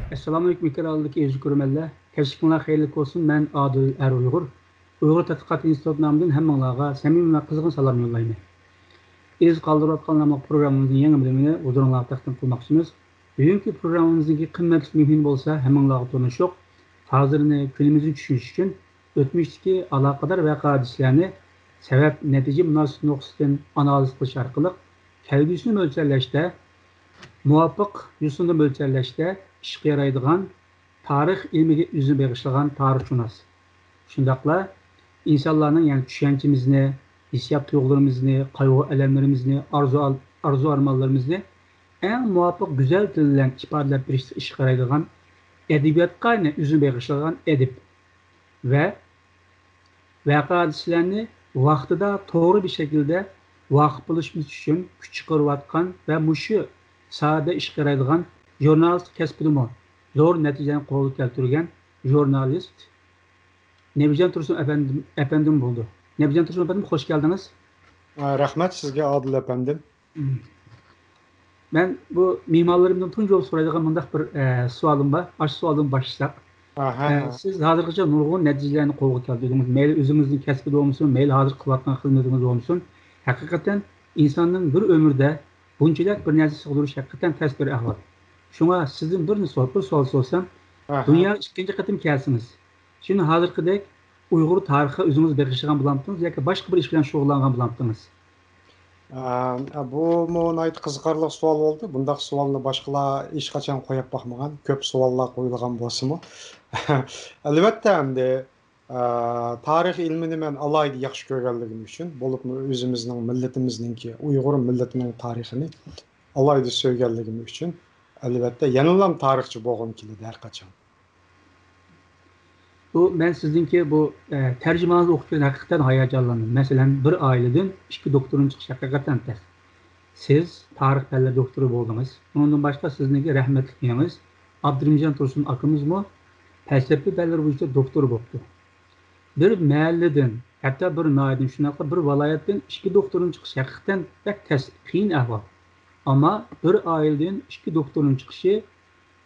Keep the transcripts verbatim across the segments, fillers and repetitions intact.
ئەسسالامۇئەلەيكۇم، ئېكران ئالدىدىكى ئەزىز كۆرۈرمەنلەر. كەچلىكىڭلار خەيرلىك بولسۇن. مەن ئادىل ئەر ئۇيغۇر. ئۇيغۇر تەتقىقات ئىنستىتۇتى نامىدىن ھەممىڭلارغا سەمىمىي ۋە قىزغىن سالام يوللايمەن. ئىز قالدۇرۇۋاتقان ناملىق پروگراممىمىزنىڭ يېڭى بۆلۈمىنى ھۇزۇرۇڭلارغا تەقدىم قىلماقچىمىز. بۈگۈنكى پروگراممىمىزدىكى قىممەتلىك مۇھىم بولسا ھەممىڭلارغا تونۇشۇق، ھازىرنى، كۈنىمىزنى چۈشىنىش ئۈچۈن ئۆتمۈشتىكى ئالاقىدار ۋەقە-ھادىسىلەرنى سەۋەب-نەتىجە مۇناسىۋىتى نۇقتىسىدىن ئانالىز قىلىش ئارقىلىق كەلگۈسىنى مۆلچەرلەشتە، مۇۋاپىق يوسۇندا مۆلچەرلەشتە ئىشقا يارايدىغان تارىخ ئىلمىگە ئۆزىنى بېغىشلىغان تارىخشۇناس. شۇنداقلا ئىنسانلارنىڭ، يەنى چۈشەنچىمىزنى، ھېسسىيات تۇيغۇلىرىمىزنى، قايغۇ-ئەلەملىرىمىزنى، ئارزۇ-، ئارزۇ-ئارمانلىرىمىزنى ئەڭ مۇۋاپىق گۈزەل تىل بىلەن ئىپادىلەپ بېرىشتە ئىشقا يارايدىغان ئەدەبىياتقا ئۆزىنى بېغىشلىغان ئەدىب ۋە ۋەقە-ھادىسىلەرنى ۋاقتىدا توغرا بىر شەكىلدە ۋاقىپ بولۇشىمىز ئۈچۈن كۈچ چىقىرىۋاتقان ۋە مۇشۇ ساھەدە ئىشقا يارايدىغان ژۇرنالىستىك كەسپىدىمۇ زور نەتىجىلەرنى قولغا كەلتۈرگەن ژۇرنالىست نەبىجان تۇرسۇن ئەپەندىم، ئەپەندىم بولىدۇ. نەبىجان تۇرسۇن ئەپەندىم، خوش كەلدىڭىز. ئا، رەھمەت سىزگە، ئادىل ئەپەندىم. مم. مەن بۇ مېھمانلىرىمدىن تۇنجى بولۇپ سورايدىغان مۇنداق بىر، ئە، سوئالىم بار. ئاشۇ سوئالدىن باشلىساق. ئاھا. ئە، سىز ھازىرغىچە نۇرغۇن نەتىجىلەرنى قولغا كەلتۈردىڭىز. مەيلى ئۆزىڭىزنىڭ كەسپىدە بولمىسۇن، مەيلى ھازىر قىلىۋاتقان خىزمىتىڭىزدە بولمىسۇن. ھەقىقەتەن ئىنساننىڭ بىر ئۆمرىدە بۇنچىلىك بىر نەرسە سىغدۇرۇش ھەقىقەتەن تەس بىر ئەھۋال. شۇڭا سىزدىن بىرنى سوراپ، بىر سوئال سورىسام، ئاھا. دۇنياغا ئىككىنچى قېتىم كەلسىڭىز، شۇنى ھازىرقىدەك ئۇيغۇر تارىخىغا ئۆزىڭىز بېغىشلىغان بولامتىڭىز ياكى باشقا بىر ئىش بىلەن شۇغۇللانغان بولامتىڭىز؟ ئە، بۇمۇ ناھايىتى قىزىقارلىق سوئال بولدى. بۇنداق سوئالنى باشقىلار ھېچقاچان قويۇپ باقمىغان. كۆپ سوئاللار قويۇلغان بولسىمۇ. ئەلۋەتتە، ئەمدى، ئە، تارىخ ئىلمىنى مەن ئالاھىدە ياخشى كۆرگەنلىكىم ئۈچۈن، بولۇپمۇ ئۆزىمىزنىڭ مىللىتىمىزنىڭكى، ئۇيغۇر مىللىتىنىڭ تارىخىنى ئالاھىدە سۆيگەنلىكىم ئۈچۈن، ئەلۋەتتە، يەنىلا تارىخچى بولغۇم كېلىدۇ ھەر قاچان. بۇ، مەن سىزنىڭكى بۇ، ئە، تەرجىمىڭىزنى ئوقۇپ كېلىپ ھەقىقەتەن ھاياجانلاندىم. مەسىلەن، بىر ئائىلىدىن ئىككى دوكتورنى چىقىش ھەقىقەتەن تەس. سىز تارىخ پەنلىرى دوكتورى بولدىڭىز. ئۇنىڭدىن باشقا سىزنىڭكى رەھمەتلىك ئىنىڭىز ئابدۇرېھىمجان تۇرسۇن ئاكىمىزمۇ پەلسەپە پەنلىرى بويىچە دوكتور بوپتۇ. بىر مەھەللىدىن، ھەتتا بىر ناھىيەدىن، شۇنداقلا بىر ۋىلايەتتىن ئىككى دوكتورنىڭ چىقىشى ھەقىقەتەن بەك تەس، قىيىن ئەھۋال. ئەمما بىر ئائىلىدىن ئىككى دوكتورنىڭ چىقىشى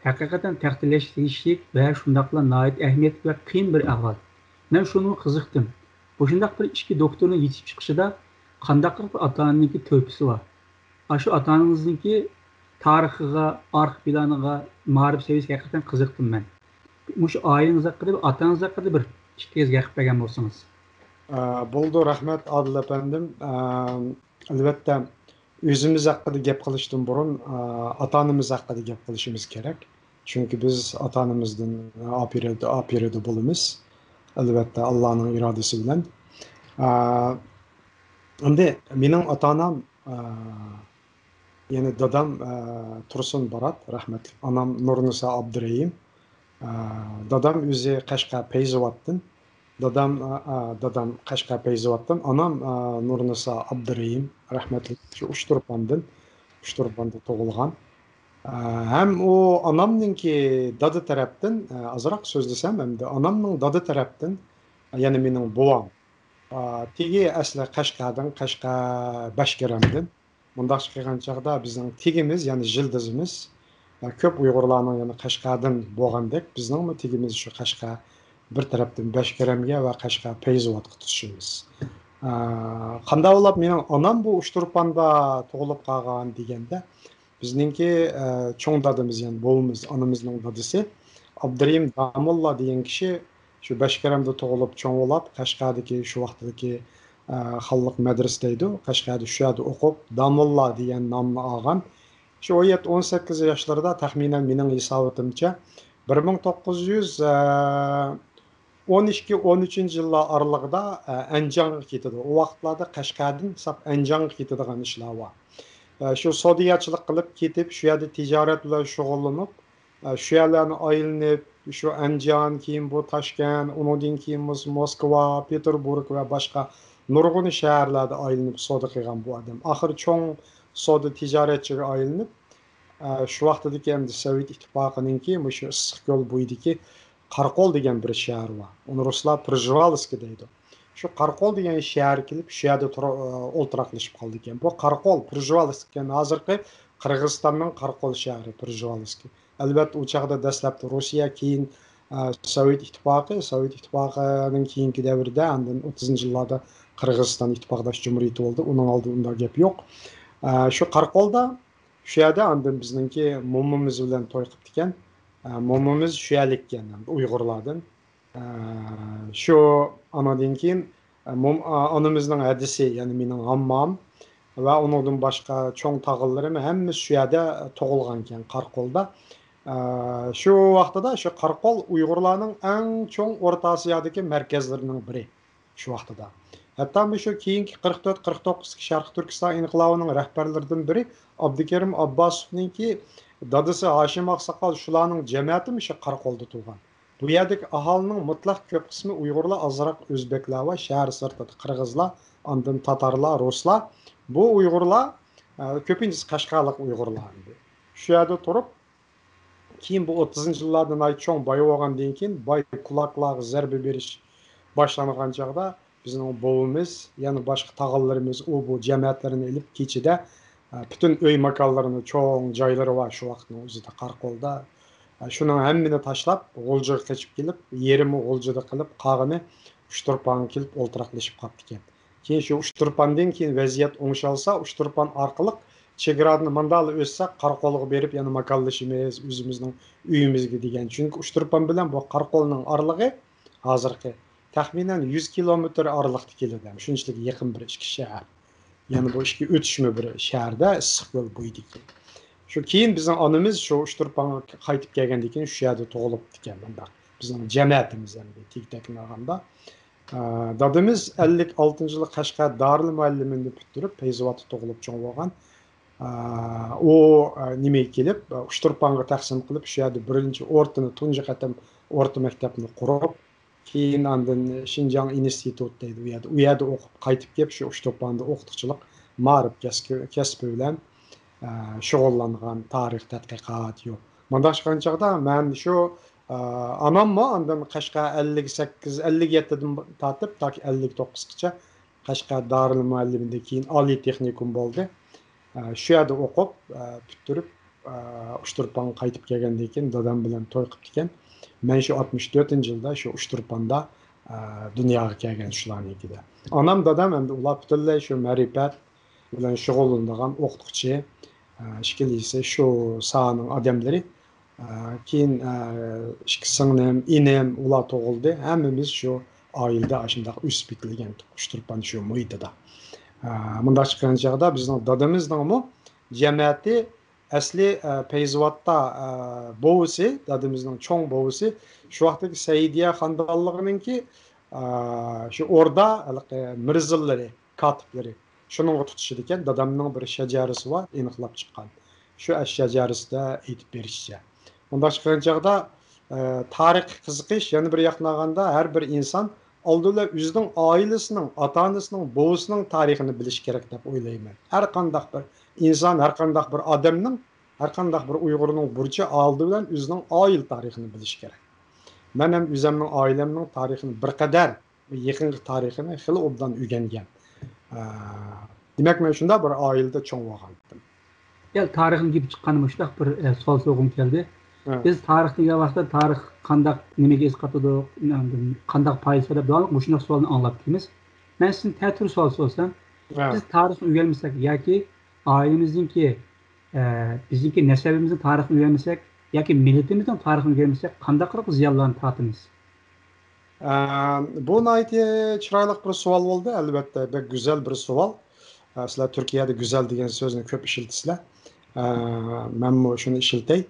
ھەقىقەتەن تەقدىرلەشكە تېگىشلىك ۋە شۇنداقلا ناھايىتى ئەھمىيەتلىك ۋە قىيىن بىر ئەھۋال. مەن شۇنىڭغا قىزىقتىم. مۇشۇنداق بىر ئىككى دوكتورنىڭ يېتىشىپ چىقىشىدا قانداقراق بىر ئاتا-ئانىنىڭكى تۆھپىسى بار؟ ئاشۇ ئاتا-ئانىڭىزنىڭكى تارىخىغا، ئارقا پىلانىغا، مائارىپ سەۋىيەسىگە ھەقىقەتەن قىزىقتىم مەن. مۇشۇ ئائىلىڭىز ھەققىدە، ئاتا-ئانىڭىز ھەققىدە بىر ئىككى ئېغىز گەپ بەرگەن بولسىڭىز. ئە، بولىدۇ، رەھمەت، ئادىل ئەپەندىم. ئە، ئەلۋەتتە، ئۆزىمىز ھەققىدە گەپ قىلىشتىن بۇرۇن، ئە، ئاتا-ئانىمىز ھەققىدە گەپ قىلىشىمىز كېرەك. چۈنكى بىز ئاتا-ئانىمىزدىن ئاپىرىدە، ئاپىرىدە بولىمىز. ئەلۋەتتە، ئاللانىڭ ئىرادىسى بىلەن. ئە، ئەمدى مېنىڭ ئاتا-ئانام، ئە، يەنى دادام، ئە، تۇرسۇن بارات، رەھمەتلىك. ئانام نۇرنىسا ئابدۇرېھىم. ئە، دادام ئۆزى قەشقەر پەيزىۋاتتىن. دادام، ئە، ئە، دادام قەشقەر پەيزىۋاتتىن. ئانام، ئە، نۇرنىسا ئابدۇرېھىم، رەھمەتلىك، شۇ ئۇچتۇرپاندىن. ئۇچتۇرپاندا تۇغۇلغان. ئە، ھەم ئۇ ئانامنىڭكى دادا تەرەپتىن، ئە، ئازراق سۆزلىسەم ئەمدى، ئانامنىڭ دادا تەرەپتىن، يەنى مېنىڭ بوۋام، ئا، تېگى ئەسلى قەشقەردىن، قەشقەر بەشكېرەمدىن. مۇنداقچە قىلغان چاغدا بىزنىڭ تېگىمىز، يەنى يىلتىزىمىز، ئا، كۆپ ئۇيغۇرلارنىڭ يەنە قەشقەردىن بولغاندەك، بىزنىڭمۇ تېگىمىز شۇ قەشقەر بىر تەرەپتىن بەشكېرەمگە ۋە قەشقەر پەيزىۋاتقا تۇتىشىمىز. ئا، قانداق بولۇپ مېنىڭ ئانام بۇ ئۇچتۇرپاندا تۇغۇلۇپ قالغان دېگەندە، بىزنىڭكى، ئە، چوڭ دادىمىز، يەنى بوۋىمىز، ئانىمىزنىڭ دادىسى ئابدۇرېھىم داموللا دېگەن كىشى شۇ بەشكېرەمدە تۇغۇلۇپ، چوڭ بولۇپ، قەشقەردىكى، شۇ ۋاقىتتىكى، ئە، خانلىق مەدرىسە دەيدۇ، قەشقەردە شۇ يەردە ئوقۇپ، داموللا دېگەن نامنى ئالغان. شۇ ئون يەتتە، ئون سەككىز ياشلىرىدا، تەخمىنەن مېنىڭ ھېساباتىمچە، بىر مىڭ توققۇز يۈز، ئە، ئون ئىككى، ئون ئۈچىنچى يىللار ئارىلىقىدا، ئە، ئەنجانغا كېتىدۇ. ئۇ ۋاقىتلاردا قەشقەردىن ساپ ئەنجانغا كېتىدىغان ئىشلار بار. ئە، شۇ سودىگەرچىلىك قىلىپ كېتىپ، شۇ يەردە تىجارەت بىلەن شۇغۇللىنىپ، ئە، شۇ يەرلەرنى ئايلىنىپ، شۇ ئەنجان، كېيىن بۇ تاشكەنت، ئۇنىڭدىن كېيىن بولسا موسكۋا، پېتېربۇرگ ۋە باشقا نۇرغۇن شەھەرلەردە ئايلىنىپ سودا قىلغان بۇ ئادەم. ئاخىرى چوڭ سودا تىجارەتچىگە ئايلىنىپ، ئە، شۇ ۋاقتىدىكى ئەمدى سوۋېت ئىتتىپاقىنىڭكى مۇشۇ ئىسسىقكۆل بويىدىكى قاراقول دېگەن بىر شەھەر بار. ئۇنى رۇسلار پرژېۋالسكى دەيدۇ. شۇ قاراقول دېگەن شەھەرگە كېلىپ، شۇ يەردە تۇرا-، ئولتۇراقلىشىپ قالىدىكەن. بۇ قاراقول، پرژېۋالسكى دېگەن ھازىرقى قىرغىزىستاننىڭ قاراقول شەھىرى پرژېۋالسكى. ئەلۋەتتە، ئۇ چاغدا دەسلەپتە روسىيە، كېيىن، ئە، سوۋېت ئىتتىپاقى، سوۋېت ئىتتىپاقىنىڭ كېيىنكى دەۋرىدە، ئاندىن ئوتتۇزىنچى يىللاردا قىرغىزىستان ئىتتىپاقداش جۇمھۇرىيىتى بولدى. ئۇنىڭ ئالدىدا ئۇنداق گەپ يوق. ئە، شۇ قاراقولدا، شۇ يەردە ئاندىن بىزنىڭكى مومىمىز بىلەن توي قىپتىكەن. ئە، مومىمىز شۇ يەرلىككەن، ئۇيغۇرلاردىن. ئە، شۇ ئانىدىن كېيىن، ئە، موم-، ئا-، ئانىمىزنىڭ ھەدىسى، يەنى مېنىڭ ھاممام ۋە ئۇنىڭدىن باشقا چوڭ تاغىلىرىم ھەممىسى شۇ يەردە تۇغۇلغانكەن، قاراقولدا. ئە، شۇ ۋاقتىدا شۇ قاراقول ئۇيغۇرلارنىڭ ئەڭ چوڭ ئورتا ئاسىيادىكى مەركەزلىرىنىڭ بىرى شۇ ۋاقتىدا. ھەتتا مۇشۇ كېيىنكى قىرىق تۆت، قىرىق توققۇزدىكى شەرقىي تۈركىستان ئىنقىلابىنىڭ رەھبەرلىرىدىن بىرى ئابدۇكېرىم ئابباسوفنىڭكى دادىسى ھاشىم ئاقساقال، شۇلارنىڭ جەمەتى مۇشۇ قاراقولدا تۇغان. بۇ يەردىكى ئاھالىنىڭ مۇتلەق كۆپ قىسمى ئۇيغۇرلار، ئازراق ئۆزبېكلار ۋە شەھەر سىرتىدا قىرغىزلار، ئاندىن تاتارلار، رۇسلار. بۇ ئۇيغۇرلار، ئە، كۆپىنچىسى قەشقەرلىك ئۇيغۇرلار ئىدى. شۇ يەردە تۇرۇپ، كېيىن بۇ ئوتتۇزىنچى يىللاردا ناھايىتى چوڭ بايىۋالغاندىن كېيىن، باي كۇلاكلارغا زەربە بېرىش باشلانغان چاغدا، بىزنىڭ بوۋىمىز، يەنە باشقا تاغىلىرىمىز ئۇ بۇ جەمەتلىرىنى ئېلىپ، كېچىدە، ئە، پۈتۈن ئۆي ماكانلىرىنى، چوڭ جايلىرى بار شۇ ۋاقىتنىڭ ئۆزىدە قاراقولدا. ئە، شۇنىڭ ھەممىنى تاشلاپ، غۇلجىغا قېچىپ كېلىپ، يېرىمى غۇلجىدا قىلىپ، قالغىنى ئۇچتۇرپانغا كېلىپ ئولتۇراقلىشىپ قاپتىكەن. كېيىن شۇ ئۇچتۇرپاندىن كېيىن ۋەزىيەت ئوڭشالسا، ئۇچتۇرپان ئارقىلىق چېگرادىن ماندالا ئۆتسەك، قاراقولغا بېرىپ يەنە ماكانلىشىمىز، ئۆزىمىزنىڭ ئۆيىمىزگە دېگەن. چۈنكى ئۇچتۇرپان بىلەن بۇ قاراقولنىڭ ئارىلىقى ھازىرقى تەخمىنەن يۈز كىلومېتىر ئارىلىقتا كېلىدۇ. شۇنچىلىك يېقىن بىر ئىككى شەھەر. يەنە بۇ ئىككى ئۆتۈشمە بىر شەھەردە، ئىسسىقكۆل بويىدىكى. شۇ كېيىن بىزنىڭ ئانىمىز شۇ ئۇچتۇرپانغا قايتىپ كەلگەندىن كېيىن شۇ يەردە تۇغۇلۇپتىكەن، مۇنداق. بىزنىڭ جەمەتىمىز ئەمدى تېگى تەكتىن ئالغاندا. ئە، دادىمىز ئەللىك ئالتىنچى يىلى قەشقەر دارىلمۇئەللىمىنى پۈتتۈرۈپ، پەيزىۋاتتا تۇغۇلۇپ چوڭ بولغان. ئە، ئۇ، ئە، نېمىگە كېلىپ، ئە، ئۇچتۇرپانغا تەقسىم قىلىپ، شۇ يەردە بىرىنچى ئورتىنى، تۇنجى قېتىم ئورتا مەكتەپنى قۇرۇپ، كېيىن ئاندىن شىنجاڭ ئىنستىتۇت دەيدۇ، ئۇ يەردە، ئۇ يەردە ئوقۇپ قايتىپ كېلىپ، شۇ ئۇچتۇرپاندا ئوقۇتقۇچىلىق مائارىپ كەسكى-، كەسپى بىلەن، ئە، شۇغۇللانغان، تارىخ تەتقىقات يوق. مۇنداق چىققان چاغدا مەن شۇ، ئە، ئاناممۇ ئاندىن قەشقەر ئەللىك سەككىز، ئەللىك يەتتىدىن تارتىپ تاكى ئەللىك توققۇزغىچە قەشقەر دارىلمۇئەللىمىدىن كېيىن ئالىي تېخنىكوم بولدى. ئە، شۇ يەردە ئوقۇپ، ئە، پۈتتۈرۈپ، ئە، ئۇچتۇرپانغا قايتىپ كەلگەندىن كېيىن دادام بىلەن توي قىپتىكەن. مەن شۇ ئاتمىش تۆتىنچى يىلدا شۇ ئۇچتۇرپاندا، ئە، دۇنياغا كەلگەن شۇلارنىڭكىدە. ئانام، دادام ئەمدى ئۇلار پۈتۈنلەي شۇ مەرىپەت بىلەن شۇغۇللىنىدىغان ئوقۇتقۇچى، ئە، ئىككىلىسى شۇ ساھەنىڭ ئادەملىرى. ئە، كېيىن، ئە، ئىككى سىڭلىم، ئىنىم، ئۇلار تۇغۇلدى. ھەممىمىز شۇ ئائىلىدە ئاشۇنداق ئۆسۈپ يېتىلگەن، ئۇچتۇرپان شۇ مۇھىتىدا. ئە، مۇنداق چىققان چاغدا بىزنىڭ دادىمىزنىڭمۇ جەمەتى ئەسلى، ئە، پەيزىۋاتتا، ئە، بوۋىسى، دادىمىزنىڭ چوڭ بوۋىسى، شۇ ۋاقىتتىكى سەئىدىيە خانىدانلىقىنىڭكى، ئە، شۇ ئوردا ھېلىقى مىرزىلىرى، كاتىپلىرى، شۇنىڭغا تۇتىشىدىكەن. دادامنىڭ بىر شەجەرىسى بار، ئېنىقلاپ چىققان. شۇ ئەش شەجەرىسىدە ئېيتىپ بېرىشىچە. مۇنداق چىققان چاغدا، ئە، تارىخقا قىزىقىش، يەنە بىر ياقنى ئالغاندا، ھەر بىر ئىنسان ئالدى بىلەن ئۆزىنىڭ ئائىلىسىنىڭ، ئاتا-ئانىسىنىڭ، بوۋىسىنىڭ تارىخىنى بىلىشى كېرەك دەپ ئويلايمەن. ھەر قانداق بىر ئىنسان، ھەر قانداق بىر ئادەمنىڭ، ھەر قانداق بىر ئۇيغۇرنىڭ بۇرچى ئالدى بىلەن ئۆزىنىڭ ئائىلە تارىخىنى بىلىشى كېرەك. مەن ھەم ئۆزۈمنىڭ ئائىلەمنىڭ تارىخىنى بىر قەدەر، يېقىنقى تارىخىنى خېلى ئوبدان ئۆگەنگەن. ئە، دېمەك، مەن شۇنداق بىر ئائىلىدە چوڭ بولغانتىم. يا، تارىخنىڭ گېپى چىققاندا مۇشۇنداق بىر، ئە، سوئال سورىغۇم كەلدى. ھە. بىز تارىخ دېگەن ۋاقىتتا تارىخ قانداق، نېمىگە ئەسقاتىدۇ، ئاندىن قانداق پايدىسى بار دەپ داۋاملىق مۇشۇنداق سوئالنى ئاڭلاپ كېلىمىز. مەن سىزدىن تەتۈر سوئال سورىسام، ھە. بىز تارىخنى ئۆگەنمىسەك ياكى ئائىلىمىزنىڭكى، ئە، بىزنىڭكى نەسەبىمىزنىڭ تارىخىنى ئۆگەنمىسەك ياكى مىللىتىمىزنىڭ تارىخىنى ئۆگەنمىسەك قانداقراق زىيانلارنى تارتىمىز؟ ئە، بۇ ناھايىتى چىرايلىق بىر سوئال بولدى، ئەلۋەتتە، بەك گۈزەل بىر سوئال. ئە، سىلەر تۈركىيەدە گۈزەل دېگەن سۆزنى كۆپ ئىشلىتىسىلەر. ئە، مەنمۇ شۇنى ئىشلىتەي.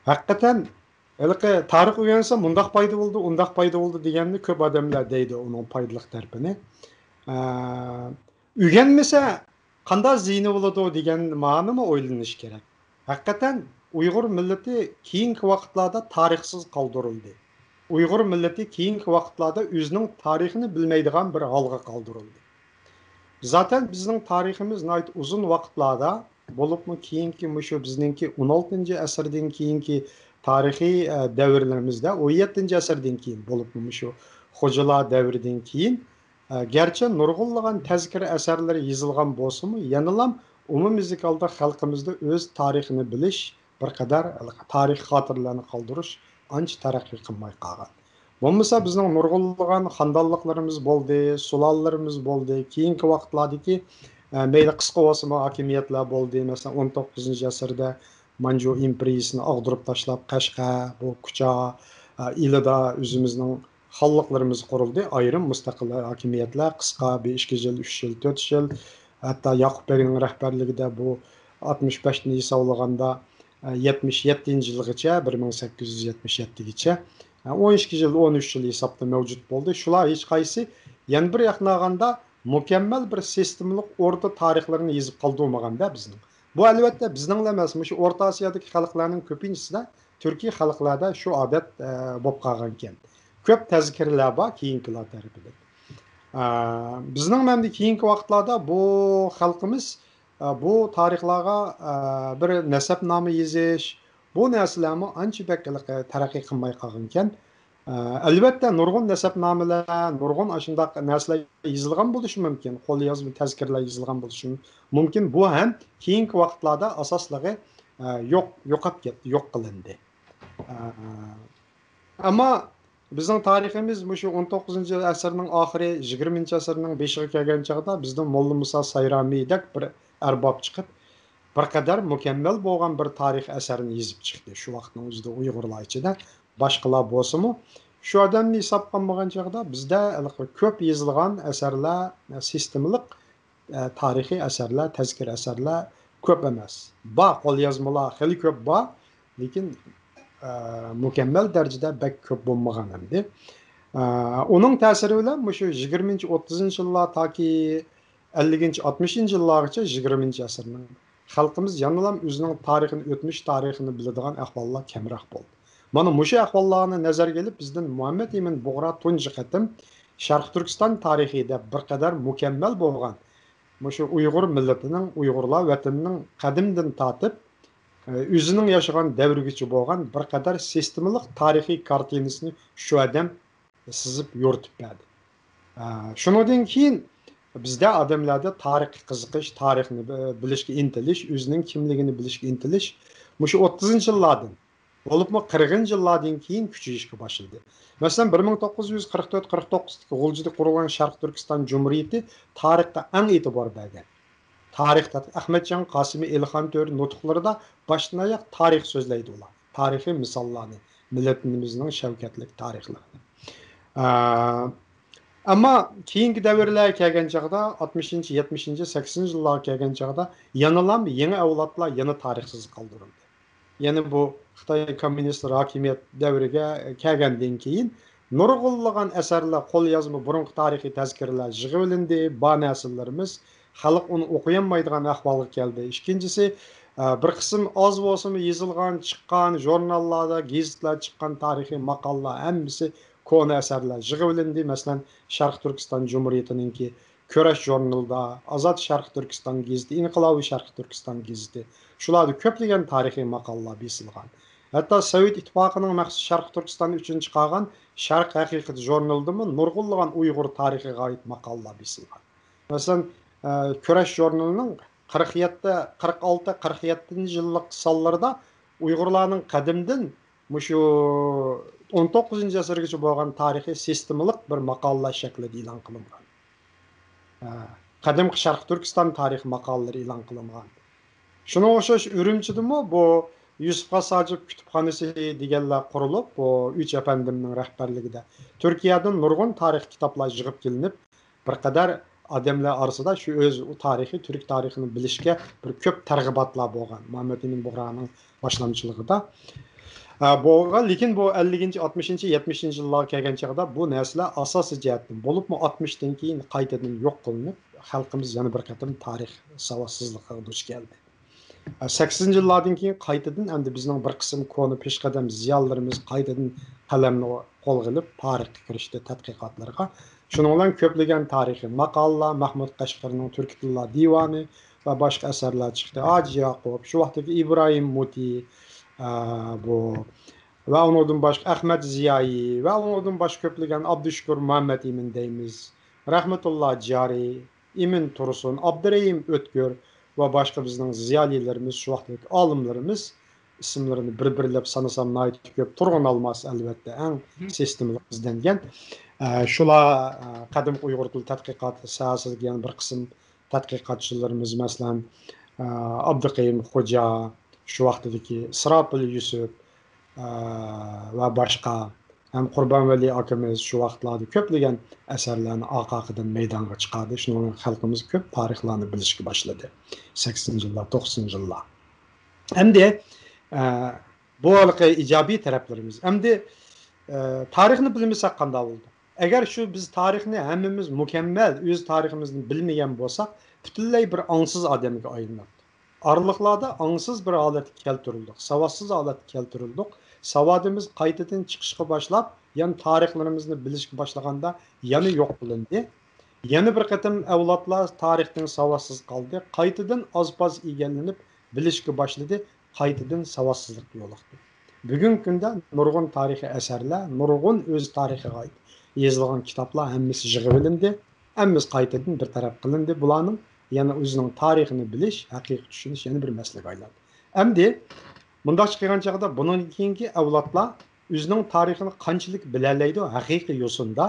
ھەقىقەتەن، ھېلىقى تارىخ ئۆگەنسە مۇنداق پايدا بولىدۇ، ئۇنداق پايدا بولىدۇ دېگەننى كۆپ ئادەملەر دەيدۇ، ئۇنىڭ پايدىلىق تەرىپىنى. ئە، ئۆگەنمىسە قانداق زىيىنى بولىدۇ دېگەن مانىمۇ ئويلىنىش كېرەك. ھەقىقەتەن ئۇيغۇر مىللىتى كېيىنكى ۋاقىتلاردا تارىخسىز قالدۇرۇلدى. ئۇيغۇر مىللىتى كېيىنكى ۋاقىتلاردا ئۆزىنىڭ تارىخىنى بىلمەيدىغان بىر ھالغا قالدۇرۇلدى. زاتەن بىزنىڭ تارىخىمىز ناھايىتى ئۇزۇن ۋاقىتلاردا، بولۇپمۇ كېيىنكى مۇشۇ بىزنىڭكى ئون ئالتىنچى ئەسىردىن كېيىنكى تارىخىي، ئە، دەۋرلىرىمىزدە، ئون يەتتىنچى ئەسىردىن كېيىن، بولۇپمۇ مۇشۇ خوجىلار دەۋرىدىن كېيىن، ئە، گەرچە نۇرغۇنلىغان تەزكىرە ئەسەرلىرى يېزىلغان بولسىمۇ، يەنىلام ئومۇميۈزلۈك ھالدا خەلقىمىزدە ئۆز تارىخىنى بىلىش، بىر قەدەر تارىخىي خاتىرىلەرنى قالدۇرۇش ئانچە تەرەققىي قىلماي قالغان. بولمىسا بىزنىڭ نۇرغۇنلىغان خاندانلىقلىرىمىز بولدى، سۇلالىلىرىمىز بولدى، كېيىنكى ۋاقىتلاردىكى، ئە، مەيلى قىسقا بولسىمۇ ھاكىمىيەتلەر بولدى. مەسىلەن، ئون توققۇزىنچى ئەسىردە مانجۇ ئىمپېرىيىسىنى ئاغدۇرۇپ تاشلاپ، قەشقەر، بۇ كۇچا، ئە، ئىلىدا ئۆزىمىزنىڭ خانلىقلىرىمىز قۇرۇلدى. ئايرىم مۇستەقىل ھاكىمىيەتلەر، قىسقا بىر ئىككى يىل، ئۈچ يىل، تۆت يىل، ھەتتا ياقۇپ بەگنىڭ رەھبەرلىكىدە بۇ ئاتمىش بەشتىن ھېسابلىغاندا، ئە، يەتمىش يەتتىنچى يىلغىچە، بىر مىڭ سەككىز يۈز يەتمىش يەتتىگىچە، ئە، ئون ئىككى يىل، ئون ئۈچ يىل ھېسابتا مەۋجۇت بولدى. شۇلار ھېچقايسى يەنە بىر ياقتىن ئالغاندا مۇكەممەل بىر سىستېمىلىق ئوردا تارىخلىرىنى يېزىپ قالدۇرمىغاندا بىزنىڭ. بۇ، ئەلۋەتتە، بىزنىڭلا ئەمەس، مۇشۇ ئورتا ئاسىيادىكى خەلقلەرنىڭ كۆپىنچىسىدە، تۈركىي خەلقلەردە شۇ ئادەت، ئە، بولۇپ قالغانىكەن. كۆپ تەزكىرىلەر بار كېيىنكىلەر تەرىپىدىن. ئە، بىزنىڭ مەندە كېيىنكى ۋاقىتلاردا بۇ خەلقىمىز، ئە، بۇ تارىخلارغا، ئە، بىر نەسەبنامە يېزىش، بۇ نەرسىلەرمۇ ئانچە بەك ھېلىقى تەرەققىي قىلماي قالغانىكەن. ئە، ئەلۋەتتە، نۇرغۇن نەسەبنامىلەر، نۇرغۇن ئاشۇنداق نەرسىلەر يېزىلغان بولۇشى مۇمكىن، قوليازما تەزكىرىلەر يېزىلغان بولۇشى مۇمكىن. بۇ ھەم كېيىنكى ۋاقىتلاردا ئاساسلىقى، ئە، يوق، يوقاپ كەتتى، يوق قىلىندى. ئە، ئەمما بىزنىڭ تارىخىمىز مۇشۇ ئون توققۇزىنچى ئەسىرنىڭ ئاخىرى، يىگىرمىنچى ئەسىرنىڭ بېشىغا كەلگەن چاغدا بىزدىن موللا مۇسا سايرامىدەك بىر ئەرباب چىقىپ، بىر قەدەر مۇكەممەل بولغان بىر تارىخ ئەسەرنى يېزىپ چىقتى. شۇ ۋاقىتنىڭ ئۆزىدە ئۇيغۇرلار ئىچىدە، باشقىلار بولسىمۇ، شۇ ئادەمنى ھېسابقا ئالمىغان چاغدا بىزدە ھېلىقى كۆپ يېزىلغان ئەسەرلەر، سىستېمىلىق، ئە، تارىخىي ئەسەرلەر، تەزكىرە ئەسەرلەر كۆپ ئەمەس. بار، قوليازمىلار خېلى كۆپ بار، لېكىن، ئە، مۇكەممەل دەرىجىدە بەك كۆپ بولمىغان ئەمدى. ئە، ئۇنىڭ تەسىرى بىلەن مۇشۇ يىگىرمىنچى، ئوتتۇزىنچى يىللار تاكى ئەللىكىنچى، ئاتمىشىنچى يىللارغىچە يىگىرمىنچى ئەسىرنىڭ خەلقىمىز يەنىلا ئۆزىنىڭ تارىخىنى، ئۆتمۈش تارىخىنى بىلىدىغان ئەھۋاللار كەمرەك بولدى. مانا مۇشۇ ئەھۋاللارنى نەزەرگە ئېلىپ، بىزدىن مۇھەممەد ئىمىن بۇغرا تۇنجى قېتىم شەرقىي تۈركىستان تارىخى دەپ بىر قەدەر مۇكەممەل بولغان، مۇشۇ ئۇيغۇر مىللىتىنىڭ، ئۇيغۇرلار ۋەتىنىنىڭ قەدىمدىن تارتىپ، ئۆزىنىڭ ياشىغان دەۋرىگىچە بولغان بىر قەدەر سىستېمىلىق تارىخىي كارتىنىسىنى شۇ ئادەم سىزىپ يورۇتۇپ بەردى. ئە، شۇنىڭدىن كېيىن بىزدە ئادەملەردە تارىخقا قىزىقىش، تارىخنى بىلىشكە ئىنتىلىش، ئۆزىنىڭ كىملىكىنى بىلىشكە ئىنتىلىش مۇشۇ ئوتتۇزىنچى يىللاردىن، بولۇپمۇ قىرىقىنچى يىللاردىن كېيىن كۈچىيىشكە باشلىدى. مەسىلەن، بىر مىڭ توققۇز يۈز قىرىق تۆت قىرىق توققۇزدىكى غۇلجىدا قۇرۇلغان شەرقىي تۈركىستان جۇمھۇرىيىتى تارىختا ئەڭ ئېتىبار بەرگەن. تارىخ تەتقىق-، ئەخمەتجان قاسىمى، ئېلىخان تۆرە نۇتۇقلىرىدا باشتىن ئاياغ تارىخ سۆزلەيدۇ ئۇلار. تارىخىي مىساللارنى، مىللىتىمىزنىڭ شەۋكەتلىك تارىخلىرىنى. ئە، ئەمما كېيىنكى دەۋرلەرگە كەلگەن چاغدا، ئاتمىشىنچى، يەتمىشىنچى، سەكسىنىنچى يىللارغا كەلگەن چاغدا يەنىلام يېڭى ئەۋلادلار يەنە تارىخسىز قالدۇرۇلدى. يەنى بۇ خىتاي كوممۇنىستلار ھاكىمىيەت دەۋرىگە كەلگەندىن كېيىن نۇرغۇنلىغان ئەسەرلەر، قوليازما، بۇرۇنقى تارىخىي تەزكىرىلەر يىغىۋېلىندى، بار نەرسىلىرىمىز، خەلق ئۇنى ئوقۇيالمايدىغان ئەھۋالغا كەلدى. ئىككىنچىسى، ئە، بىر قىسىم ئاز بولسىمۇ يېزىلغان، چىققان، ژۇرناللاردا، گېزىتلەردە چىققان تارىخىي ماقالىلەر ھەممىسى كونا ئەسەرلەر يىغىۋېلىندى. مەسىلەن، شەرقىي تۈركىستان جۇمھۇرىيىتىنىڭكى كۈرەش ژۇرنىلىدا، ئازاد شەرقىي تۈركىستان گېزىتى، ئىنقىلابىي شەرقىي تۈركىستان گېزىتى، شۇلاردا كۆپلىگەن تارىخىي ماقالىلار بېسىلغان. ھەتتا سوۋېت ئىتتىپاقىنىڭ مەخسۇس شەرقىي تۈركىستان ئۈچۈن چىقارغان شەرق ھەقىقىتى ژۇرنىلىدىمۇ نۇرغۇنلىغان ئۇيغۇر تارىخىغا ئائىت ماقالىلار بېسىلغان. مەسىلەن، ئە، كۈرەش ژۇرنىلىنىڭ قىرىق يەتتە، قىرىق ئالتە، قىرىق يەتتىنچى يىللىق سانلىرىدا ئۇيغۇرلارنىڭ قەدىمدىن مۇشۇ ئون توققۇزىنچى ئەسىرگىچە بولغان تارىخى سىستېمىلىق بىر ماقالىلەر شەكلىدە ئېلان قىلىنغان. ئە، قەدىمكى شەرقىي تۈركىستان تارىخى ماقالىلىرى ئېلان قىلىنغان. شۇنىڭغا ئوخشاش ئۈرۈمچىدىمۇ بۇ يۈسۈپ خاس ھاجىپ كۇتۇپخانىسى دېگەنلەر قۇرۇلۇپ، بۇ ئۈچ ئەپەندىمنىڭ رەھبەرلىكىدە تۈركىيەدىن نۇرغۇن تارىخىي كىتابلار يىغىپ كېلىنىپ، بىر قەدەر ئادەملەر ئارىسىدا شۇ ئۆز تارىخى، تۈرك تارىخىنى بىلىشكە بىر كۆپ تەرغىباتلار بولغان مۇھەممەد ئىمىن بۇغرانىڭ باشلامچىلىقىدا. ئە، بولغان، لېكىن بۇ ئەللىكىنچى، ئاتمىشىنچى، يەتمىشىنچى يىللارغا كەلگەن چاغدا بۇ نەرسىلەر ئاساسىي جەھەتتىن، بولۇپمۇ ئاتمىشتىن كېيىن قايتىدىن يوق قىلىنىپ، خەلقىمىز يەنە بىر قېتىم تارىخ ساۋاتسىزلىقىغا دۇچ كەلدى. سەكسىنىنچى يىللاردىن كېيىن قايتىدىن ئەمدى بىزنىڭ بىر قىسىم كونا پېشقەدەم زىيالىيلىرىمىز قايتىدىن قەلەمنى قولغا ئېلىپ، تارىخقا كىرىشتى، تەتقىقاتلىرىغا. شۇنىڭ بىلەن كۆپلىگەن تارىخىي ماقالىلەر، مەھمۇد قەشقەرىنىڭ تۈركىي تىللار دىۋانى ۋە باشقا ئەسەرلەر چىقتى. ھاجى ياقۇپ، شۇ ۋاقىتتىكى ئىبراھىم مۇتى، ئە، بۇ ۋە ئۇنىڭدىن باشقا ئەخمەت زىيايى ۋە ئۇنىڭدىن باشقا كۆپلىگەن ئابدۇشۈكۈر مۇھەممەد ئىمىن دەيمىز، رەھمەتۇللا جارى، ئىمىن تۇرسۇن، ئابدۇرېھىم ئۆتكۈر ۋە باشقا بىزنىڭ زىيالىيلىرىمىز، شۇ ۋاقىتتىكى ئالىملىرىمىز ئىسىملىرىنى بىر-بىرلەپ سانىسام ناھايىتى كۆپ. تۇرغۇن ئالماس، ئەلۋەتتە، ئەڭ سىستېمىلىق ئىزدەنگەن. ئە، شۇلار، ئە، قەدىمكى ئۇيغۇر تىل تەتقىقات ساھەسىدىكى يەنە بىر قىسىم تەتقىقاتچىلىرىمىز، مەسىلەن، ئە، ئابدۇقېيۇم خوجا، شۇ ۋاقتىدىكى ئىسراپىل يۈسۈپ، ئە، ۋە باشقا، ھەم قۇربانۋەلى ئاكىمىز شۇ ۋاقىتلاردا كۆپلىگەن ئەسەرلەرنى ئارقا-ئارقىدىن مەيدانغا چىقاردى. شۇنىڭ بىلەن خەلقىمىز كۆپ تارىخلارنى بىلىشكە باشلىدى. سەكسىنىنچى يىللار، توقسىنىنچى يىللار. ئەمدى، ئە، بۇ ھېلىقى ئىجابىي تەرەپلىرىمىز. ئەمدى، ئە، تارىخنى بىلمىسەك قانداق بولىدۇ؟ ئەگەر شۇ بىز تارىخنى ھەممىمىز مۇكەممەل ئۆز تارىخىمىزنى بىلمىگەن بولساق، پۈتۈنلەي بىر ئاڭسىز ئادەمگە ئايلىناتتى. ئارىلىقلاردا ئاڭسىز بىر ھالەتكە كەلتۈرۈلدۇق، ساۋاتسىز ھالەتكە كەلتۈرۈلدۇق. ساۋادىمىز قايتىدىن چىقىشقا باشلاپ، يەنە تارىخلىرىمىزنى بىلىشكە باشلىغاندا يەنە يوق قىلىندى. يەنە بىر قېتىم ئەۋلادلار تارىختىن ساۋاتسىز قالدى، قايتىدىن ئاز-پاز ئىگىلىنىپ بىلىشكە باشلىدى، قايتىدىن ساۋاتسىزلىققا يولۇقتى. بۈگۈنكى كۈندە نۇرغۇن تارىخىي ئەسەرلەر، نۇرغۇن ئۆز تارىخىغا ئائىت يېزىلغان كىتابلار ھەممىسى يىغىۋېلىندى، ھەممىسى قايتىدىن بىر تەرەپ قىلىندى. بۇلارنىڭ يەنە ئۆزىنىڭ تارىخىنى بىلىش، ھەقىقىي چۈشىنىش يەنە بىر مەسىلىگە ئايلاندى. ئەمدى مۇنداقچە قىلغان چاغدا بۇنىڭدىن كېيىنكى ئەۋلادلار ئۆزىنىڭ تارىخىنى قانچىلىك بىلەلەيدۇ، ھەقىقىي يوسۇندا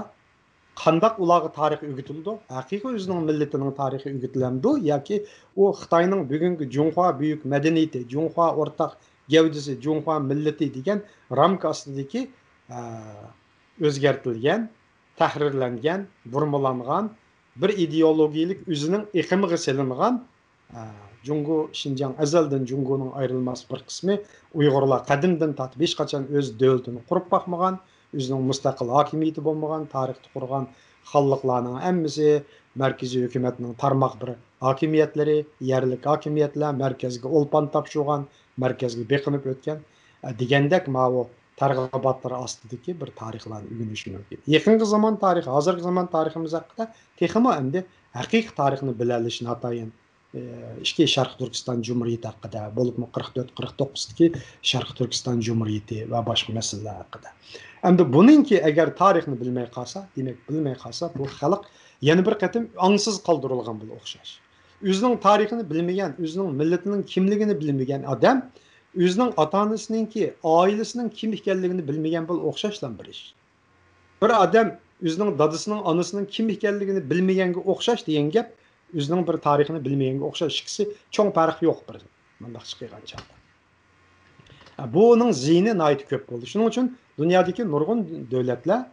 قانداق ئۇلارغا تارىخ ئۆگىتىلىدۇ؟ ھەقىقىي ئۆزىنىڭ مىللىتىنىڭ تارىخى ئۆگىتىلەمدۇ ياكى ئۇ خىتاينىڭ بۈگۈنكى جۇڭخۇا بۈيۈك مەدەنىيىتى، جۇڭخۇا ئورتاق گەۋدىسى، جۇڭخۇا مىللىتى دېگەن رامكا ئاستىدىكى، ئە، ئۆزگەرتىلگەن، تەھرىرلەنگەن، بۇرمىلانغان، بىر ئىدېئولوگىيەلىك ئۆزىنىڭ ئېقىمىغا سېلىنغان، ئە، جۇڭگو، شىنجاڭ ئەزەلدىن جۇڭگونىڭ ئايرىلماس بىر قىسمى. ئۇيغۇرلار قەدىمدىن تارتىپ ھېچقاچان ئۆز دۆلىتىنى قۇرۇپ باقمىغان، ئۆزىنىڭ مۇستەقىل ھاكىمىيىتى بولمىغان، تارىختا قۇرغان خانلىقلارنىڭ ھەممىسى مەركىزىي ھۆكۈمەتنىڭ تارماق بىر ھاكىمىيەتلىرى، يەرلىك ھاكىمىيەتلەر، مەركەزگە ئولپان تاپشۇرغان، مەركەزگە بېقىنىپ ئۆتكەن، ئە، دېگەندەك ماۋۇ تەرغىباتلىرى ئاستىدىكى بىر تارىخلارنى ئۆگىنىشى مۇمكىن. يېقىنقى زامان تارىخى، ھازىرقى زامان تارىخىمىز ھەققىدە تېخىمۇ ئەمدى ھەقىقىي تارىخنى بىلەلىشى ناتايىن، ئىككى شەرقىي تۈركىستان جۇمھۇرىيىتى ھەققىدە، بولۇپمۇ قىرىق تۆت، قىرىق توققۇزدىكى شەرقىي تۈركىستان جۇمھۇرىيىتى ۋە باشقا مەسىلىلەر ھەققىدە. ئەمدى بۇنىڭكى ئەگەر تارىخنى بىلمەي قالسا، دېمەك، بىلمەي قالسا، بۇ خەلق يەنە بىر قېتىم ئاڭسىز قالدۇرۇلغان بىلەن ئوخشاش. ئۆزىنىڭ تارىخىنى بىلمىگەن، ئۆزىنىڭ مىللىتىنىڭ كىملىكىنى بىلمىگەن ئادەم ئۆزىنىڭ ئاتا-ئانىسىنىڭكى، ئائىلىسىنىڭ كىم ئىكەنلىكىنى بىلمىگەن بىلەن ئوخشاشلا بىر ئىش. بىر ئادەم ئۆزىنىڭ دادىسىنىڭ، ئانىسىنىڭ كىم ئىكەنلىكىنى بىلمىگەنگە ئوخشاش دېگەن گەپ ئۆزىنىڭ بىر تارىخىنى بىلمىگەنگە ئوخشاش. ئىككىسى چوڭ پەرق يوق بىر مۇنداق چىقىرغان چاغدا. بۇنىڭ زىيىنى ناھايىتى كۆپ بولدى. شۇنىڭ ئۈچۈن دۇنيادىكى نۇرغۇن دۆلەتلەر،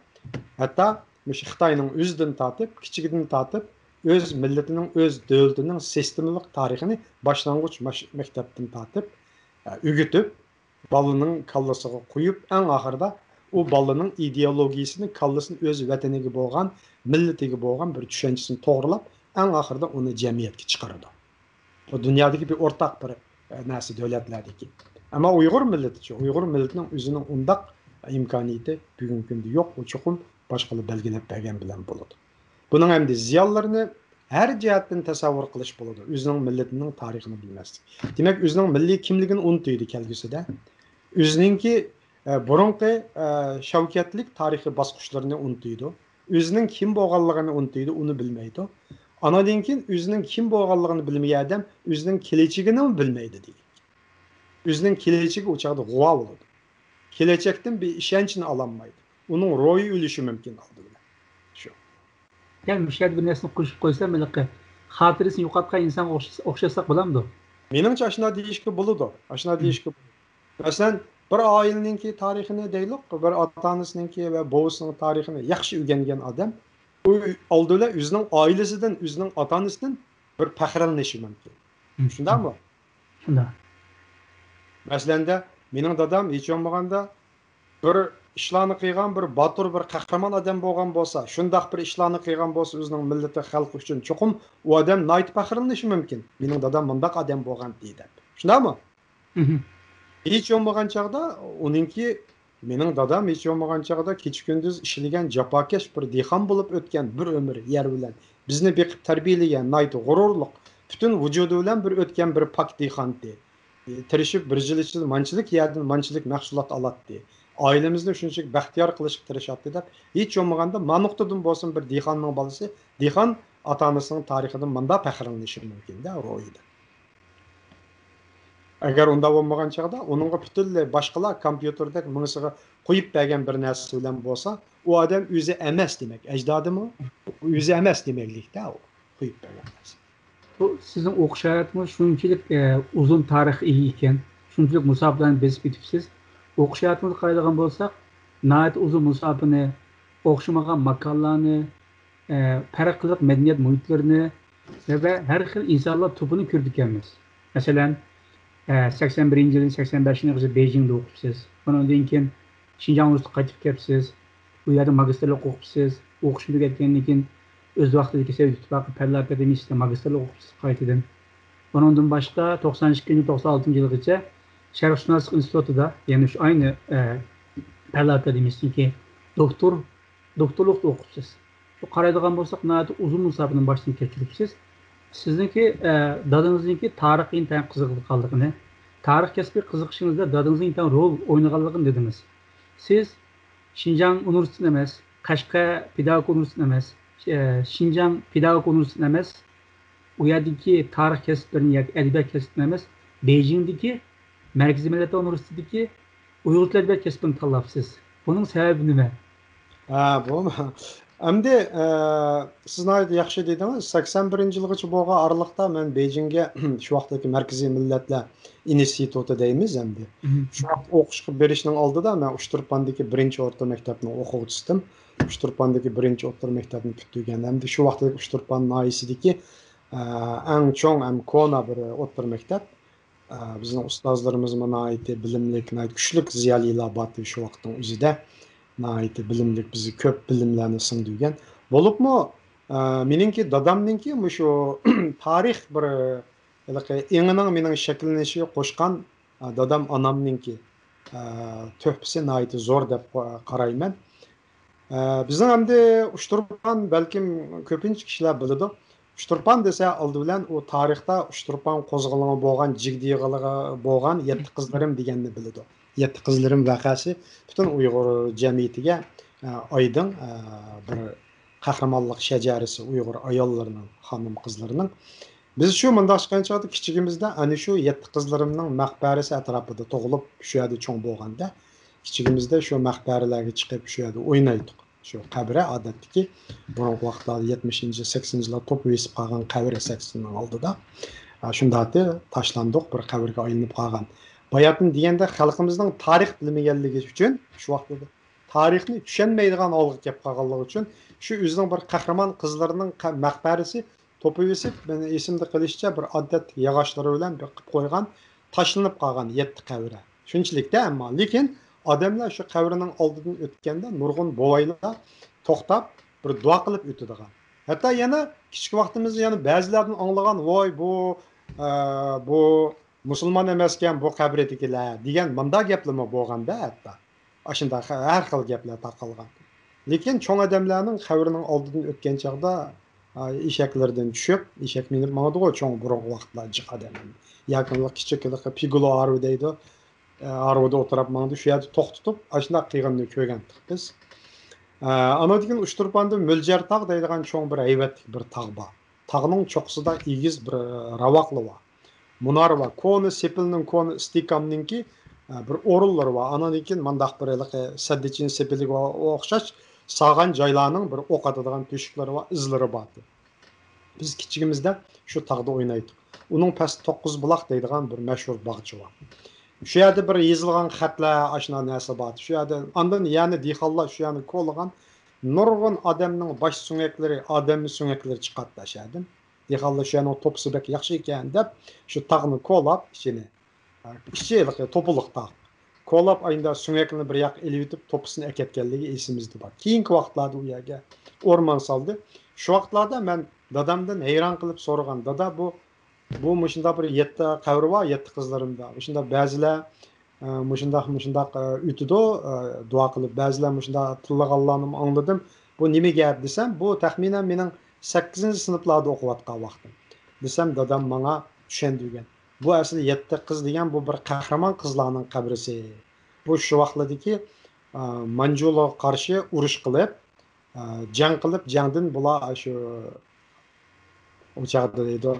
ھەتتا مۇشۇ خىتاينىڭ ئۆزىدىن تارتىپ، كىچىكىدىن تارتىپ، ئۆز مىللىتىنىڭ، ئۆز دۆلىتىنىڭ سىستېمىلىق تارىخىنى باشلانغۇچ ماش-، مەكتەپتىن تارتىپ، ئە، ئۆگىتىپ، بالىنىڭ كاللىسىغا قويۇپ، ئەڭ ئاخىرىدا ئۇ بالىنىڭ ئىدېئولوگىيىسىنى، كاللىسىنى ئۆز ۋەتىنىگە بولغان، مىللىتىگە بولغان بىر چۈشەنچىسىنى توغرىلاپ، ئەڭ ئاخىرىدا ئۇنى جەمئىيەتكە چىقىرىدۇ. بۇ دۇنيادىكى بىر ئورتاق بىر، ئە، نەرسە دۆلەتلەردىكى. ئەمما ئۇيغۇر مىللىتىچۇ؟ ئۇيغۇر مىللىتىنىڭ ئۆزىنىڭ ئۇنداق ئىمكانىيىتى بۈگۈنكى كۈندە يوق. ئۇ چوقۇم باشقىلار بەلگىلەپ بەرگەن بىلەن بولىدۇ. بۇنىڭ ئەمدى زىيانلىرىنى ھەر جەھەتتىن تەسەۋۋۇر قىلىش بولىدۇ. ئۆزىنىڭ مىللىتىنىڭ تارىخىنى بىلمەسلىك. دېمەك، ئۆزىنىڭ مىللىي كىملىكىنى ئۇنتۇيدۇ كەلگۈسىدە. ئۆزىنىڭكى، ئە، بۇرۇنقى، ئە، شەۋكەتلىك تارىخىي باسقۇچلىرىنى ئۇنتۇيدۇ. ئۆزىنىڭ كىم بولغانلىقىنى ئۇنتۇيدۇ، ئۇنى بىلمەيدۇ. ئانىدىن كېيىن ئۆزىنىڭ كىم بولغانلىقىنى بىلمىگەن ئادەم ئۆزىنىڭ كېلىچىكىنىمۇ بىلمەيدۇ دېگەن. ئۆزىنىڭ كېلىچىكى ئۇ چاغدا غۇۋا بولىدۇ. كېلەچەكتىن بىر ئىشەنچنى ئالالمايدۇ. ئۇنىڭ روھى ئۆلۈشى مۇمكىن ئالدى بىلەن. شۇ. يەنى مۇشۇ يەردە بىر نەرسىنى قوشۇپ قويسام، ھېلىقى خاتىرىسىنى يوقاتقان ئىنسانغا ئوخشاش-، ئوخشاتساق بولامدۇ؟ مېنىڭچە ئاشۇنداق دېيىشكە بولىدۇ. ئاشۇنداق دېيىشكە بولىدۇ. مەسىلەن، بىر ئائىلىنىڭكى تارىخىنى دەيلۇق، بىر ئاتا-ئانىسىنىڭكى ۋە بوۋىسىنىڭ تارىخىنى ياخشى ئۆگەنگەن ئادەم، ئۇ ئالدى بىلەن ئۆزىنىڭ ئائىلىسىدىن، ئۆزىنىڭ ئاتا-ئانىسىدىن بىر پەخىرلىنىشى مۇمكىن. شۇنداقمۇ؟ شۇنداق. مەسىلەندە، مېنىڭ دادام ھېچ بولمىغاندا بىر ئىشلارنى قىلغان، بىر باتۇر، بىر قەھرىمان ئادەم بولغان بولسا، شۇنداق بىر ئىشلارنى قىلغان بولسا ئۆزىنىڭ مىللىتى، خەلقى ئۈچۈن، چوقۇم ئۇ ئادەم ناھايىتى پەخىرلىنىشى مۇمكىن. مېنىڭ دادام مۇنداق ئادەم بولغانتى دەپ. شۇنداقمۇ؟ ھېچ بولمىغان چاغدا ئۇنىڭكى، مېنىڭ دادام ھېچ بولمىغان چاغدا كېچە-كۈندۈز ئىشلىگەن، جاپاكەش بىر دېھقان بولۇپ ئۆتكەن، بىر ئۆمۈر يەر بىلەن بىزنى بېقىپ تەربىيەلىگەن، ناھايىتى غۇرۇرلۇق، پۈتۈن ۋۇجۇدى بىلەن بىر ئۆتكەن بىر پاك دېھقانتى. تىرىشىپ بىر يىل ئىچىدە مانچىلىك يەردىن مانچىلىك مەھسۇلات ئالاتتى. ئائىلىمىزنى شۇنچىلىك بەختىيار قىلىشقا تىرىشاتتى دەپ، ھېچ بولمىغاندا ما نۇقتىدىن بولسۇن بىر دېھقاننىڭ بالىسى، دېھقان ئاتا-ئانىسىنىڭ تارىخىدىن مۇنداق پەخىرلىنىشى مۇمكىن-دە، روھىدا. ئەگەر ئۇنداق بولمىغان چاغدا ئۇنىڭغا پۈتۈنلەي باشقىلار كومپيۇتېردەك مېڭىسىغا قويۇپ بەرگەن بىر نەرسە بىلەن بولسا، ئۇ ئادەم ئۆزى ئەمەس دېمەك، ئەجدادىمۇ ئۆزى ئەمەس دېمەكلىكتە ئۇ قويۇپ بەرگەن نەرسە. بۇ سىزنىڭ ئوقۇش ھاياتىڭىز شۇنچىلىك ئۇزۇن تارىخقا ئىگە ئىكەن، شۇنچىلىك مۇساپىلەرنى بېسىپ ئۆتۈپسىز. ئوقۇش ھاياتىڭىزغا قارايدىغان بولساق، ناھايىتى ئۇزۇن مۇساپىنى، ئوخشىمىغان ماكانلارنى، پەرقلىق مەدەنىيەت مۇھىتلىرىنى ۋە ھەر خىل ئىنسانلار توپىنى كۆرىدىكەنمىز. مەسىلەن، سەكسەن بىرىنچى يىلى سەكسەن بەشىنچى يىلغىچە بېيجىڭدا ئوقۇپسىز. ئۇنىڭدىن كېيىن شىنجاڭ ئۇنىۋېرسىتېتىغا قايتىپ كەپسىز. ئۇ يەردە ماگىستىرلىق ئوقۇپسىز. ئوقۇشنى تۈگەتكەندىن كېيىن ئۆز ۋاقتىدىكى سوۋېت ئىتتىپاقى پەنلەر ئاكادېمىيىسىدا ماگىستىرلىق ئوقۇپسىز قايتىدىن. ئۇنىڭدىن باشقا توقسان ئىككىنچى، توقسان ئالتىنچى يىلغىچە شەرقشۇناسلىق ئىنستىتۇتىدا، يەنى شۇ ئاينى پەنلەر ئاكادېمىيىسىدىكى دوكتور دوكتورلۇقتا ئوقۇپسىز. شۇ قارايدىغان بولساق، ناھايىتى ئۇزۇن مۇساپىنى باشتىن كەچۈرۈپسىز. سىزنىڭكى، دادىڭىزنىڭكى تارىخقا ئىنتايىن قىزىقىدىغانلىقىنى، تارىخ كەسپىگە قىزىقىشىڭىزدا دادىڭىزنىڭ ئىنتايىن رول ئوينىغانلىقىنى دېدىڭىز. سىز شىنجاڭ ئۇنىۋېرسىتېتىنى ئەمەس، قەشقەر پېداگوگىكا ئۇنىۋېرسىتېتىنى ئەمەس، شىنجاڭ پېداگوگىكا ئۇنىۋېرسىتېتىنى ئەمەس، ئۇ يەردىكى تارىخ كەسىپلىرىنى ياكى ئەدەبىيات كەسپىنى ئەمەس، بېيجىڭدىكى مەركىزىي مىللەت ئۇنىۋېرسىتېتىدىكى ئۇيغۇر تىل ئەدەبىيات كەسپىنى تاللاپسىز. بۇنىڭ سەۋەبى نېمە؟ ھە، بۇ ئەمدى، ئە، سىز ناھايىتى ياخشى دېدىڭىز. سەكسەن بىرىنچى يىلغىچە بولغان ئارىلىقتا مەن بېيجىڭگە شۇ ۋاقىتتىكى مەركىزىي مىللەتلەر ئىنستىتۇتى دەيمىز ئەمدى. شۇ ۋاقىت ئوقۇشقا بېرىشنىڭ ئالدىدا مەن ئۇچتۇرپاندىكى بىرىنچى ئوتتۇرا مەكتەپنىڭ ئوقۇغۇچىسىدىم. ئۇچتۇرپاندىكى بىرىنچى ئوتتۇرا مەكتەپنى پۈتتۈرگەن. ئەمدى شۇ ۋاقىتتىكى ئۇچتۇرپان ناھىيەسىدىكى، ئە، ئەڭ چوڭ ھەم كونا بىر ئوتتۇرا مەكتەپ. ئە، بىزنىڭ ئۇستازلىرىمىزمۇ ناھايىتى بىلىملىك، ناھايىتى كۈچلۈك زىيالىيلار بارتى شۇ ۋاقىتنىڭ ئۆزىدە. ناھايىتى بىلىملىك، بىزگە كۆپ بىلىملەرنى سىڭدۈرگەن. بولۇپمۇ، ئە، مېنىڭكى دادامنىڭكى مۇشۇ تارىخ بىر ھېلىقى ئېڭىنىڭ مېنىڭ شەكىللىنىشىگە قوشقان، ئە، دادام ئانامنىڭكى، ئە، تۆھپىسى ناھايىتى زور دەپ قا-، قارايمەن. ئە، بىزنىڭ ئەمدى ئۇچتۇرپان بەلكىم كۆپىنچە كىشىلەر بىلىدۇ. ئۇچتۇرپان دېسە ئالدى بىلەن ئۇ تارىختا ئۇچتۇرپان قوزغىلىڭى بولغان، جىگدە يېغىلىقى بولغان يەتتە قىزلىرىم دېگەننى بىلىدۇ. يەتتە قىزلىرىم ۋەقەسى پۈتۈن ئۇيغۇر جەمئىيىتىگە، ئە، ئايدىڭ، ئە، بىر قەھرىمانلىق شەجەرىسى ئۇيغۇر ئاياللىرىنىڭ، خانىم قىزلىرىنىڭ. بىز شۇ مۇنداق چىققان چاغدا كىچىكىمىزدە ئەنە شۇ يەتتە قىزلىرىمنىڭ مەقبەرىسى ئەتراپىدا تۇغۇلۇپ، شۇ يەردە چوڭ بولغاندا، كىچىكىمىزدە شۇ مەقبەرىلەرگە چىقىپ، شۇ يەردە ئوينايتتۇق. شۇ قەبرە ئادەتتىكى بۇرۇنقى ۋاقىتلاردا يەتمىشىنچى، سەكسىنىنچى يىللار توپا بېسىپ قالغان قەبرە سەكسىننىڭ ئالدىدا. ئا، شۇنداق تاشلاندۇق، بىر قەبرىگە ئايلىنىپ قالغان. باياتىن دېگەندە خەلقىمىزنىڭ تارىخ بىلمىگەنلىكى ئۈچۈن شۇ ۋاقىتتا تارىخنى چۈشەنمەيدىغان ھالغا كەپ قالغانلىقى ئۈچۈن شۇ ئۆزىنىڭ بىر قەھرىمان قىزلىرىنىڭ قە-، مەقبەرىسى توپىۋېسىپ، مېنىڭ ئېسىمدە قېلىشىچە بىر ئادەتتىكى ياغاچلىرى بىلەن بىر قىلىپ قويغان، تاشلىنىپ قالغان يەتتە قەبرە. شۇنچىلىكتە ئەمما، لېكىن ئادەملەر شۇ قەبرىنىڭ ئالدىدىن ئۆتكەندە نۇرغۇن بوۋايلار توختاپ بىر دۇئا قىلىپ ئۆتىدىغان. ھەتتا يەنە كىچىك ۋاقتىمىزدا يەنە بەزىلەردىن ئاڭلىغان، ۋاي بۇ، ئە، بۇ مۇسۇلمان ئەمەسكەن بۇ قەبرىدىكىلەر دېگەن مۇنداق گەپلىرمۇ بولغاندا ھەتتا. ئاشۇنداق ھەر خىل گەپلەر تارقالغان. لېكىن چوڭ ئادەملەرنىڭ قەبرىنىڭ ئالدىدىن ئۆتكەن چاغدا، ئا، ئېشەكلىرىدىن چۈشۈپ، ئېشەك مىنىپ ماڭىدىغۇ چوڭ بۇرۇنقى ۋاقىتلار جىق ئادەم. ياكى كىچىك پىگۇلو ھارۋا دەيدۇ. ئە، ھارۋىدا ئولتۇرۇپ ماڭدى. شۇ يەردە توختىتىپ، ئاشۇنداق قىلغىنىنى كۆرگەنتۇق بىز. ئە، ئانىڭدىن كېيىن ئۇچتۇرپاندا مۆلجەر تاغ دەيدىغان چوڭ بىر ھەيۋەتلىك بىر تاغ بار. تاغنىڭ چوققىسىدا ئېگىز بىر راۋاقلا بار. مۇنارى بار. كونا سېپىلنىڭ، كونا ئىستىھكامنىڭكى، ئە، بىر ئورۇنلىرى بار. ئانىڭدىن كېيىن مانداق بىر ھېلىقى سەددىچىن سېپىلىگە ئوخشاش سالغان جايلارنىڭ بىر ئوق ئاتىدىغان تۆشۈكلىرى بار، ئىزلىرى بار. بىز كىچىكىمىزدە شۇ تاغدا ئوينايتتۇق. ئۇنىڭ پەستىدە توققۇز بۇلاق دەيدىغان بىر مەشھۇر باغچە بار. شۇ يەردە بىر يېزىلغان خەتلەر، ئاشۇنداق نەرسە بار. شۇ يەردە ئاندىن يەنە دېھقانلار شۇ يەرنى كولىغان، نۇرغۇن ئادەمنىڭ باش سۆڭەكلىرى، ئادەمنىڭ سۆڭەكلىرى چىقاتتى ئاشۇ يەردىن. دېھقانلار شۇ يەرنىڭ توپىسى بەك ياخشى ئىكەن دەپ، شۇ تاغنى كولاپ ئىچىنى، ئىچى ھېلىقى توپىلىق تاغ. كولاپ ئاينىدا سۆڭەكنى بىر ياققا ئېلىۋېتىپ، توپىسىنى ئەكەتكەنلىكى ئېسىمىزدە بار. كېيىنكى ۋاقىتلاردا ئۇ يەرگە ئورمان سالدى. شۇ ۋاقىتلاردا مەن دادامدىن ھەيران قېلىپ سورىغان، دادا، بۇ، بۇ مۇشۇنداق بىر يەتتە قەبرە بار، يەتتە قىزلىرىمدا. مۇشۇنداق بەزىلەر، ئە، مۇشۇنداق، مۇشۇنداق، ئە، ئۆتىدۇ، ئە، دۇئا قىلىپ، بەزىلەر مۇشۇنداق تىللىغانلارنىمۇ ئاڭلىدىم. بۇ نېمە گەپ دېسەم، بۇ تەخمىنەن مېنىڭ سەككىزىنچى سىنىپلاردا ئوقۇۋاتقان ۋاقتىم. دېسەم، دادام ماڭا چۈشەندۈرگەن. بۇ ئەسلى يەتتە قىز دېگەن بۇ بىر قەھرىمان قىزلارنىڭ قەبرىسى. بۇ شۇ ۋاقىتلىدىكى، ئا، مانجۇلارغا قارشى ئۇرۇش قىلىپ، ئا، جەڭ قىلىپ، جەڭدىن بۇلار شۇ، ئۇ چاغدا دەيدۇ،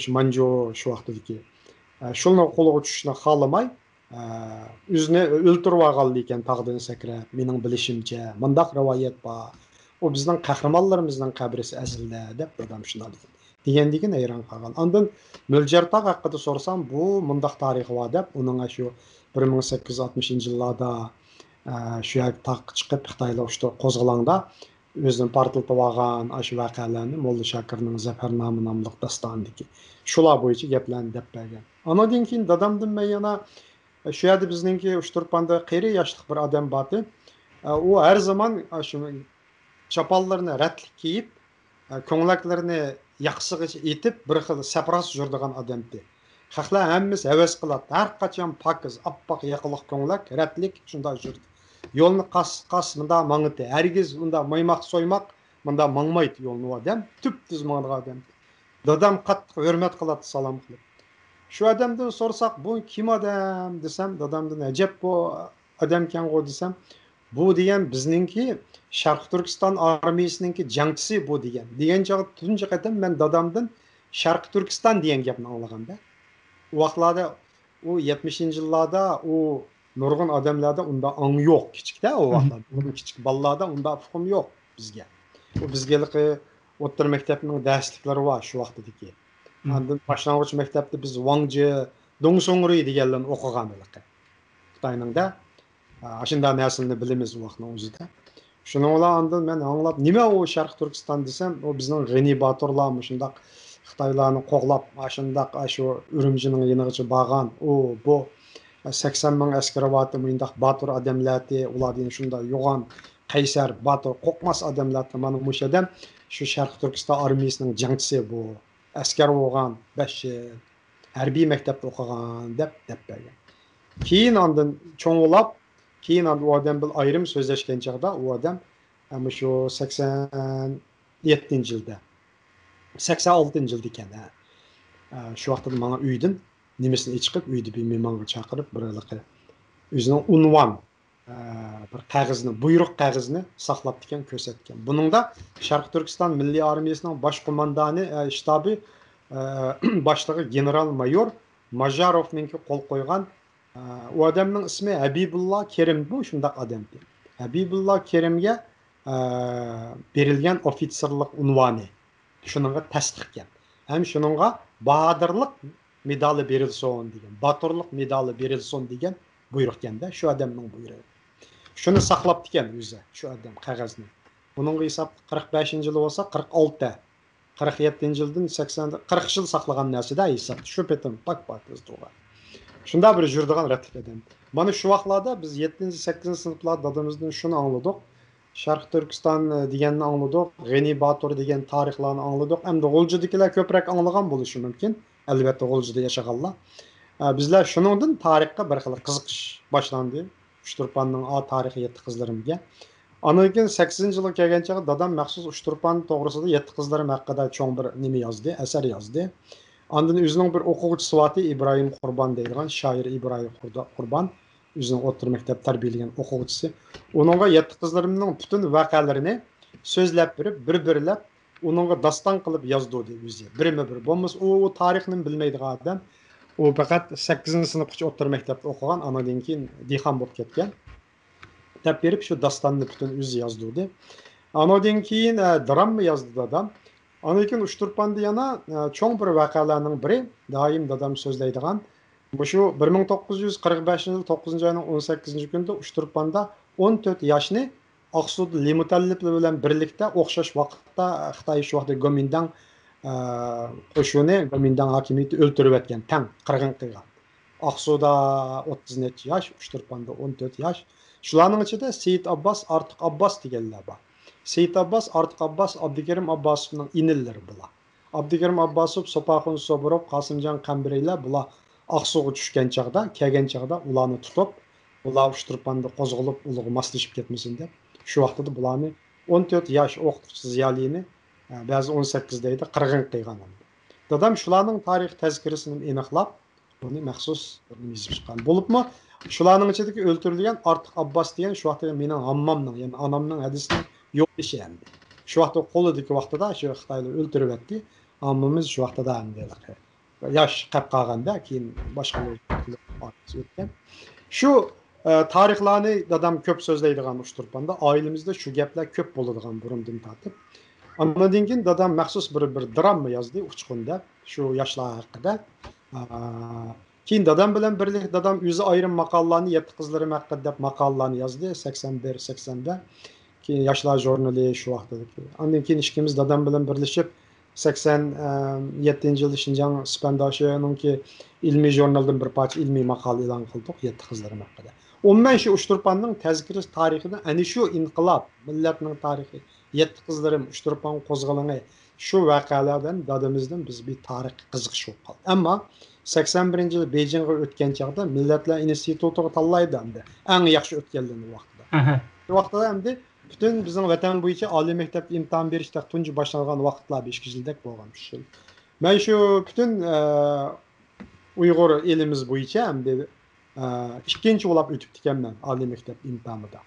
شۇ مانجۇ شۇ ۋاقىتلىدىكى، ئە، شۇنىڭ قولىغا چۈشۈشنى خالىماي، ئە، ئۆزىنى ئۆلتۈرۈۋالغانلىكەن تاغدىن سەكرەپ، مېنىڭ بىلىشىمچە، مۇنداق رىۋايەت بار. ئۇ بىزنىڭ قەھرىمانلىرىمىزنىڭ قەبرىسى ئەسلىدە، دەپ دادام شۇنداق دېگەن. دېگەندىكىن ھەيران قالغان. ئاندىن مۆلجەرتاغ ھەققىدە سورىسام، بۇ مۇنداق تارىخى بار، دەپ، ئۇنىڭ شۇ بىر مىڭ سەككىز يۈز ئاتمىشىنچى يىللاردا، ئە، شۇ يەرگە تاغقا چىقىپ، خىتايلار ئۇشتۇر قوزغىلاڭدا ئۆزىنى پارتلىتىۋالغان ئاشۇ ۋەقەلەرنى موللا شاكىرنىڭ زەپەرنامە ناملىق داستانىدىكى شۇلار بويىچە گەپلەرنى دەپ بەرگەن. ئانىڭدىن كېيىن دادامدىن مەن يەنە، شۇ يەردە بىزنىڭكى ئۇشتۇرپاندا قېرى ياشلىق بىر ئادەم بارتى. ئۇ ھەر زامان شۇ چاپانلىرىنى رەتلىك كىيىپ، كۆڭلەكلىرىنى ياقىسىغىچە ئېتىپ، بىر خىل سەپراس يۈرىدىغان ئادەمتى. خەقلەر ھەممىسى ھەۋەس قىلاتتى. ھەر قاچان پاكىز، ئاپئاق ياقىلىق كۆڭلەك، رەتلىك شۇنداق يۈردى. يولنى قاس-قاس مۇنداق ماڭىتى. ھەرگىز ئۇنداق مايماق سويماق مۇنداق ماڭمايتتى يولنى ئۇ ئادەم. تۈپتۈز ماڭىدىغان ئادەم. دادام قاتتىق ھۆرمەت قىلاتتى سالام قىلىپ. شۇ ئادەمدىن سورىساق، بۇ كىم ئادەم دېسەم، دادامدىن ئەجەب بۇ ئادەمكەنغۇ دېسەم، بۇ دېگەن بىزنىڭكى شەرقىي تۈركىستان ئارمىيىسىنىڭكى جەڭچىسى بۇ دېگەن. دېگەن چاغدا تۇنجى قېتىم مەن دادامدىن شەرقىي تۈركىستان دېگەن گەپنى ئاڭلىغاندا. ئۇ ۋاقىتلاردا، ئۇ يەتمىشىنچى يىللاردا ئۇ نۇرغۇن ئادەملەردە ئۇنداق ئاڭ يوق كىچىكتە، ئۇ ۋاقىتلاردا. كىچىك بالىلاردا ئۇنداق ئۇقۇم يوق بىزگە. ئۇ بىزگە ھېلىقى ئوتتۇرا مەكتەپنىڭ دەرسلىكلىرى بار شۇ ۋاقتىدىكى. ئاندىن باشلانغۇچ مەكتەپتە بىز ۋاڭجې، دۇڭسۇڭرۇي دېگەنلەرنى ئوقۇغان ھېلىقى. خىتاينىڭ دە، ئاشۇنداق نەرسىلەرنى بىلىمىز ئۇ ۋاقىتنىڭ ئۆزىدە. شۇنىڭ بىلەن ئاندىن مەن ئاڭلاپ، نېمە ئۇ شەرقىي تۈركىستان دېسەم، ئۇ بىزنىڭ غېنى باتۇرلار مۇشۇنداق خىتايلارنى قوغلاپ، ئاشۇنداق، ئاشۇ ئۈرۈمچىنىڭ يېنىغىچە بارغان، ئۇ، بۇ، سەكسەن مىڭ ئەسكىرى بارتى، مۇنداق باتۇر ئادەملەرتى، ئۇلار دېگەن شۇنداق يوغان، قەيسەر، باتۇر، قورقماس ئادەملەرتى. مانا مۇشۇ ئادەم شۇ شەرقىي تۈركىستان ئارمىيىسىنىڭ جەڭچىسى بۇ. ئەسكەر بولغان بەش يىل، ھەربىي مەكتەپتە ئوقۇغان دەپ دەپ بەرگەن. كېيىن ئاندىن چوڭ بولاپ، كېيىن ئاندىن ئۇ ئادەم بىلەن ئايرىم سۆزلەشكەن چاغدا ئۇ ئادەم، ئە، مۇشۇ سەكسەن يەتتىنچى يىلدا، سەكسەن ئالتىنچى يىلدا ئىكەن، ھە. ئە، شۇ ۋاقىتتا ماڭا ئۆيدىن نېمىسىنى ئېچىقىپ، ئۆيدە بىر مېھمانغا چاقىرىپ، بىر ھېلىقى ئۆزىنىڭ ئۇنۋان، ئە، بىر قەغىزىنى، بۇيرۇق قەغىزىنى ساقلاپتىكەن، كۆرسەتكەن. بۇنىڭدا شەرقىي تۈركىستان مىللىي ئارمىيىسىنىڭ باش قوماندانى، ئە، شتابى، ئە، باشلىقى گېنېرال مايور ماژاروفنىڭكى قول قويغان، ئە، ئۇ ئادەمنىڭ ئىسمى ھەبىبۇللا كېرىممۇ شۇنداق ئادەمتى. ھەبىبۇللا كېرىمگە، ئە، بېرىلگەن ئوفىتسېرلىق ئۇنۋانى شۇنىڭغا تەستىقكەن. ھەم شۇنىڭغا باھادىرلىق مېدالى بېرىلسۇن دېگەن، باتۇرلۇق مېدالى بېرىلسۇن دېگەن بۇيرۇقكەن-دە، شۇ ئادەمنىڭ بۇيرۇقى. شۇنى ساقلاپتىكەن ئۆزى، شۇ ئادەم قەغەزنى. ئۇنىڭغا ھېساب قىرىق بەشىنچى يىلى بولسا قىرىق ئالتە، قىرىق يەتتىنچى يىلدىن سەكسەن، قىرىق يىل ساقلىغان نەرسىدە ھېساب. شۇ پېتىم پاك پاكىز تۇرغان. شۇنداق بىر يۈرىدىغان رەتلىك ئادەم. مانا شۇ ۋاقىتلاردا بىز يەتتىنچى، سەككىزىنچى سىنىپلاردا دادىمىزدىن شۇنى ئاڭلىدۇق. شەرقىي تۈركىستان، ئە، دېگەننى ئاڭلىدۇق، غېنى باتۇر دېگەن تارىخلارنى ئاڭلىدۇق. ئەمدى غۇلجىدىكىلەر كۆپرەك ئاڭلىغان بولۇشى مۇمكىن. ئەلۋەتتە، غۇلجىدا ياشىغانلار. ئە، بىزلەر شۇنىڭدىن تارىخقا بىر خىل قىزىقىش باشلاندى. ئۇچتۇرپاننىڭ ئا تارىخى يەتتە قىزلىرىمگە. ئاندىن كېيىن سەككىزىنچى يىلغا كەلگەن چاغدا دادام مەخسۇس ئۇچتۇرپان توغرىسىدا يەتتە قىزلىرىم ھەققىدە چوڭ بىر نېمە يازدى، ئەسەر يازدى. ئاندىن ئۆزىنىڭ بىر ئوقۇغۇچىسى بارتى، ئىبراھىم قۇربان دەيدىغان، شائىر ئىبراھىم قۇردا-، قۇربان. ئۆزىنىڭ ئوتتۇرا مەكتەپ تەربىيەلىگەن ئوقۇغۇچىسى. ئۇنىڭغا يەتتە قىزلىرىمنىڭ پۈتۈن ۋەقەلىرىنى سۆزلەپ بېرىپ، بىر-بىرلەپ ئۇنىڭغا داستان قىلىپ يازدۇردى ئۆزى. بىرمۇ بىر. بولمىسا ئۇ، ئۇ تارىخنى بىلمەيدىغان ئادەم. ئۇ پەقەت سەككىزىنچى سىنىپقىچە ئوتتۇرا مەكتەپتە ئوقۇغان، ئاندىن كېيىن دېھقان بولۇپ كەتكەن. دەپ بېرىپ شۇ داستاننى پۈتۈن ئۆزى يازدۇردى. ئانىڭدىن كېيىن، ئە، درامما يازدى دادام. ئاندىن كېيىن ئۇچتۇرپاندا يەنە، ئە، چوڭ بىر ۋەقەلەرنىڭ بىرى، دائىم دادام سۆزلەيدىغان، مۇشۇ بىر مىڭ توققۇز يۈز قىرىق بەشىنچى يىل توققۇزىنچى ئاينىڭ ئون سەككىزىنچى كۈنىدە ئۇچتۇرپاندا ئون تۆت ياشنى ئاقسۇدا لىمۇتەللىپلەر بىلەن بىرلىكتە ئوخشاش ۋاقىتتا، خىتاي شۇ ۋاقىتتا گومىنداڭ، ئە، قوشۇنى، گومىنداڭ ھاكىمىيىتى ئۆلتۈرۈۋەتكەن، تەڭ قىرغىن قىلغان. ئاقسۇدا ئوتتۇز نەچچە ياش، ئۇچتۇرپاندا ئون تۆت ياش. شۇلارنىڭ ئىچىدە سېيىت ئابباس، ئارتۇق ئابباس دېگەنلەر بار. سېيىت ئابباس، ئارتۇق ئابباس، ئابدۇكېرىم ئابباسوفنىڭ ئىنىلىرى بۇلار. ئابدۇكېرىم ئابباسوف، سوپاخۇن سوبۇروف، قاسىمجان قەمبىرىيلەر، بۇلار ئاقسۇغا چۈشكەن چاغدا، كەلگەن چاغدا ئۇلارنى تۇتۇپ، ئۇلار ئۇچتۇرپاندا قوزغىلىپ، ئۇلارغا ماسلىشىپ كەتمىسۇن دەپ، شۇ ۋاقتىدا بۇلارنى، ئون تۆت ياش ئوقۇتقۇچى زىيالىينى، ئە، بەزى ئون سەككىز دەيدۇ، قىرغىن قىلغان. دادام شۇلارنىڭ تارىخ تەزكىرىسىنى ئېنىقلاپ، بۇنى مەخسۇس يېزىپ چىققان. بولۇپمۇ شۇلارنىڭ ئىچىدىكى ئۆلتۈرۈلگەن ئارتۇق ئابباس دېگەن شۇ ۋاقىتتا مېنىڭ ھاممامنىڭ، يەنى ئانامنىڭ ھەدىسىنىڭ يولدىشى ئەمدى. شۇ ۋاقىتتا قولىدىكى ۋاقتىدا شۇ خىتايلار ئۆلتۈرۈۋەتتى. ھاممىمىز شۇ ۋاقتىدا ئەمدى ياش قېلىپ قالغاندا، كېيىن باشقا ئۆتكەن. شۇ، ئە، تارىخلارنى دادام كۆپ سۆزلەيدىغان ئۇچتۇرپاندا، ئائىلىمىزدە شۇ گەپلەر كۆپ بولىدىغان بۇرۇندىن تارتىپ. ئاندىن كېيىن دادام مەخسۇس بىر، بىر دراما يازدى، ئۇچقۇن دەپ، شۇ ياشلار ھەققىدە. ئا، كېيىن دادام بىلەن بىرلىكتە دادام ئۆزى ئايرىم ماقالىلارنى، يەتتە قىزلىرىم ھەققىدە دەپ ماقالىلارنى يازدى، سەكسەن بىر، سەكسەندە. كېيىن ياشلار ژۇرنىلى شۇ ۋاقىتتىكى. ئاندىن كېيىن ئىككىمىز دادام بىلەن بىرلىشىپ، سەكسەن يەتتىنچى يىلى شىنجاڭ سىپەنداشىنىڭكى ئىلمىي ژۇرنىلىدىن بىر پارچە ئىلمىي ماقالە ئېلان قىلدۇق، يەتتە قىزلىرىم ھەققىدە. ئومۇمەن شۇ ئۇچتۇرپاننىڭ تەزكىرىسى تارىخىدا ئەنە شۇ ئىنقىلاب، مىللەتنىڭ تارىخى، يەتتە قىزلىرىم، ئۇچتۇرپان قوزغىلىڭى، شۇ ۋەقەلەردىن دادىمىزدىن بىز بىر تارىخقا قىزىقىش بولۇپ قالدى. ئەمما سەكسەن بىرىنچى يىلى بېيجىڭغا ئۆتكەن چاغدا مىللەتلەر ئىنستىتۇتىغا تاللايدۇ ئەمدى ئەڭ ياخشى ئۆتكەنلەرنى ۋاقتىدا. ئەھە. شۇ ۋاقىتتا ئەمدى پۈتۈن بىزنىڭ ۋەتەن بويىچە ئالىي مەكتەپتە ئىمتىھان بېرىش تەك تۇنجى باشلانغان ۋاقىتلار، بىر ئىككى يىلدەك بولغان شۇ يىل. مەن شۇ پۈتۈن، ئە، ئۇيغۇر ئېلىمىز بويىچە ئەمدى، ئە، ئىككىنچى بولاپ ئۆتۈپتىكەنمەن ئالىي مەكتەپ ئىمتىھانىدا.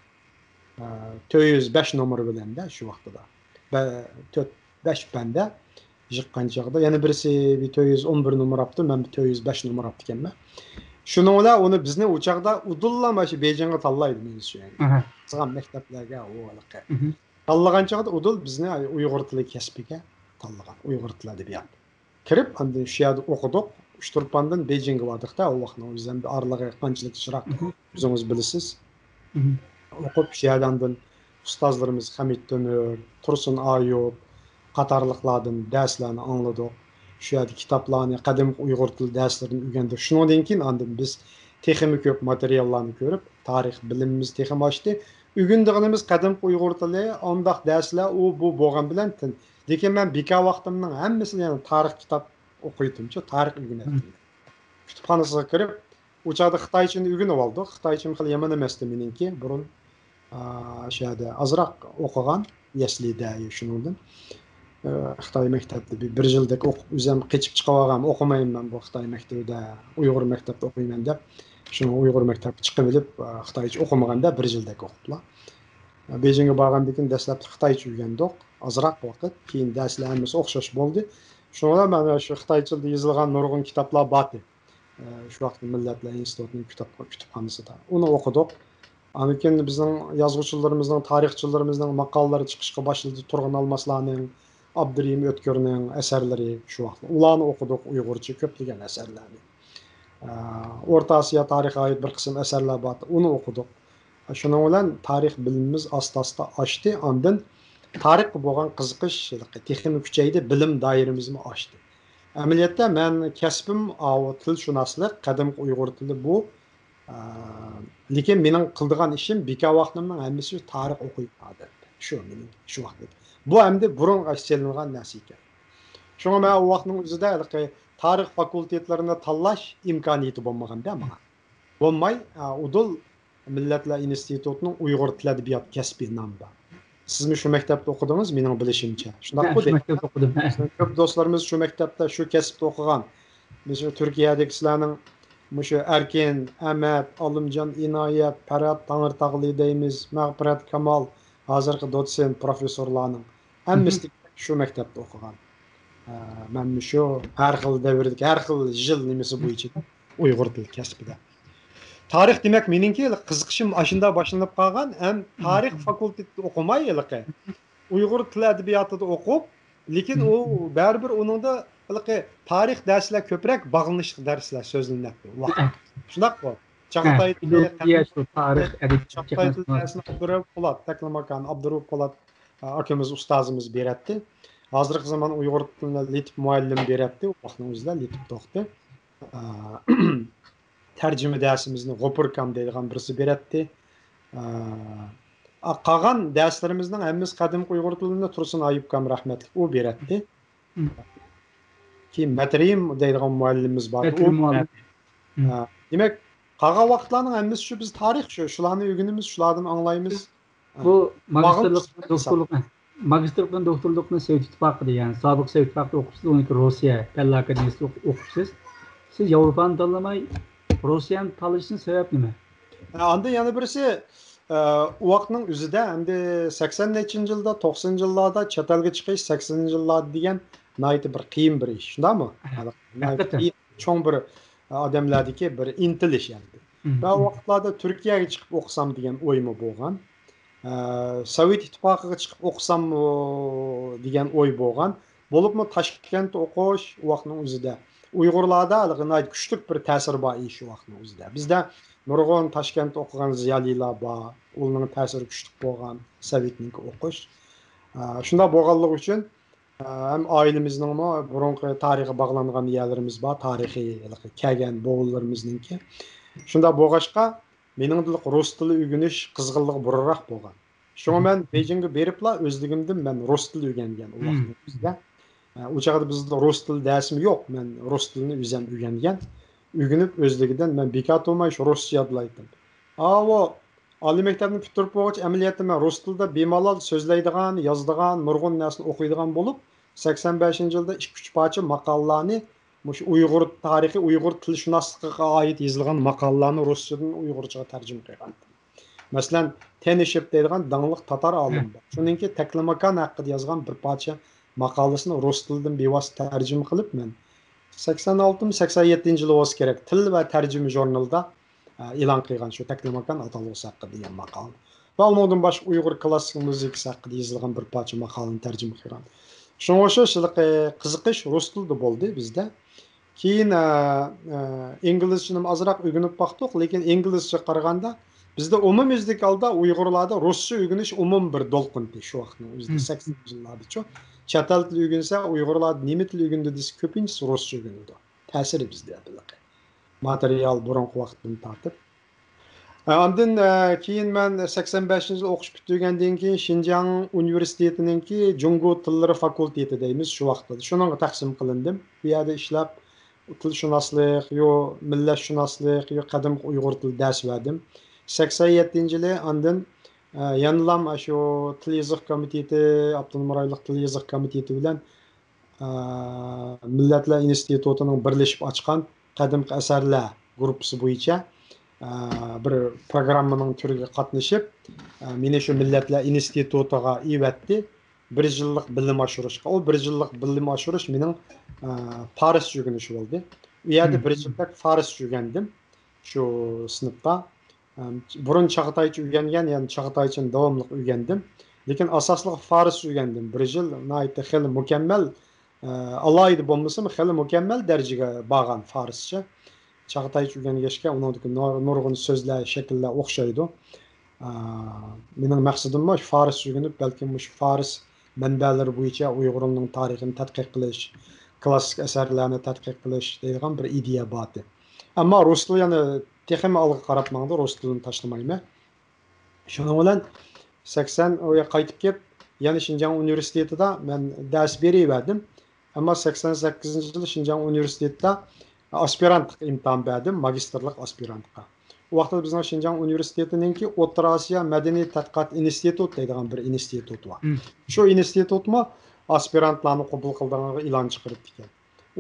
ئە، تۆت يۈز بەش نومۇر بىلەن-دە شۇ ۋاقتىدا. بە-، تۆت، بەش بەندە يىغقان چاغدا. يەنە بىرسى بىر تۆت يۈز ئون بىر نومۇر ئاپتۇ، مەن بىر تۆت يۈز بەش نومۇر ئاپتىكەنمەن. شۇنىڭ بىلەن ئۇنى بىزنى ئۇ چاغدا ئۇدۇللا مانا شۇ بېيجىڭغا تاللايدۇ مېنى شۇ يەرگە. ئەھە. قىزغان مەكتەپلەرگە ئۇ ھېلىقى. مھم. تاللىغان چاغدا ئۇدۇل بىزنى ئۇيغۇر تىلى كەسپىگە تاللىغان، ئۇيغۇر تىلى ئەدەبىياتى. كىرىپ، ئاندىن شۇ يەردە ئوقۇدۇق. ئۇچتۇرپاندىن بېيجىڭغا باردۇق-دە، ئۇ ۋاقىتنىڭ ئۆزى ئەمدى ئارىلىقى قانچىلىك يىراق، مھم. ئۆزىڭىز بىلىسىز. مھم. ئوقۇپ، شۇ يەردە ئاندىن ئۇستازلىرىمىز خەمىت تۆمۈر، تۇرسۇن ئايۇپ قاتارلىقلاردىن دەرسلەرنى ئاڭلىدۇق. شۇ يەردە كىتابلارنى، قەدىمكى ئۇيغۇر تىلى دەرسلىرىنى ئۆگەندۇق. شۇنىڭدىن كېيىن ئاندىن بىز تېخىمۇ كۆپ ماتېرىياللارنى كۆرۈپ، تارىخ بىلىمىمىز تېخىمۇ ئاشتى. ئۆگىنىدىغىنىمىز قەدىمكى ئۇيغۇر تىلى، ئانداق دەرسلەر، ئۇ، بۇ بولغان بىلەن تىل. لېكىن مەن بىكار ۋاقتىمنىڭ ھەممىسىنى يەنە تارىخ كىتاب ئوقۇيتتۇمچۇ، تارىخ ئۆگىنەتتىم. كۇتۇپخانىسىغا كىرىپ، ئۇ چاغدا خىتايچىنى ئۆگىنىۋالدۇق. خىتايچىم خېلى يامان ئەمەستى مېنىڭكى. بۇرۇن، ئا، شۇ يەردە ئازراق ئوقۇغان، يەسلىدە، شۇنىڭدىن. ئا، خىتاي مەكتەپتە بىر، بىر يىلدەك ئوقۇپ، ئۆزۈم قېچىپ چىقىۋالغان، ئوقۇمايمەن بۇ خىتاي مەكتىپىدە، ئۇيغۇر مەكتەپتە ئوقۇيمەن دەپ. شۇڭا ئۇيغۇر مەكتەپكە چىقىۋېلىپ، ئا، خىتايچە ئوقۇمىغاندا بىر يىلدەك ئوقۇپلا. بېيجىڭغا بارغاندىن كېيىن دەسلەپتە خىتايچە ئۆگەندۇق. ئازراق ۋاقىت، كېيىن دەرسلەر ھەممىسى ئوخشاش بولدى. شۇڭا مەن شۇ خىتايچىلدا يېزىلغان نۇرغۇن كىتابلار بارتى. ئە، شۇ ۋاقىتتا مىللەتلەر ئىنستىتۇتىنىڭ كىتاب، كۇتۇپخانىسىدا. ئۇنى ئوقۇدۇق. ئاندىن كېيىن بىزنىڭ يازغۇچىلىرىمىزنىڭ، تارىخچىلىرىمىزنىڭ ماقالىلىرى چىقىشقا باشلىدى. تۇرغۇن ئالماسلارنىڭ، ئابدۇرېھىم ئۆتكۈرنىڭ ئەسەرلىرى شۇ ۋاقىتتا. ئۇلارنى ئوقۇدۇق، ئۇيغۇرچە كۆپلىگەن ئەسەرلەرنى. ئە، ئورتا ئاسىيا تارىخىغا ئائىت بىر قىسىم ئەسەرلەر بارتى، ئۇنى ئوقۇدۇق. شۇنىڭ بىلەن تارىخ بىلىمىمىز ئاستا-ئاستا ئاشتى. ئاندىن تارىخقا بولغان قىزىقىش تېخىمۇ كۈچەيدى، بىلىم دائىرىمىزمۇ ئاشتى. ئەمەلىيەتتە مەن كەسپىم ئاۋۇ تىلشۇناسلىق، قەدىمكى ئۇيغۇر تىلى بۇ. ئا، لېكىن مېنىڭ قىلىدىغان ئىشىم بىكار ۋاقتىمنىڭ ھەممىسى تارىخ ئوقۇيمەن ئادەتتە. شۇ مېنىڭ شۇ ۋاقىت. بۇ ئەمدى بۇرۇنغا سېلىنغان نەرسە ئىكەن. شۇڭا مەن ئۇ ۋاقىتنىڭ ئۆزىدە ھېلىقى تارىخ فاكۇلتېتلىرىنى تاللاش ئىمكانىيىتى بولمىغاندا ماڭا. بولماي، ئا، ئۇدۇل مىللەتلەر ئىنستىتۇتىنىڭ ئۇيغۇر تىل ئەدەبىيات كەسپى نامى بار. سىزمۇ شۇ مەكتەپتە ئوقۇدىڭىز، مېنىڭ بىلىشىمچە. شۇنداققۇ؟ ھە، شۇ دەيمەن. مەكتەپتە ئوقۇدۇم، ھە. بىزنىڭ كۆپ دوستلىرىمىز شۇ مەكتەپتە، شۇ كەسىپتە ئوقۇغان. مۇشۇ تۈركىيەدىكى سىلەرنىڭ مۇشۇ ئەركىن، ئەمەت، ئالىمجان، ئىنايەت، پەرھات تاڭرىتاغلى دەيمىز، مەغپىرەت كامال، ھازىرقى دوتسېنت پروفېسسورلارنىڭ ھەممىسى شۇ مەكتەپتە ئوقۇغان. ئە، مەن مۇشۇ ھەر خىل دەۋردىكى، ھەر خىل يىل نېمىسى بويىچە ئۇيغۇر تىل كەسپىدە. تارىخ دېمەك مېنىڭكى قىزىقىشىم ئاشۇنداق باشلىنىپ قالغان، ھەم تارىخ فاكۇلتېتىدا ئوقۇماي ھېلىقى. ئۇيغۇر تىل ئەدەبىياتىدا ئوقۇپ، لېكىن ئۇ بەرىبىر ئۇنىڭدا ھېلىقى تارىخ دەرسلەر كۆپرەك باغلىنىشلىق دەرسلەر سۆزلىنەتتى. شۇنداققۇ؟ چاغاتاي تىلى، تارىخ، ئەدەبىيات، چاغاتاي تىلى دەرسىنى ئابدۇرائۇپ پولات، تەكلىماكان ئابدۇرائۇپ پولات، ئا، ئاكىمىز، ئۇستازىمىز بېرەتتى. ھازىرقى زامان ئۇيغۇر تىلىنى لېتىپ مۇئەللىم بېرەتتى، ئۇ ۋاقىتنىڭ ئۆزىدە لېتىپ توختى. ئا، تەرجىمە دەرسىمىزنى غوپۇركام دەيدىغان بىرسى بېرەتتى. ئا، قالغان دەرسلىرىمىزنىڭ ھەممىسى قەدىمكى ئۇيغۇر تىلىنى تۇرسۇن ئايۇپكام رەھمەتلىك ئۇ بېرەتتى. كېيىن مەترىيىم دەيدىغان مۇئەللىمىمىز بار. مەترىيىم مۇئەللىم. ھە، دېمەك، قالغان ۋاقىتلارنىڭ ھەممىسى شۇ، بىز تارىخ شۇ، شۇلارنى ئۆگىنىمىز، شۇلاردىن ئاڭلايمىز. بۇ ماگىستىرلىق، دوكتورلۇق، ماگىستىرلىقنى، دوكتورلۇقنى سوۋېت ئىتتىپاقىدا، يەنى سابىق سوۋېت ئىتتىپاقىدا ئوقۇپسىز، ئۇنىڭكى روسىيە پەنلەر ئاكادېمىيىسىدا ئوق-، ئوقۇپسىز. سىز ياۋروپانى تاللىماي، روسىيەنى تاللىشىڭىز سەۋەب نېمە؟ ھە، ئاندىن يەنە بىرسى، ئە، ئۇ ۋاقىتنىڭ ئۆزىدە، ئەمدى سەكسەن نەچچىنچى يىلدا، توقسىنىنچى يىللاردا چەت ئەلگە چىقىش، سەكسىنىنچى يىللاردا دېگەن ناھايىتى بىر قىيىن بىر ئىش، شۇنداقمۇ؟ ناھايىتى قىيىن، چوڭ بىر ئادەملەردىكى بىر ئىنتىلىش ئەمدى. مەن ئۇ ۋاقىتلاردا تۈركىيەگە چىقىپ ئوقۇسام دېگەن ئويمۇ بولغان. ئە، سوۋېت ئىتتىپاقىغا چىقىپ ئوقۇساممۇ دېگەن ئوي بولغان. بولۇپمۇ تاشكەنتتە ئوقۇش ئۇ ۋاقىتنىڭ ئۆزىدە ئۇيغۇرلاردا ھېلىقى ناھايىتى كۈچلۈك بىر تەسىر بار ئىدى شۇ ۋاقىتنىڭ ئۆزىدە. بىزدە نۇرغۇن تاشكەنتتە ئوقۇغان زىيالىيلار بار، ئۇلارنىڭ تەسىرى كۈچلۈك بولغان سوۋېتنىڭكى ئوقۇش. ئە، شۇنداق بولغانلىقى ئۈچۈن، ئە، ھەم ئائىلىمىزنىڭمۇ بۇرۇنقى تارىخقا باغلانغان يەرلىرىمىز بار، تارىخىي ھېلىقى كەلگەن بوۋىلىرىمىزنىڭكى. شۇنداق بولغاچقا، مېنىڭ رۇس تىلى ئۆگىنىش قىزغىنلىقى بۇرۇنراق بولغان. شۇڭا مەن بېيجىڭغا بېرىپلا ئۆزلۈكۈمدىن مەن رۇس تىلى ئۆگەنگەن ئۇ ۋاقىتنىڭ ئۆزىدە. ئە، ئۇ چاغدا بىزدە رۇس تىلى دەرسىمۇ يوق. مەن رۇس تىلىنى ئۆزۈم ئۆگەنگەن. ئۆگىنىپ ئۆزلۈكىدىن مەن بىكار تۇرماي شۇ رۇسچە يادلايتتىم. ئاۋۇ ئالىي مەكتەپنى پۈتتۈرۈپ بولغاچ ئەمەلىيەتتە مەن رۇس تىلىدا بىمالال سۆزلەيدىغان، يازىدىغان، نۇرغۇن نەرسىنى ئوقۇيدىغان بولۇپ، سەكسەن بەشىنچى يىلدا ئىككى-ئۈچ پارچە ماقالىلەرنى مۇشۇ ئۇيغۇر تارىخى، ئۇيغۇر تىلشۇناسلىقىغا ئائىت يېزىلغان ماقالىلەرنى رۇسچىدىن ئۇيغۇرچىغا تەرجىمە قىلغانىدىم. مەسىلەن، تېنىشېف دەيدىغان داڭلىق تاتار ئالىم بار. شۇنىڭكى تەكلىماكان ھەققىدە يازغان بىر پارچە ماقالىسىنى رۇس تىلىدىن بىۋاسىتە تەرجىمە قىلىپ، مەن سەكسەن ئالتىمۇ، سەكسەن يەتتىنچى يىلى بولسا كېرەك، تىل ۋە تەرجىمە ژۇرنىلىدا، ئە، ئېلان قىلغان شۇ تەكلىماكان ئاتالغۇسى ھەققىدە دېگەن ماقالىنى. ۋە ئۇنىڭدىن باشقا ئۇيغۇر كلاسسىك مۇزىكىسى ھەققىدە يېزىلغان بىر پارچە ماقالىنى تەرجىمە قىلغان. شۇڭا شۇ ھېلىقى قىزىقىش رۇس تىلىدا بولدى بىزدە. كېيىن، ئە، ئە، ئىنگلىزچىنىمۇ ئازراق ئۆگىنىپ باقتۇق، لېكىن ئىنگلىزچە قارىغاندا بىزدە ئومۇميۈزلۈك ھالدا ئۇيغۇرلاردا رۇسچە ئۆگىنىش ئومۇمىي بىر دولقۇن ئىدى شۇ ۋاقىتنىڭ ئۆزىدە، سەكسىنىنچى يىللاردىچۇ. چەت ئەل تىلى ئۆگەنسە، ئۇيغۇرلار نېمە تىل ئۆگىنىدۇ دېسە، كۆپىنچىسى رۇسچە ئۆگىنىدۇ. تەسىرى بىزدە ھېلىقى ماتېرىيال بۇرۇنقى ۋاقىتتىن تارتىپ. ئاندىن، ئە، كېيىن مەن سەكسەن بەشىنچى يىل ئوقۇش پۈتتۈرگەندىن كېيىن شىنجاڭ ئۇنىۋېرسىتېتىنىڭكى جۇڭگو تىللىرى فاكۇلتېتى دەيمىز شۇ ۋاقىتتا. شۇنىڭغا تەقسىم قىلىندىم. بۇ يەردە ئىشلەپ، تىلشۇناسلىق، يو مىللەتشۇناسلىق، يو قەدىمكى ئۇيغۇر تىلى دەرس بەردىم. سەكسەن يەتتىنچى يىلى ئاندىن، ئە، يەنىلام ئاشۇ تىل يېزىق كومىتېتى، ئاپتونوم رايونلۇق تىل يېزىق كومىتېتى بىلەن ئە، مىللەتلەر ئىنستىتۇتىنىڭ بىرلىشىپ ئاچقان قەدىمكى ئەسەرلەر گۇرۇپپىسى بويىچە، ئە، بىر پروگراممىنىڭ تۈرىگە قاتنىشىپ، ئە، مېنى شۇ مىللەتلەر ئىنستىتۇتىغا ئېۋەتتى. بىر يىللىق بىلىم ئاشۇرۇشقا. ئۇ بىر يىللىق بىلىم ئاشۇرۇش مېنىڭ، ئە، پارسچە ئۆگىنىش بولدى. ئۇ يەردە بىر يىلدەك پارسچە ئۆگەندىم شۇ سىنىپتا. ئەم، بۇرۇن چاغاتايچە ئۆگەنگەن، يەنى چاغاتايچىنى داۋاملىق ئۆگەندىم. لېكىن ئاساسلىقى فارسچە ئۆگەندىم. بىر يىل ناھايىتى خېلى مۇكەممەل، ئە، ئالاھىدە بولمىسىمۇ، خېلى مۇكەممەل دەرىجىگە بارغان فارسچە. چاغاتايچە ئۆگەنگەچكە ئۇنىڭدىكى نۇر-، نۇرغۇن سۆزلەر، شەكىللەر ئوخشايدۇ. ئە، مېنىڭ مەقسىتىم مۇشۇ فارسچە ئۆگىنىپ، بەلكىم مۇشۇ فارس مەنبەلىرى بويىچە ئۇيغۇرنىڭ تارىخىنى تەتقىق قىلىش، كلاسسىك ئەسەرلەرنى تەتقىق قىلىش دەيدىغان بىر ئىدىيە بار ئىدى. ئەمما رۇس تىلى يەنە تېخىمۇ ئالغا قاراپ ماڭدى، رۇس تىلىنى تاشلىمايمەن. شۇنىڭ بىلەن سەكسەن، ئۇ يەرگە قايتىپ كېلىپ، يەنە شىنجاڭ ئۇنىۋېرسىتېتىدا مەن دەرس بېرىۋەردىم. ئەمما سەكسەن سەككىزىنچى يىلى شىنجاڭ ئۇنىۋېرسىتېتىدا ئاسپىرانتلىق ئىمتىھان بەردىم، ماگىستىرلىق ئاسپىرانتقا. ئۇ ۋاقىتتا بىزنىڭ شىنجاڭ ئۇنىۋېرسىتېتىنىڭكى ئوتتۇرا ئاسىيا مەدەنىي تەتقىقات ئىنستىتۇت دەيدىغان بىر ئىنستىتۇت بار. شۇ ئىنستىتۇتمۇ ئاسپىرانتلارنى قوبۇل قىلىدىغانلىقىغا ئېلان چىقىرىپتىكەن.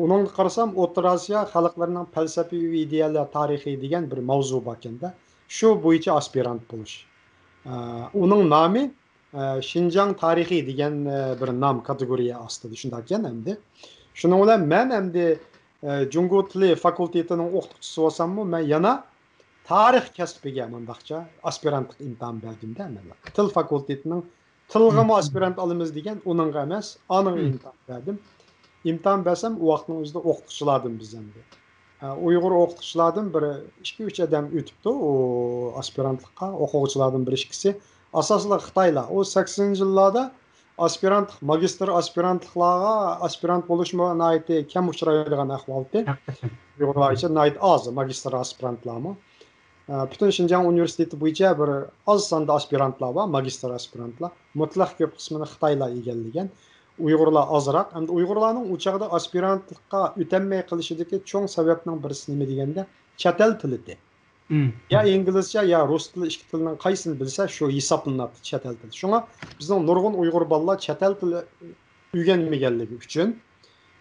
ئۇنىڭغا قارىسام، ئوتتۇرا ئاسىيا خەلقلىرىنىڭ پەلسەپىۋى ئىدىيەلەر تارىخى دېگەن بىر ماۋزۇ باركەن-دە، شۇ بويىچە ئاسپىرانت بولۇش. ئە، ئۇنىڭ نامى، ئە، شىنجاڭ تارىخى دېگەن، ئە، بىر نام كاتېگورىيە ئاستىدا، شۇنداككەن ئەمدى. شۇنىڭ بىلەن مەن ئەمدى، ئە، جۇڭگو تىلى فاكۇلتېتىنىڭ ئوقۇتقۇچىسى بولساممۇ، مەن يەنە تارىخ كەسپىگە مۇنداقچە ئاسپىرانتلىق ئىمتىھان بەردىم-دە، مەن تىل فاكۇلتېتىنىڭ تىلغىمۇ ئاسپىرانت ئالىمىز دېگەن، ئۇنىڭغا ئەمەس، ئانىڭغا ئىمتىھان بەردىم. ئىمتىھان بەرسەم، ئۇ ۋاقىتنىڭ ئۆزىدە ئوقۇتقۇچىلاردىن بىز ئەمدى. ئە، ئۇيغۇر ئوقۇتقۇچىلاردىن بىر ئىككى-ئۈچ ئادەم ئۆتۈپتۇ ئۇ ئاسپىرانتلىققا، ئوقۇغۇچىلاردىن بىر ئىككىسى. ئاساسلىقى خىتايلار. ئۇ سەكسىنىنچى يىللاردا ئاسپىرانتلىق، ماگىستىر ئاسپىرانتلىقلارغا ئاسپىرانت بولۇشمۇ ناھايىتى كەم ئۇچرايدىغان ئەھۋال ئىدى. ئۇيغۇرلار ئىچىدە ناھايىتى ئاز ماگىستىر ئاسپىرانتلارمۇ. ئە، پۈتۈن شىنجاڭ ئۇنىۋېرسىتېتى بويىچە بىر ئاز ساندا ئاسپىرانتلار بار، ماگىستىر ئاسپىرانتلار. مۇتلەق كۆپ قىسمىنى خىتايلار ئىگىلىگەن. ئۇيغۇرلار ئازراق. ئەمدى ئۇيغۇرلارنىڭ ئۇ چاغدا ئاسپىرانتلىققا ئۆتەلمەي قېلىشىدىكى چوڭ سەۋەبنىڭ بىرسى نېمە دېگەندە، چەت ئەل تىلىدى. يا ئىنگلىزچە، يا رۇس تىلى، ئىككى تىلنىڭ قايسىنى بىلسە، شۇ ھېسابلىناتتى چەت ئەل تىلى. شۇڭا بىزنىڭ نۇرغۇن ئۇيغۇر بالىلار چەت ئەل تىلى ئۆگەنمىگەنلىكى ئۈچۈن،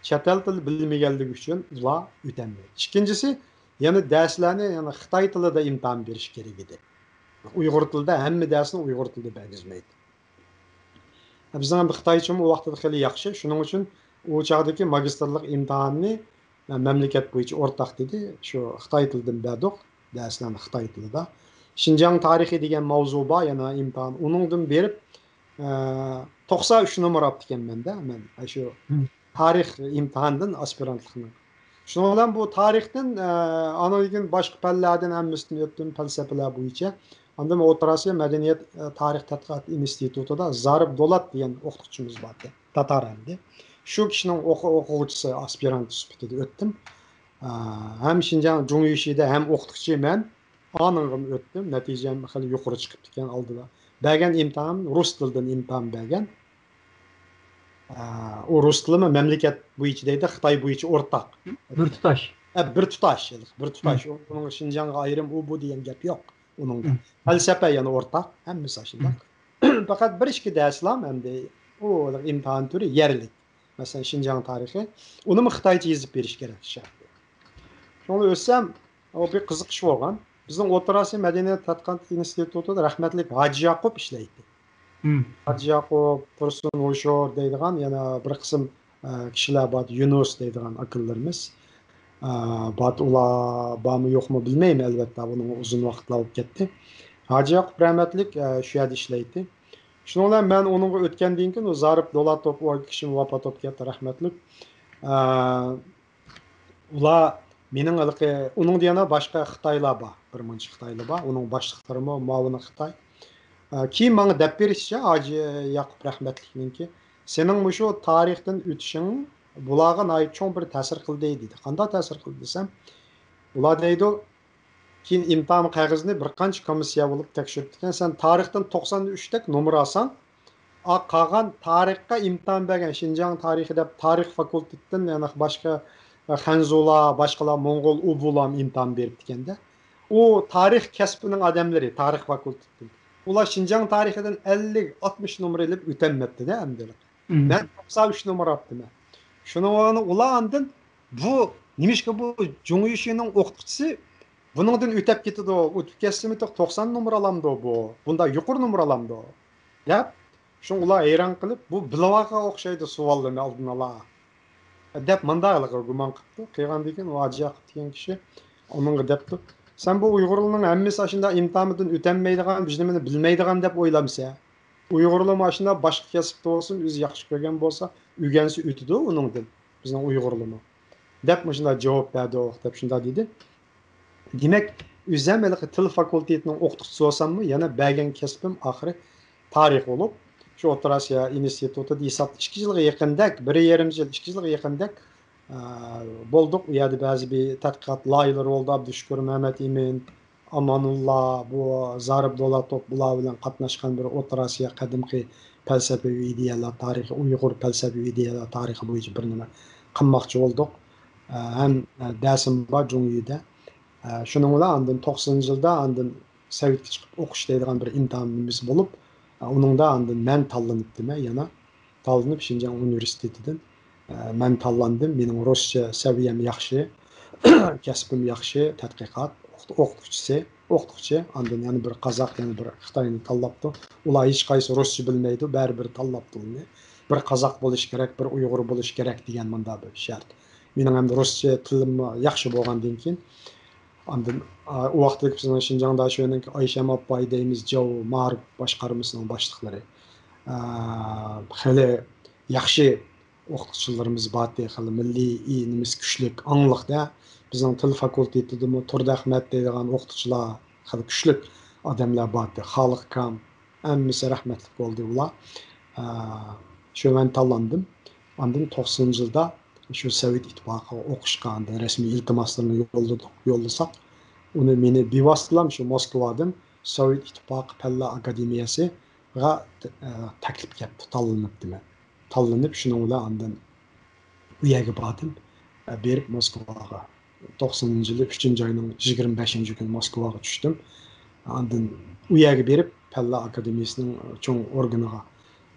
چەت ئەل تىلى بىلمىگەنلىكى ئۈچۈن ئۇلار ئۆتەلمەيدۇ. ئىككىنچىسى، يەنە دەرسلەرنى يەنە خىتاي تىلىدا ئىمتىھان بېرىش كېرەك ئىدى. ئۇيغۇر تىلىدا ھەممە دەرسنى ئۇيغۇر تىلىدا بەرگۈزمەيدۇ. بىزنىڭ ھەم خىتايچىمۇ ئۇ ۋاقىتتا خېلى ياخشى. شۇنىڭ ئۈچۈن ئۇ چاغدىكى ماگىستىرلىق ئىمتىھاننى مەملىكەت بويىچە ئورتاق دېدى. شۇ خىتاي تىلىدىن بەردۇق، دەرسلەرنى خىتاي تىلىدا. شىنجاڭ تارىخى دېگەن ماۋزۇ بار، يەنە ئىمتىھان. ئۇنىڭدىن بېرىپ، ئە، توقسان ئۈچ نومۇر ئاپتىكەنمەن-دە مەن، ئە، شۇ تارىخ ئىمتىھاندىن ئاسپىرانتلىقنىڭ. شۇنىڭ بىلەن بۇ تارىختىن، ئە، ئاندىن كېيىن باشقا پەنلەردىن ھەممىسىدىن ئۆتتۈم، پەلسەپىلەر بويىچە. ئاندىن ئوتتۇرا ئاسىيا مەدەنىيەت، ئە، تارىخ تەتقىقات ئىنستىتۇتىدا زارىپ دولات دېگەن ئوقۇتقۇچىمىز بار ئىدى، تاتار ئەمدى. شۇ كىشىنىڭ ئوقۇ-، ئوقۇغۇچىسى، ئاسپىرانت سۈپىتىدە ئۆتتۈم. ئە، ھەم شىنجاڭ جۇڭيۈشىدە ھەم ئوقۇتقۇچى مەن. ئانىڭغىمۇ ئۆتتۈم. نەتىجەم خېلى يۇقىرى چىقىپتىكەن ئالدىدا. بەرگەن ئىمتىھان، رۇس تىلىدىن ئىمتىھان بەرگەن. ئە، ئۇ رۇس تىلىمۇ مەملىكەت بويىچە دەيدۇ، خىتاي بويىچە ئورتاق. بىر تۇتاش. ئە، بىر تۇتاش، بىر تۇتاش. ئۇنىڭ شىنجاڭغا ئايرىم، ئۇ بۇ دېگەن گەپ يوق ئۇنىڭدا. پەلسەپە يەنە ئورتاق، ھەممىسى ئاشۇنداق. پەقەت بىر ئىككى دەرسلام ئەمدى ئۇ ئىمتىھان تۈرى يەرلىك. مەسىلەن، شىنجاڭ تارىخى. ئۇنىمۇ خىتايچە يېزىپ بېرىش كېرەك شەرتى. شۇڭا ئۆتسەم، ئۇ بىر قىزىقىش بولغان. بىزنىڭ ئوتتۇرا ئاسىيا مەدەنىيەت تەتقىقات ئىنستىتۇتىدا رەھمەتلىك ھاجى ياقۇپ ئىشلەيتتى. ھاجى ياقۇپ، تۇرسۇن ھوشۇر دەيدىغان يەنە بىر قىسىم، ئە، كىشىلەر بار، يۇنۇس دەيدىغان ئاكىلىرىمىز. ئە، بار، ئۇلار بارمۇ يوقمۇ بىلمەيمەن، ئەلۋەتتە، ئۇنىڭ ئۇزۇن ۋاقىتلار بولۇپ كەتتى. ھاجى ياقۇپ رەھمەتلىك، ئە، شۇ يەردە ئىشلەيتتى. شۇنىڭ بىلەن مەن ئۇنىڭغا ئۆتكەندىن كېيىن، ئۇ زارىپ دولاتوپ، ئۇ كىشىمۇ ۋاپات بولۇپ كەتتى، رەھمەتلىك. ئە، ئۇلار مېنىڭ ھېلىقى، ئۇنىڭدا يەنە باشقا خىتايلار بار، بىر مۇنچە خىتايلار بار، ئۇنىڭ باشلىقلىرىمۇ مۇئاۋىنى خىتاي. ئە، كېيىن ماڭا دەپ بېرىشىچە، ھاجى ياقۇپ رەھمەتلىكنىڭكى، سېنىڭ مۇشۇ تارىختىن ئۆتۈشۈڭ بۇلارغا ناھايىتى چوڭ بىر تەسىر قىلدى، دېدى. قانداق تەسىر قىلدى دېسەم، ئۇلار دەيدۇ، كېيىن ئىمتىھان قەغىزىنى بىر قانچە كومىسسىيە بولۇپ تەكشۈرۈپتىكەن، سەن تارىختىن توقسان ئۈچتەك نومۇر ئالساڭ، ئا، قالغان تارىخقا ئىمتىھان بەرگەن، شىنجاڭ تارىخى دەپ، تارىخ فاكۇلتېتىتىن، يەنە باشقا، ئە، خەنزۇلار، باشقىلار، موڭغۇل، ئۇ بۇلارمۇ ئىمتىھان بېرىپتىكەن-دە. ئۇ تارىخ كەسپىنىڭ ئادەملىرى، تارىخ فاكۇلتېتىتىن. ئۇلار شىنجاڭ تارىخىدىن ئەللىك، ئاتمىش نومۇر ئېلىپ ئۆتەلمەپتىدە ئەمدى. مەن توقسان ئۈچ نومۇر ئاپتىمەن. شۇنىڭ ئورنىغا ئۇلار ئاندىن بۇ، نېمىشقا بۇ جۇڭيۈشىنىڭ ئوقۇتقۇچىسى بۇنىڭدىن ئۆتەپ كېتىدۇ، ئۆتۈپ كەتسىمۇ توقسان نومۇر ئالامدۇ بۇ، بۇنداق يۇقىرى نومۇر ئالامدۇ دەپ، شۇڭا ئۇلار ھەيران قېلىپ، بۇ بىلىۋالغان ئوخشايدۇ سوئاللىرىنى ئالدىن ئالا دەپ، مانداق گۇمان قىپتۇ. قىلغاندىن كېيىن ئۇ ھاجى ياقۇپ دېگەن كىشى ئۇنىڭغا دەپتۇ، سەن بۇ ئۇيغۇرلارنىڭ ھەممىسى ئاشۇنداق ئىمتىھاندىن ئۆتەلمەيدىغان، بىر نېمىنى بىلمەيدىغان دەپ ئويلامسەن؟ ئۇيغۇرلارمۇ ئاشۇنداق باشقا كەسىپتە بولسۇن، ئۆزى ياخشى كۆرگەن بولسا، ئۆگەنسە ئۆتىدۇ ئۇنىڭدىن، بىزنىڭ ئۇيغۇرلارمۇ. دەپ مۇشۇنداق جاۋاب بەردۇق، دەپ شۇنداق دېدى. دېمەك، ئۆزۈم ھېلىقى تىل فاكۇلتېتىنىڭ ئوقۇتقۇچىسى بولساممۇ، يەنە بەرگەن كەسپىم ئاخىرى تارىخ بولۇپ، شۇ ئوتتۇرا ئاسىيا ئىنستىتۇتىدا ھېسابتا ئىككى يىلغا يېقىندەك، بىر يېرىم يىل، ئىككى يىلغا يېقىندەك، ئە، بولدۇق. ئۇ يەردە بەزى بىر تەتقىقات لايىھەلىرى بولدى، ئابدۇشۈكۈر مەمەتئىمىن، ئامانۇللا، بۇ زارىپ دولاتوپ، بۇلار بىلەن قاتناشقان بىر ئوتتۇرا ئاسىيا قەدىمكى پەلسەپىۋى ئىدىيەلەر تارىخى، ئۇيغۇر پەلسەپىۋى ئىدىيەلەر تارىخى بويىچە بىر نېمە قىلماقچى بولدۇق. ئە، ھەم، ئە، دەرسىم بار جۇڭيۈدە. ئە، شۇنىڭ بىلەن ئاندىن توقسىنىنچى يىلدا ئاندىن سوۋېتكە چىقىپ ئوقۇش دەيدىغان بىر ئىمتىھان نېمىسى بولۇپ، ئە، ئۇنىڭدا ئاندىن مەن تاللىنىپتىمەن يەنە. تاللىنىپ شىنجاڭ ئۇنىۋېرسىتېتىدىن، ئە، مەن تاللاندىم. مېنىڭ رۇسچە سەۋىيەم ياخشى، كەسپىم ياخشى، تەتقىقات، ئوقۇت-، ئوقۇتقۇچىسى، ئوقۇتقۇچى. ئاندىن يەنە بىر قازاق، يەنە بىر خىتاينى تاللاپتۇ. ئۇلار ھېچقايسى رۇسچە بىلمەيدۇ، بەرىبىر تاللاپتۇ ئۇنى. بىر قازاق بولۇش كېرەك، بىر ئۇيغۇر بولۇش كېرەك دېگەن مۇنداق بىر شەرت. مېنىڭ ھەم رۇسچە تىلىم ياخشى بولغاندىن كېيىن، ئاندىن، ئا، ئۇ ۋاقىتتىكى بىزنىڭ شىنجاڭ داشۆنىڭكى ئايشەم ئاپاي دەيمىز، جاۋ مائارىپ باشقارمىسىنىڭ باشلىقلىرى. ئا، خېلى ياخشى ئوقۇتقۇچىلىرىمىز بارتى، خېلى مىللىي ئېڭىمىز كۈچلۈك، ئاڭلىقتا. بىزنىڭ تىل فاكۇلتېتىدىمۇ تۇردى ئەخمەت دەيدىغان ئوقۇتقۇچىلار خېلى كۈچلۈك ئادەملەر بارتى. خالىق كام، ھەممىسى رەھمەتلىك بولدى ئۇلار. ئا، شۇ مەن تاللاندىم. ئاندىن توقسىنىنچى يىلدا شۇ سوۋېت ئىتتىپاقىغا ئوقۇشقا ئاندىن رەسمىي ئىلتىماسلىرىنى يوللىدۇق، يوللىساق، ئۇنى مېنى بىۋاسىتىلا شۇ موسكۋادىن سوۋېت ئىتتىپاقى پەنلەر ئاكادېمىيەسىگە، ئە، تەكلىپ كەپتۇ، تاللىنىپتىمەن. تاللىنىپ، شۇنىڭ بىلەن ئاندىن ئۇ يەرگە باردىم. ئە، بېرىپ موسكۋاغا توقسىنىنچى يىلى ئۈچىنچى ئاينىڭ يىگىرمە بەشىنچى كۈنى موسكۋاغا چۈشتۈم. ئاندىن ئۇ يەرگە بېرىپ، پەنلەر ئاكادېمىيىسىنىڭ چوڭ ئورگىنىغا.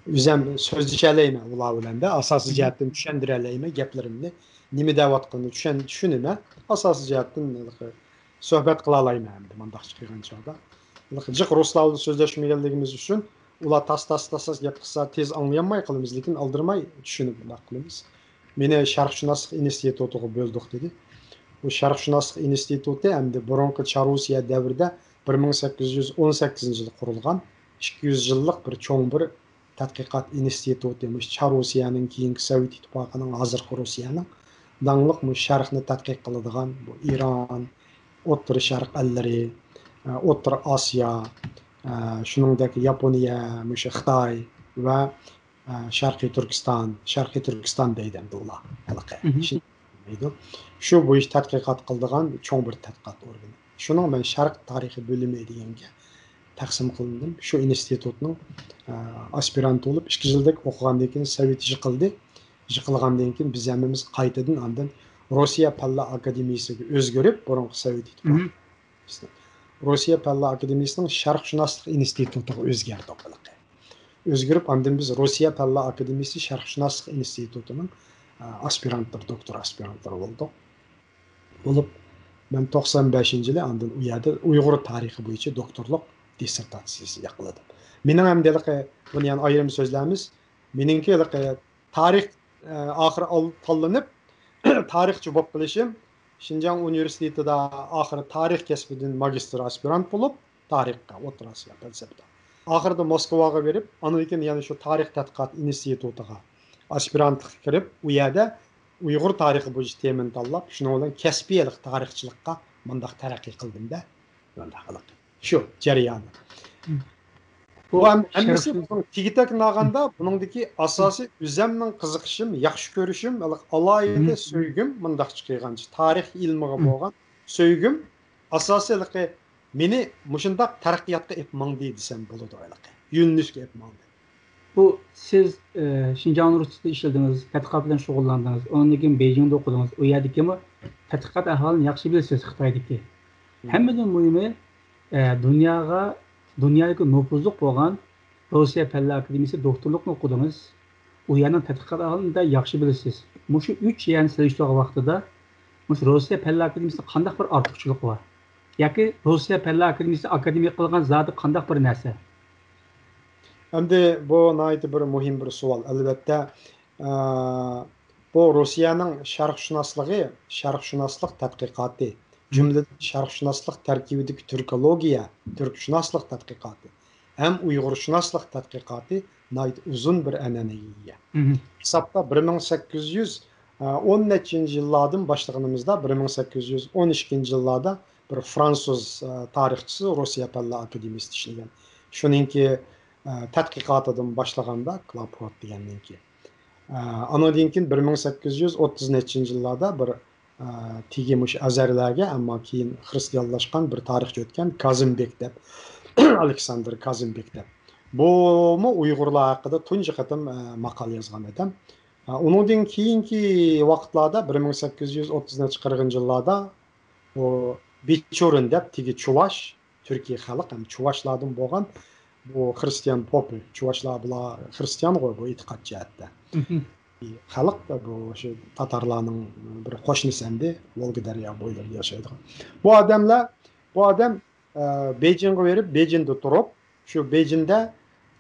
ئۆزۈم سۆزلىشەلەيمەن ئۇلار بىلەن-دە، ئاساسىي جەھەتتىن چۈشەندۈرەلەيمەن گەپلىرىمنى. نېمە دەۋاتقىنىنى چۈشەن-، چۈشىنىمەن. ئاساسىي جەھەتتىن ھېلىقى سۆھبەت قىلالايمەن ئەمدى مۇنداقچە قىلغان چاغدا. ھېلىقى جىق رۇسلار بىلەن سۆزلەشمىگەنلىكىمىز ئۈچۈن ئۇلار تاس-تاس، تاس-تاس گەپ قىلسا تېز ئاڭلىيالماي قالىمىز، لېكىن ئالدىرىماي چۈشىنىپ بۇنداق قىلىمىز. مېنى شەرقشۇناسلىق ئىنستىتۇتىغا بۆلدۇق دېدى. بۇ شەرقشۇناسلىق ئىنستىتۇتى ئەمدى بۇرۇنقى چار رۇسىيە دەۋرىدە بىر مىڭ سەككىز يۈز ئون سەككىزىنچى يىلى قۇرۇلغان، ئىككى يۈز يىللىق بىر چوڭ بىر تەتقىقات ئىنستىتۇتى، مۇشۇ چار رۇسىيەنىڭ، كېيىنكى سوۋېت ئىتتىپاقىنىڭ، ھازىرقى رۇسىيەنىڭ داڭلىق مۇشۇ شەرقنى تەتقىق قىلىدىغان، بۇ ئىران، ئوتتۇرا شەرق ئەللىرى، ئوتتۇرا ئاسىيا، شۇنىڭدەك ياپونىيە، مۇشۇ خىتاي ۋە شەرقىي تۈركىستان، شەرقىي تۈركىستان دەيدۇ ئەمدى ئۇلار ھېلىقى. شۇ بويىچە تەتقىقات قىلىدىغان چوڭ بىر تەتقىقات ئورگىنى. شۇنىڭ مەن شەرق تارىخى بۆلۈمى دېگەنگە تەقسىم قىلىندىم. شۇ ئىنستىتۇتنىڭ ئاسپىرانتى بولۇپ، ئىككى يىلدەك ئوقۇغاندىن كېيىن سوۋېت يىقىلدى. يىقىلغاندىن كېيىن بىز ھەممىمىز قايتىدىن ئاندىن روسىيە پەنلەر ئاكادېمىيىسىگە ئۆزگىرىپ، بۇرۇنقى سوۋېت ئىتتىپاقى، روسىيە پەنلەر ئاكادېمىيىسىنىڭ شەرقشۇناسلىق ئىنستىتۇتىغا ئۆزگەردۇق ھېلىقى. ئۆزگىرىپ، ئاندىن بىز روسىيە پەنلەر ئاكادېمىيىسى شەرقشۇناسلىق ئىنستىتۇتىنىڭ ئاسپىرانتلىرى، دوكتور ئاسپىرانتلىرى بولدۇق. بولۇپ، مەن توقسان بەشىنچى يىلى ئاندىن ئۇ يەردە ئۇيغۇر تارىخى بويىچە دوكتورلۇق دىسسېرتاتسىيىسى ياقلىدىم. مېنىڭ ئەمدى ھېلىقى، بۇنى يەنە ئايرىم سۆزلەيمىز. مېنىڭكى ھېلىقى تارىخ، ئاخىرى تاللىنىپ، تارىخچى بولۇپ قېلىشىم، شىنجاڭ ئۇنىۋېرسىتېتىدا ئاخىرى تارىخ كەسپىدىن ماگىستىر ئاسپىرانت بولۇپ، تارىخقا، ئوتتۇرا ئاسىيا پەلسەپىدە. ئاخىرىدا موسكۋاغا بېرىپ، ئاندىن كېيىن يەنە شۇ تارىخ تەتقىقات ئىنستىتۇتىغا ئاسپىرانتلىققا كىرىپ، ئۇ يەردە ئۇيغۇر تارىخى بويىچە تېمىنى تاللاپ، شۇنىڭ بىلەن كەسپىي ھېلىقى تارىخچىلىققا مۇنداق تەرەققىي قىلدىم-دە. مۇنداق ھېلىقى. شۇ جەريانى. بۇ ھەم-، ھەممىسى بۇنىڭ تېگى-تەكتىنى ئالغاندا، بۇنىڭدىكى ئاساسىي ئۆزەمنىڭ قىزىقىشىم، ياخشى كۆرۈشۈم، ھېلىقى ئالاھىدە سۆيگۈم، مۇنداقچە قىلغانچە، تارىخ ئىلمىغا بولغان سۆيگۈم ئاساسىي ھېلىقى مېنى مۇشۇنداق تەرەققىياتقا ئېلىپ ماڭدى دېسەم بولىدۇ، ھېلىقى يۆنىلىشكە ئېلىپ ماڭدى. بۇ سىز، ئە، شىنجاڭ ئۇنىۋېرسىتېتىدا ئىشلىدىڭىز، تەتقىقات بىلەن شۇغۇللاندىڭىز، ئۇنىڭدىن كېيىن بېيجىڭدا ئوقۇدىڭىز، ئۇ يەردىكىمۇ تەتقىقات ئەھۋالىنى ياخشى بىلىسىز خىتايدىكى. ھەممىدىن مۇھىمى، ئە، دۇنياغا، دۇنيادىكى نوپۇزلۇق بولغان روسىيە پەنلەر ئاكادېمىيىسى دوكتورلۇقنى ئوقۇدىڭىز. ئۇ يەرنىڭ تەتقىقات ئەھۋالىنى ياخشى بىلىسىز. مۇشۇ ئۈچ يەرنى سېلىشتۇرغان ۋاقتىدا، مۇشۇ روسىيە پەنلەر ئاكادېمىيىسىنىڭ قانداق بىر ئارتۇقچىلىقى بار؟ ياكى روسىيە پەنلەر ئاكادېمىيىسى ئاكادېمىيە قىلغان زادى قانداق بىر نەرسە؟ ئەمدى بۇ ناھايىتى بىر مۇھىم بىر سوئال. ئەلۋەتتە، ئە، بۇ روسىيەنىڭ شەرقشۇناسلىقى، شەرقشۇناسلىق تەتقىقاتى، جۈملىدىن شەرقشۇناسلىق تەركىبىدىكى تۈركولوگىيە، تۈركشۇناسلىق تەتقىقاتى ھەم ئۇيغۇرشۇناسلىق تەتقىقاتى ناھايىتى ئۇزۇن بىر ئەنئەنىگە ئىگە. ھېسابتا بىر مىڭ سەككىز يۈز ئون نەچچىنچى يىللاردىن باشلىغىنىمىزدا، بىر مىڭ سەككىز يۈز ئون ئىككىنچى يىللاردا بىر فرانسۇز، ئە، تارىخچىسى روسىيە پەنلەر ئاكادېمىيىسىدا ئىشلىگەن. شۇنىڭكى، ئە، تەتقىقاتىدىن باشلىغاندا، كلاپروت دېگەننىڭكى. ئە، ئانىڭدىن كېيىن بىر مىڭ سەككىز يۈز ئوتتۇز نەچچىنچى يىللاردا بىر، ئە، تېگى مۇشۇ ئەزەرلەرگە، ئەمما كېيىن خىرىستىيانلاشقان بىر تارىخچى ئۆتكەن، كازىمبېك دەپ، ئالېكساندىر كازىمبېك دەپ. بۇمۇ ئۇيغۇرلار ھەققىدە تۇنجى قېتىم، ئە، ماقالە يازغان ئادەم. ئە، ئۇنىڭدىن كېيىنكى ۋاقىتلاردا، بىر مىڭ سەككىز يۈز ئوتتۇز نەچچە قىرىقىنچى يىللاردا، بۇ بىچۇرىن دەپ تېگى چۇۋاش، تۈركىي خەلق ھەم چۇۋاشلاردىن بولغان بۇ خرىستىيان پوپى، چۇۋاشلار بۇلار خرىستىيانغۇ بۇ ئېتىقاد جەھەتتە. خەلق بۇ شۇ تاتارلارنىڭ بىر قوشنىسى ئەمدى، ۋولگا دەريا بويلىرىدا ياشايدىغان. بۇ ئادەملەر، بۇ ئادەم، ئە، بېيجىڭغا بېرىپ، بېيجىڭدا تۇرۇپ، شۇ بېيجىڭدە،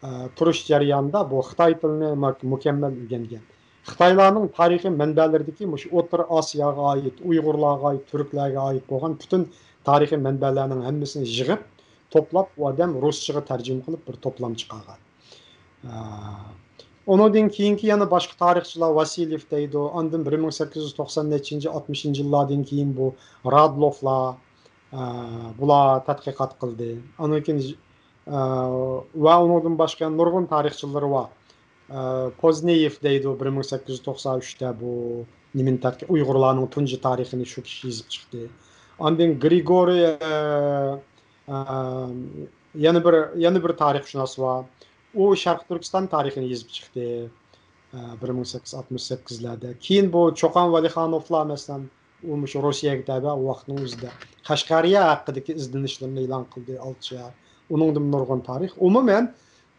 ئە، تۇرۇش جەريانىدا بۇ خىتاي تىلىنى مۇ-، مۇكەممەل ئۆگەنگەن. خىتايلارنىڭ تارىخىي مەنبەلىرىدىكى مۇشۇ ئوتتۇرا ئاسىياغا ئائىت، ئۇيغۇرلارغا ئائىت، تۈركلەرگە ئائىت بولغان پۈتۈن تارىخىي مەنبەلەرنىڭ ھەممىسىنى يىغىپ، توپلاپ، ئۇ ئادەم رۇسچىغا تەرجىمە قىلىپ بىر توپلام چىقارغان. ئە، ئۇنىڭدىن كېيىنكى يەنە باشقا تارىخچىلار، ۋاسىليېف دەيدۇ، ئاندىن بىر مىڭ سەككىز يۈز توقسان نەچچىنچى، ئاتمىشىنچى يىللاردىن كېيىن بۇ رادلوفلار، ئە، بۇلار تەتقىقات قىلدى. ئاندىن كېيىن، ئە، ۋە ئۇنىڭدىن باشقا نۇرغۇن تارىخچىلىرى بار. ئە، پوزنېيېف دەيدۇ، بىر مىڭ سەككىز يۈز توقسان ئۈچتە بۇ نېمىنى تەتقىق-، ئۇيغۇرلارنىڭ تۇنجى تارىخىنى شۇ كىشى يېزىپ چىقتى. ئاندىن گرىگورىي، ئە، ئە، يەنە بىر، يەنە بىر تارىخشۇناس بار. ئۇ شەرقىي تۈركىستان تارىخىنى يېزىپ چىقتى. ئە، بىر مىڭ سەككىز يۈز ئاتمىش سەككىزلەردە. كېيىن بۇ چوقان ۋەلىخانوفلار، مەسىلەن، ئۇ مۇشۇ روسىيەگە تەۋە، ئۇ ۋاقىتنىڭ ئۆزىدە قەشقەرىيە ھەققىدىكى ئىزدىنىشلىرىنى ئېلان قىلدى، ئالتە شەھەر. ئۇنىڭدىن نۇرغۇن تارىخ. ئومۇمەن،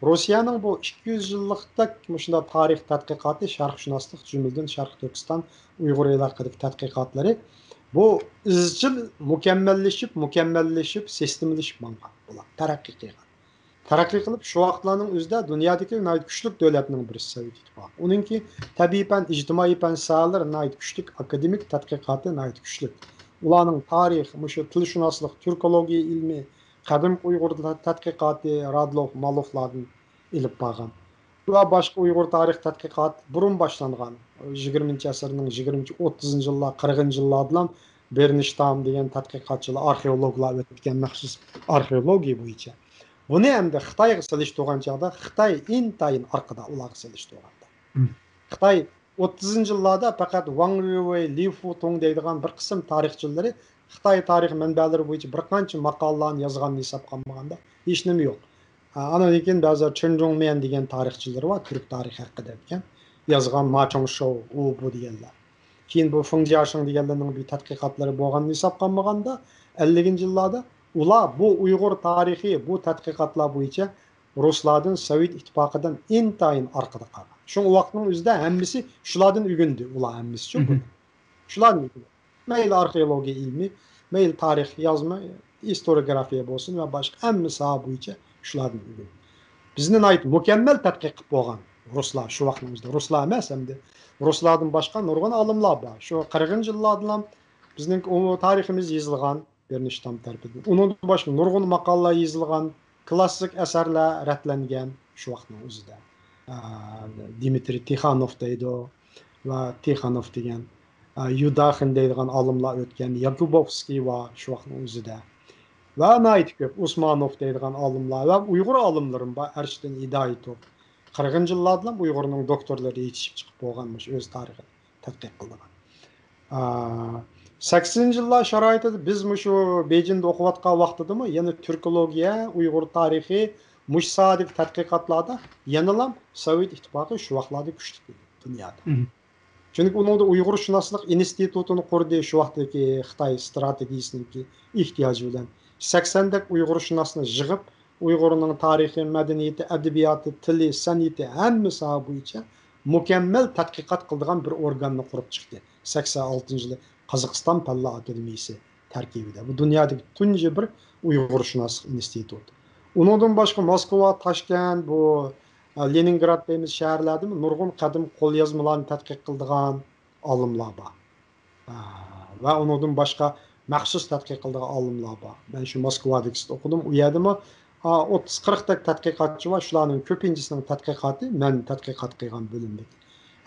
روسىيەنىڭ بۇ ئىككى يۈز يىللىقتەك مۇشۇنداق تارىخ تەتقىقاتى، شەرقشۇناسلىق، جۈملىدىن شەرقىي تۈركىستان، ئۇيغۇر ئېلى ھەققىدىكى تەتقىقاتلىرى، بۇ ئىزچىل مۇكەممەللىشىپ، مۇكەممەللىشىپ، سىستېمىلىشىپ ماڭغان بۇلار، تەرەققىي قىلغان. تەرەققىي قىلىپ، شۇ ۋاقىتلارنىڭ ئۆزىدە دۇنيادىكى ناھايىتى كۈچلۈك دۆلەتنىڭ بىرسى سوۋېت ئىتتىپاقى. ئۇنىڭكى تەبىئىي پەن، ئىجتىمائىي پەن ساھەلىرى ناھايىتى كۈچلۈك، ئاكادېمىك تەتقىقاتى ناھايىتى كۈچلۈك. ئۇلارنىڭ تارىخ، مۇشۇ تىلشۇناسلىق، تۈركولوگىيە ئىلمى، قەدىمكى ئۇيغۇر تەتقىقاتى رادلوف، مالوفلاردىن ئېلىپ بارغان. ۋە باشقا ئۇيغۇر تارىخ تەتقىقات بۇرۇن باشلانغان. يىگىرمىنچى ئەسىرنىڭ يىگىرمىنچى، ئوتتۇزىنچى يىللار، قىرىقىنچى يىللاردىلا بېرنشتام دېگەن تەتقىقاتچىلار، ئارخېئولوگلار ئۆتكەن مەخسۇس ئارخېئولوگىيە بويىچە. بۇنى ئەمدى خىتايغا سېلىشتۇرغان چاغدا خىتاي ئىنتايىن ئارقىدا ئۇلارغا سېلىشتۇرغاندا. خىتاي ئوتتۇزىنچى يىللاردا پەقەت ۋاڭ رىۋېي، لى فۇتۇڭ دەيدىغان بىر قىسىم تارىخچىلىرى خىتاي تارىخ مەنبەلىرى بويىچە بىر قانچە ماقالىلارنى يازغاننى ھېسابقا ئالمىغاندا ھېچنېمە يوق. ئا، ئاندىن كېيىن بەزىلەر چېن جۇڭميەن دېگەن تارىخچىلىرى بار، تۈرك تارىخى ھەققىدە ئۆتكەن. يازغان ما چوڭشوۋ، ئۇ، بۇ دېگەنلەر. كېيىن بۇ فېڭ جياشىڭ دېگەنلەرنىڭ بىر تەتقىقاتلىرى بولغاننى ھېسابقا ئالمىغاندا، ئەللىكىنچى يىللاردا ئۇلار بۇ ئۇيغۇر تارىخى، بۇ تەتقىقاتلار بويىچە رۇسلاردىن، سوۋېت ئىتتىپاقىدىن ئىنتايىن ئارقىدا قالغان. شۇڭا ۋاقىتنىڭ ئۆزىدە ھەممىسى شۇلاردىن ئۆگەندى، ئۇلار ھەممىسىچۇ بۇنى. شۇلاردىن ئۆگەندى. مەيلى ئارخېئولوگىيە ئىلمى، مەيلى تارىخ يازما، ئىستورىيوگرافىيە بولسۇن ۋە باشقا ھەممە ساھە بويىچە شۇلاردىن ئۆگەندى. بىزنى ناھايىتى مۇكەممەل تەتقىق قىلىپ بولغان رۇسلار شۇ ۋاقىتنىڭ ئۆزىدە. رۇسلار ئەمەس ئەمدى. رۇسلاردىن باشقا نۇرغۇن ئالىملار بار. شۇ قىرىقىنچى يىللاردىلا بىزنىڭ ئۇ تارىخىمىز يېزىلغان بېرنشتام تەرىپىدىن. ئۇنىڭدىن باشقا نۇرغۇن ماقالىلەر يېزىلغان، كلاسسىك ئەسەرلەر رەتلەنگەن شۇ ۋاقىتنىڭ ئۆزىدە. ئا، دىمىترىي تىخانوف دەيدۇ ۋە تىخانوف دېگەن، ئا، يۇداخىن دەيدىغان ئالىملار ئۆتكەن، ياكۇبوۋسكىي بار شۇ ۋاقىتنىڭ ئۆزىدە. ۋە ناھايىتى كۆپ ئۇسمانوف دەيدىغان ئالىملار ۋە ئۇيغۇر ئالىملىرىمۇ بار، ئەرشىدىن ھىدايىتوف. قىرىقىنچى يىللاردىلا ئۇيغۇرنىڭ دوكتورلىرى يېتىشىپ چىقىپ بولغان مۇشۇ ئۆز تارىخىنى تەتقىق قىلىدىغان. ئا، سەكسىنىنچى يىللار شارائىتىدا بىز مۇشۇ بېيجىڭدا ئوقۇۋاتقان ۋاقتىدىمۇ يەنە تۈركولوگىيە، ئۇيغۇر تارىخى، مۇشۇ ساھەدىكى تەتقىقاتلاردا يەنىلا سوۋېت ئىتتىپاقى شۇ ۋاقىتلاردا كۈچلۈك ئىدى دۇنيادا. چۈنكى ئۇنىڭدا ئۇيغۇرشۇناسلىق ئىنستىتۇتىنى قۇردى، شۇ ۋاقىتتىكى خىتاي ئىستراتېگىيىسىنىڭكى ئېھتىياجى بىلەن سەكسەندەك ئۇيغۇرشۇناسنى يىغىپ، ئۇيغۇرنىڭ تارىخى، مەدەنىيىتى، ئەدەبىياتى، تىلى، سەنئىتى، ھەممە ساھە بويىچە مۇكەممەل تەتقىقات قىلىدىغان بىر ئورگاننى قۇرۇپ چىقتى. سەكسەن ئالتىنچى يىلى قازاقىستان پەنلەر ئاكادېمىيىسى تەركىبىدە. بۇ دۇنيادىكى تۇنجى بىر ئۇيغۇرشۇناسلىق ئىنستىتۇتى. ئۇنىڭدىن باشقا موسكۋا، تاشكەنت، بۇ، ئە، لېنىنگراد دەيمىز شەھەرلەردىمۇ نۇرغۇن قەدىم قوليازمىلارنى تەتقىق قىلىدىغان ئالىملار بار. ئە، ۋە ئۇنىڭدىن باشقا مەخسۇس تەتقىق قىلىدىغان ئالىملار بار. مەن شۇ موسكۋادىكىسىدە ئوقۇدۇم. ئۇ يەردىمۇ، ئا، ئوتتۇز قىرىقتەك تەتقىقاتچى بار. شۇلارنىڭ كۆپىنچىسىنىڭ تەتقىقاتى مەن تەتقىقات قىلغان بۆلۈمدىكى.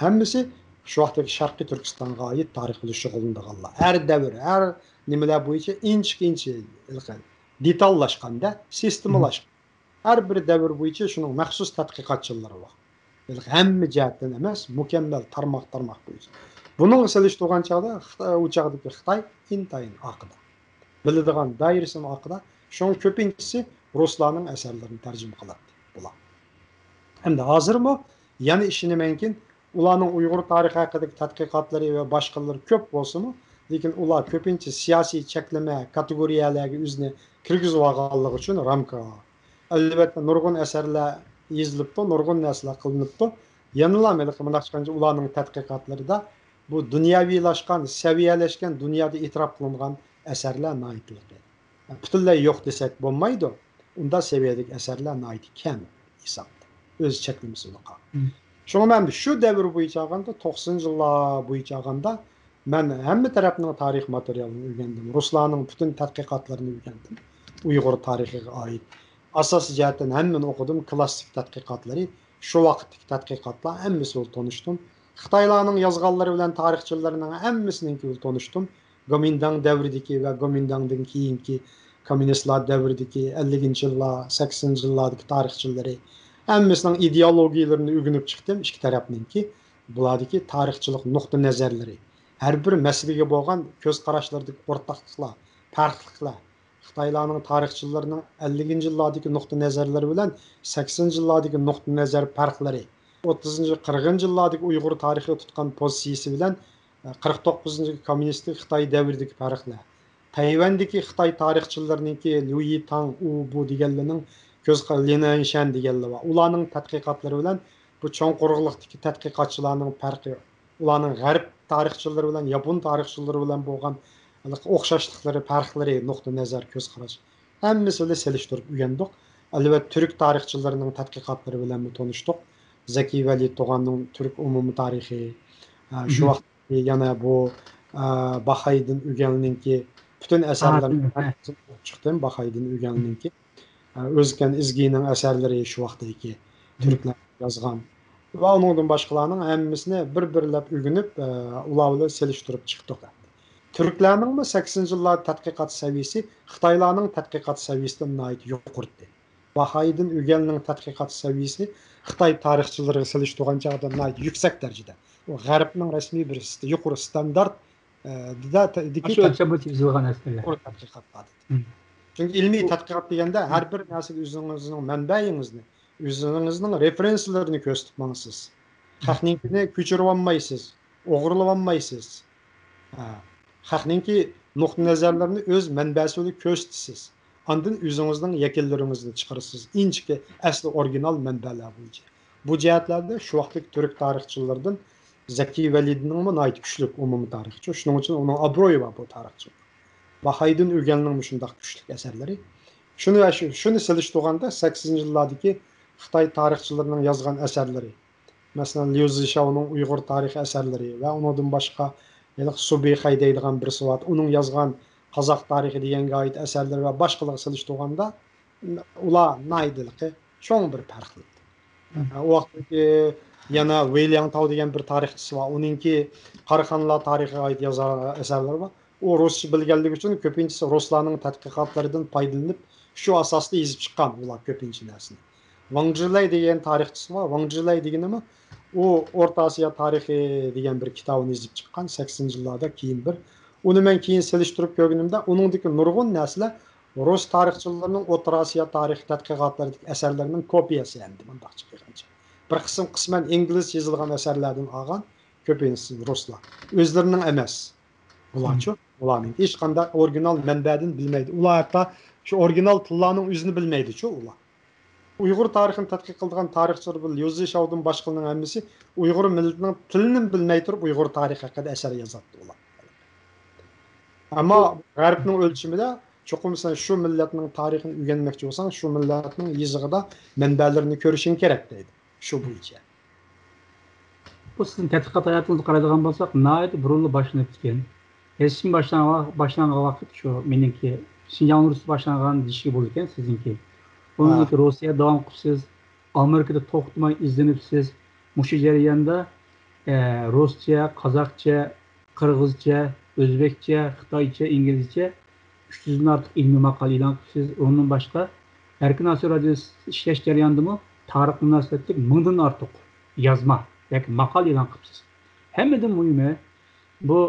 ھەممىسى شۇ ۋاقىتتىكى شەرقىي تۈركىستانغا ئائىت تارىخ بىلەن شۇغۇللىنىدىغانلار. ھەر دەۋر، ھەر نېمىلەر بويىچە ئىنچىكە ئىنچە دېتاللاشقاندا، سىستېمىلاشقان. ھەر بىر دەۋر بويىچە شۇنىڭ مەخسۇس تەتقىقاتچىلىرى بار. ھېلىقى ھەممە جەھەتتىن ئەمەس، مۇكەممەل تارماق-تارماق بويىچە. بۇنىڭغا سېلىشتۇرغان چاغدا خىتا-، ئۇ چاغدىكى خىتاي ئىنتايىن ئارقىدا. بىلىدىغان دائىرىسىمۇ ئارقىدا. شۇڭا كۆپىنچىسى رۇسلارنىڭ ئەسەرلىرىنى تەرجىمە قىلاتتى بۇلار. ئەمدى ھازىرمۇ يەنە ئىشىنىمەنكى، ئۇلارنىڭ ئۇيغۇر تارىخى ھەققىدىكى تەتقىقاتلىرى ۋە باشقىلىرى كۆپ بولسىمۇ، لېكىن ئۇلار كۆپىنچە سىياسىي چەكلىمە، كاتېگورىيەلەرگە ئۆزىنى كىرگۈزۈۋالغانلىقى ئۈچۈن رامكىغا. ئەلۋەتتە، نۇرغۇن ئەسەرلەر يېزىلىپتۇ، نۇرغۇن نەرسىلەر قىلىنىپتۇ. يەنىلا ھېلىقى مۇنداق چىققانچە ئۇلارنىڭ تەتقىقاتلىرىدا بۇ دۇنياۋىلاشقان، سەۋىيەلەشكەن دۇنيادا ئېتىراپ قىلىنغان ئەسەرلەر ناھايىتى يىغىن. پۈتۈنلەي يوق دېسەك بولمايدۇ. ئۇنداق سەۋىيەدىكى ئەسەرلەر ناھايىتى كەم ھېسابتا. ئۆز چەكلىمىسى بولۇپ قالغان. شۇڭا مەن شۇ دەۋر بويىچە ئالغاندا، توقسىنىنچى يىللار بويىچە ئالغاندا، مەن ھەممە تەرەپنىڭ تارىخ ماتېرىيالىنى ئۆگەندىم. رۇسلارنىڭ پۈتۈن تەتقىقاتلىرىنى ئۆگەندىم. ئۇيغۇر تارىخىغا ئائىت ئاساسىي جەھەتتىن ھەممىنى ئوقۇدۇم. كلاسسىك تەتقىقاتلىرى، شۇ ۋاقىتتىكى تەتقىقاتلار ھەممىسى بىلەن تونۇشتۇم. خىتايلارنىڭ يازغانلىرى بىلەن تارىخچىلىرىنىڭ ھەممىسىنىڭكى بىلەن تونۇشتۇم. گومىنداڭ دەۋرىدىكى ۋە گومىنداڭدىن كېيىنكى كوممۇنىستلار دەۋرىدىكى ئەللىكىنچى يىللار، سەكسىنىنچى يىللاردىكى تارىخچىلىرى ھەممىسىنىڭ ئىدېئولوگىيىلىرىنى ئۆگىنىپ چىقتىم. ئىككى تەرەپنىڭكى بۇلاردىكى تارىخچىلىق نۇقتىئى نەزەرلىرى، ھەر بىر مەسىلىگە بولغان كۆز قاراشلىرىدىكى ئورتاقلىقلار، پەرقلىكلەر، خىتايلارنىڭ تارىخچىلىرىنىڭ ئەللىكىنچى يىللاردىكى نۇقتىئى نەزەرلىرى بىلەن سەكسىنىنچى يىللاردىكى نۇقتىئى نەزەر پەرقلىرى، ئوتتۇزىنچى، قىرىقىنچى يىللاردىكى ئۇيغۇر تارىخىغا تۇتقان پوزىتسىيىسى بىلەن، ئە، قىرىق توققۇزىنچى يىلدىكى كوممۇنىستىك خىتاي دەۋرىدىكى پەرقلەر، تەيۋەندىكى خىتاي تارىخچىلىرىنىڭكى ليۇ يىتاڭ، ئۇ، بۇ دېگەنلىرىنىڭ كۆز قا-، لىن ئېنشەن دېگەنلەر بار. ئۇلارنىڭ تەتقىقاتلىرى بىلەن بۇ چوڭ قۇرۇقلۇقتىكى تەتقىقاتچىلارنىڭ پەرقى، ئۇلارنىڭ غەرب تارىخچىلىرى بىلەن ياپون تارىخچىلىرى بىلەن بولغان ئوخشاشلىقلىرى، پەرقلىرى، نۇقتىئى نەزەر، كۆز قاراش، ھەممىسى بىلەن سېلىشتۇرۇپ ئۆگەندۇق. ئەلۋەتتە، تۈرك تارىخچىلىرىنىڭ تەتقىقاتلىرى بىلەنمۇ تونۇشتۇق. زەكىي ۋەلىد تۇغاننىڭ تۈرك ئومۇمىي تارىخى، ئە، شۇ ۋاقىتتىكى يەنە بۇ، ئە، باھايدىن ئۆگەننىڭكى پۈتۈن ئەسەرلىرىنى چىقتىم، باھايدىن ئۆگەننىڭكى. ئە، ئۆزكەن ئىزگىنىڭ ئەسەرلىرى شۇ ۋاقىتتىكى تۈركلەر يازغان. ۋە ئۇنىڭدىن باشقىلارنىڭ ھەممىسىنى بىر-بىرلەپ ئۆگىنىپ، ئە، ئۇلار بىلەن سېلىشتۇرۇپ چىقتۇق. تۈركلەرنىڭمۇ سەكسىنىنچى يىللاردا تەتقىقات سەۋىيەسى خىتايلارنىڭ تەتقىقات سەۋىيەسىدىن ناھايىتى يۇقىرىدى. باھايدىن ئۆگەننىڭ تەتقىقات سەۋىيەسى خىتاي تارىخچىلىرىغا سېلىشتۇرغان چاغدا ناھايىتى يۇكسەك دەرىجىدە. ئۇ غەربنىڭ رەسمىي بىر ست-، يۇقىرى ستاندارت، ئە، دە-، دىكى ئاشۇ تەت-، ئۆلچەمدە يېزىلغان ئەسەرلەر. يۇقىرى تەتقىقات بار. مم. چۈنكى ئىلمىي تەتقىقات دېگەندە ھەر بىر نەرسىگە ئۆزىڭىزنىڭ مەنبەيىڭىزنى، ئۆزىڭىزنىڭ رېفېرېنسلىرىنى كۆرسىتىپ ماڭىسىز. خەقنىڭكىنى كۆچۈرۈۋالمايسىز، ئوغرىلىۋالمايسىز. ھە. خەقنىڭكى نۇقتىئىنەزەرلىرىنى ئۆز مەنبەسى بىلەن كۆرسىتىسىز. ئاندىن ئۆزىڭىزنىڭ يەكۈنلىرىڭىزنى چىقىرىسىز، ئىنچىكە ئەسلى ئورىگىنال مەنبەلەر بويىچە. بۇ جەھەتلەردە شۇ ۋاقىتتىكى تۈرك تارىخچىلىرىدىن زەكىي ۋەلىدىنىڭمۇ ناھايىتى كۈچلۈك ئومۇمىي تارىخچى. شۇنىڭ ئۈچۈن ئۇنىڭ ئابرۇيى بار بۇ تارىخچىلىق. باھايدىن ئۆگەننىڭمۇ شۇنداق كۈچلۈك ئەسەرلىرى. شۇنى، شۇنى سېلىشتۇرغاندا سەكسىنىنچى يىللاردىكى خىتاي تارىخچىلىرىنىڭ يازغان ئەسەرلىرى، مەسىلەن، ليۇ زىشياۋنىڭ ئۇيغۇر تارىخى ئەسەرلىرى ۋە ئۇنىڭدىن باشقا ھېلىقى سۇبىخەي دەيدىغان بىرسى بار، ئۇنىڭ يازغان قازاق تارىخى دېگەنگە ئائىت ئەسەرلىرى ۋە باشقىلارغا سېلىشتۇرغاندا، ئۇلار ناھايىتى ھېلىقى چوڭ بىر پەرقلىنىدۇ. ئۇ ۋاقىتتىكى يەنە ۋېي لياڭتاۋ دېگەن بىر تارىخچىسى بار، ئۇنىڭكى كارخانىلار تارىخىغا ئائىت يازغان ئەسەرلىرى بار. ئۇ رۇسچە بىلگەنلىكى ئۈچۈن كۆپىنچىسى رۇسلارنىڭ تەتقىقاتلىرىدىن پايدىلىنىپ، شۇ ئاساستا يېزىپ چىققان ئۇلار كۆپىنچە نەرسىنى. ۋاڭ جىلەي دېگەن تارىخچىسى بار. ۋاڭ جىلەي دېگىنىمۇ ئۇ ئورتا ئاسىيا تارىخى دېگەن بىر كىتابىنى يېزىپ چىققان سەكسىنىنچى يىللاردا كېيىن بىر. ئۇنى مەن كېيىن سېلىشتۇرۇپ كۆرگىنىمدە، ئۇنىڭدىكى نۇرغۇن نەرسىلەر رۇس تارىخچىلىرىنىڭ ئوتتۇرا ئاسىيا تارىخى تەتقىقاتلىرىدىكى ئەسەرلىرىنىڭ كوپىيەسى ئەمدى مۇنداقچە قىلغانچە. بىر قىسىم قىسمەن ئىنگلىزچە يېزىلغان ئەسەرلەردىن ئالغان، كۆپىنچىسى رۇسلار. ئۆزلىرىنىڭ ئەمەس. بۇلارچۇ؟ ئۇلارنىڭ ھېچقانداق ئورىگىنال مەنبەدىن بىلمەيدۇ. ئۇلار ھەتتا شۇ ئورىگىنال تىللارنىڭ ئۆزىنى بىلمەيدۇچۇ ئۇلار. ئۇيغۇر تارىخىنى تەتقىق قىلىدىغان تارىخچىلار بىلەن ليۇ زىشياۋدىن باشقىلارنىڭ ھەممىسى ئۇيغۇر مىللىتىنىڭ تىلىنى بىلمەي تۇرۇپ ئۇيغۇر تارىخى ھەققىدە ئەسەر يازاتتى ئۇلار. ئەمما غەربنىڭ ئۆلچىمىدە چوقۇم سەن شۇ مىللەتنىڭ تارىخىنى ئۆگەنمەكچى بولساڭ، شۇ مىللەتنىڭ يېزىقىدا مەنبەلىرىنى كۆرۈشۈڭ كېرەك دەيدۇ. شۇ بويىچە. بۇ سىزنىڭ تەتقىقات ھاياتىڭىزغا قارايدىغان بولساق، ناھايىتى بۇرۇنلا باشلىنىپتىكەن. ھېچكىم باشلانغان، باشلانغان ۋاقىت شۇ مېنىڭكى شىنجاڭ ئۇنىۋېرسىتېتى باشلانغان دېيىشكە بولىدىكەن سىزنىڭكى. ئۇنىڭدىن كېيىن روسىيە داۋام قىپسىز، ئامېرىكىدا توختىماي ئىزدىنىپسىز. مۇشۇ جەرياندا، ئە، رۇسچە، قازاقچە، قىرغىزچە، ئۆزبېكچە، خىتايچە، ئىنگلىزچە ئۈچ يۈزدىن ئارتۇق ئىلمىي ماقالە ئېلان قىپسىز. ئۇنىڭدىن باشقا، ئەركىن ئاسىيا رادىيوسى ئىشلەش جەريانىدىمۇ تارىخقا مۇناسىۋەتلىك مىڭدىن ئارتۇق يازما ياكى ماقالە ئېلان قىپسىز. ھەممىدىن مۇھىمى، بۇ،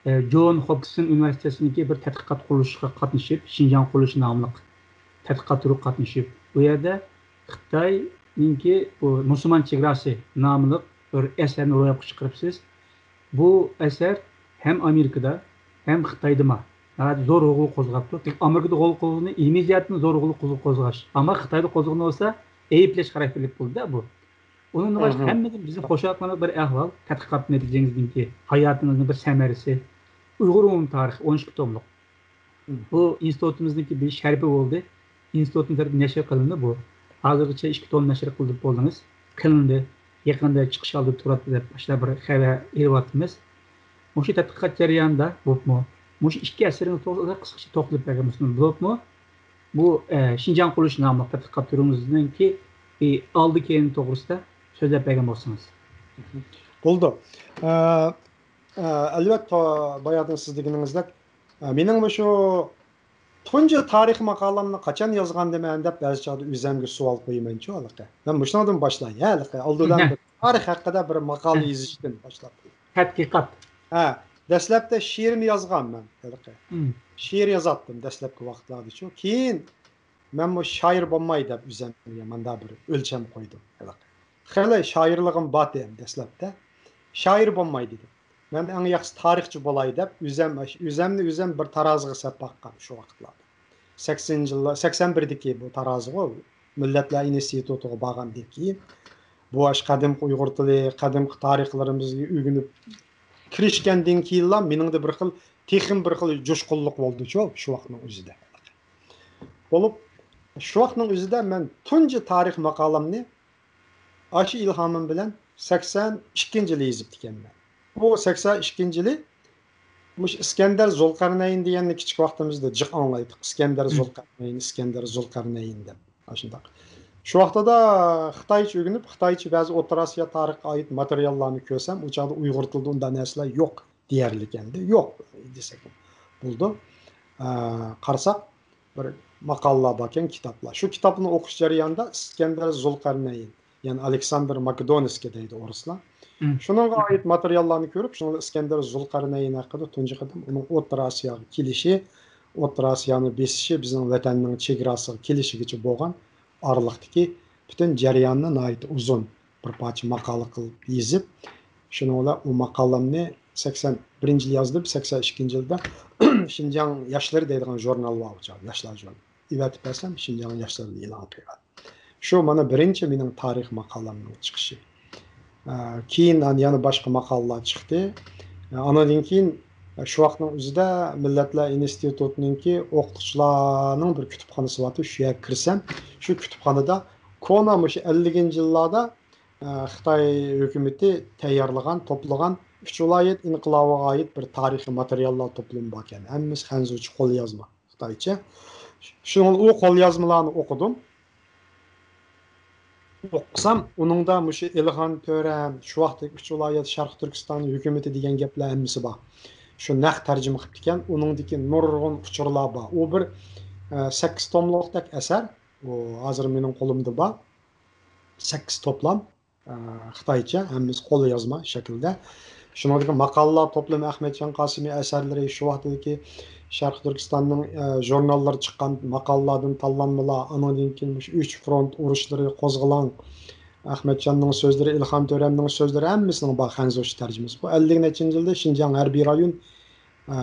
ئە، جون ھوپكىنسون ئۇنىۋېرسىتېتىنىڭكى بىر تەتقىقات قۇرۇلۇشىغا قاتنىشىپ، شىنجاڭ قۇرۇلۇشى ناملىق تەتقىقات تۈرىگە قاتنىشىپ، بۇ يەردە خىتاينىڭكى بۇ مۇسۇلمان چېگراسى ناملىق بىر ئەسەرنى روياپقا چىقىرىپسىز. بۇ ئەسەر ھەم ئامېرىكىدا، ھەم خىتايدىمۇ ناھايىتى زور غۇلغۇلا قوزغاپتۇ. ئامېرىكىدا غۇلغۇلا قوزغىغىنى ئىلمىي جەھەتتىن زور غۇلغۇلا قوزغاش، ئەمما خىتايدا قوزغىغىنى بولسا ئەيىبلەش خاراكتېرلىك بولدى-دە بۇ. ئۇنىڭدىن باشقا ھەممىدىن بىزنى خۇشاللىق قىلىدىغان بىر ئەھۋال، تەتقىقات نەتىجىڭىزدىنكى ھاياتىڭىزنىڭ بىر سەمەرىسى، ئۇيغۇر ئومۇمىي تارىخى ئون ئىككى توملۇق. بۇ ئىنستىتۇتىمىزنىڭكى بىر شەرىپى بولدى. ئىنستىتۇتىمىز تەرىپىدىن نەشر قىلىندى بۇ. ھازىرغىچە ئىككى توم نەشر قىلدى بولدىڭىز. قىلىندى. يېقىندا چىقىش ئالدىدا تۇراتتى دەپ باشلاپ بىر خەۋەر ئېلىۋاتىمىز. مۇشۇ تەتقىقات جەريانىدا بولۇپمۇ، مۇشۇ ئىككى ئەسىرىڭىز توغرىسىدا قىسقىچە توختىلىپ بەرگەن بولسىڭىز بولۇپمۇ، بۇ، ئە، شىنجاڭ قۇرۇلۇشى ناملىق تەتقىقات تۈرىڭىزنىڭكى، ئى، ئالدى كەينى توغرىسىدا سۆزلەپ بەرگەن بولسىڭىز. بولىدۇ. ئە، ئە، ئەلۋەتتە، باياتىن سىز دېگىنىڭىزدەك، ئە، مېنىڭ مۇشۇ تۇنجى تارىخ ماقالەمنى قاچان يازغانىدىمەن دەپ بەزى چاغدا ئۆزەمگە سوئال قويىمەنچۇ ھېلىقى. مەن مۇشۇنىڭدىن باشلاي، ھە، ھېلىقى ئالدىدا بىر تارىخ ھەققىدە بىر ماقالە يېزىشتىن باشلاپ. تەتقىقات. ھە، دەسلەپتە شېئىرنى يازغانمەن ھېلىقى. شېئىر يازاتتىم دەسلەپكى ۋاقىتلاردىچۇ. كېيىن مەنمۇ شائىر بولماي دەپ ئۆزەمگە ماندا بىر ئۆلچەم قويدۇم ھېلىقى. خېلى شائىرلىقىم بار ئىدى دەسلەپتە. شائىر بولماي دېدىم. مەن ئەڭ ياخشى تارىخچى بولاي دەپ ئۆزەم، ئۆزەمنى ئۆزەم بىر تارازىغا سەپ باققان شۇ ۋاقىتلاردا. سەكسىنىنچى يىللار، سەكسەن بىردىكى بۇ تارازىغۇ، مىللەتلەر ئىنستىتۇتىغا بارغاندىن كېيىن، بۇ ئاشۇ قەدىمكى ئۇيغۇر تىلى، قەدىمكى تارىخلىرىمىزنى ئۆگىنىپ كىرىشكەندىن كېيىنلا مېنىڭدە بىر خىل، تېخىمۇ بىر خىل جۇشقۇنلۇق بولدىچۇ شۇ ۋاقىتنىڭ ئۆزىدە. بولۇپ، شۇ ۋاقىتنىڭ ئۆزىدە مەن تۇنجى تارىخ ماقالەمنى ئاشۇ ئىلھامىم بىلەن سەكسەن ئىككىنچى يىلى يېزىپتىكەنمەن. بۇ سەكسەن ئىككىنچى يىلى مۇشۇ ئىسكەندەر زۇلقەرنەين دېگەننى كىچىك ۋاقتىمىزدا جىق ئاڭلايتتۇق. ئىسكەندەر زۇلقەرنەين، ئىسكەندەر زۇلقەرنەين دەپ. ئاشۇنداق. شۇ ۋاقتىدا خىتايچە ئۆگىنىپ، خىتايچە بەزى ئوتتۇرا ئاسىيا تارىخىغا ئائىت ماتېرىياللارنى كۆرسەم، ئۇ چاغدا ئۇيغۇر تىلىدا ئۇنداق نەرسىلەر يوق دېيەرلىك ئەمدى. يوق دېسەك بولىدۇ. ئە، قارىساق، بىر ماقالىلار باركەن، كىتابلار. شۇ كىتابنى ئوقۇش جەريانىدا ئىسكەندەر زۇلقەرنەين، يەنى ئالېكساندر ماكېدونىسكىي دەيدۇ ئورۇسلار. شۇنىڭغا ئائىت ماتېرىياللارنى كۆرۈپ، شۇنىڭدا ئىسكەندەر زۇلقەرنەين ھەققىدە تۇنجى قېتىم ئۇنىڭ ئوتتۇرا ئاسىياغا كېلىشى، ئوتتۇرا ئاسىيانى بېسىشى، بىزنىڭ ۋەتەننىڭ چېگراسىغا كېلىشىگىچە بولغان ئارىلىقتىكى پۈتۈن جەرياننى ناھايىتى ئۇزۇن بىر پارچە ماقالە قىلىپ يېزىپ، شۇنىڭ بىلەن ئۇ ماقالەمنى سەكسەن بىرىنچى يىلى يازدىم، سەكسەن ئىككىنچى يىلدا شىنجاڭ ياشلىرى دەيدىغان ژۇرنال بار ئۇ چاغ، ياشلار ژۇرنىلى. ئېۋەتىپ بەرسەم، شىنجاڭ ياشلىرىدا ئېلان قىلغان. شۇ مانا بىرىنچى مېنىڭ تارىخ ماقالەمنىڭ چىقىشى. ئە، كېيىن ئان-، يەنە باشقا ماقالىلار چىقتى. ئە، ئانىڭدىن كېيىن، ئە، شۇ ۋاقىتنىڭ ئۆزىدە مىللەتلەر ئىنستىتۇتىنىڭكى ئوقۇتقۇچىلارنىڭ بىر كۇتۇپخانىسى بارتى. شۇ يەرگە كىرسەم، شۇ كۇتۇپخانىدا كونا مۇشۇ ئەللىكىنچى يىللاردا، ئە، خىتاي ھۆكۈمىتى تەييارلىغان، توپلىغان ئۈچ ۋىلايەت ئىنقىلابىغا ئائىت بىر تارىخىي ماتېرىياللار توپلىمى باركەن. ھەممىسى خەنزۇچە قوليازما. خىتايچە. شۇنىڭ ئۇ قوليازمىلارنى ئوقۇدۇم. ئوقۇسام، ئۇنىڭدا مۇشۇ ئېلىخان تۆرەم، شۇ ۋاقىتتىكى ئۈچ ۋىلايەت، شەرقىي تۈركىستان ھۆكۈمىتى دېگەن گەپلەر ھەممىسى بار. شۇ نەق تەرجىمە قىپتىكەن. ئۇنىڭدىكى نۇرغۇن ئۇچۇرلار بار. ئۇ بىر، ئە، سەككىز توملۇقتەك ئەسەر. ئۇ ھازىر مېنىڭ قولۇمدا بار. سەككىز توپلام. ئە، خىتايچە، ھەممىسى قول يازما شەكىلدە. شۇنىڭدىكى ماقالىلار توپلىمى، ئەخمەتجان قاسىمى ئەسەرلىرى، شۇ ۋاقىتتىكى شەرقىي تۈركىستاننىڭ، ئە، ژۇرناللىرى چىققان ماقالىلاردىن تاللانمىلار، ئانىڭدىن كېيىن مۇشۇ ئۈچ فرونت ئۇرۇشلىرى، قوزغىلاڭ، ئەخمەتجاننىڭ سۆزلىرى، ئىلھام تۆرەمنىڭ سۆزلىرى، ھەممىسىنىڭ بار خەنزۇچە تەرجىمىسى. بۇ ئەللىك نەچچىنچى يىلدا شىنجاڭ ھەربىي رايون ئە،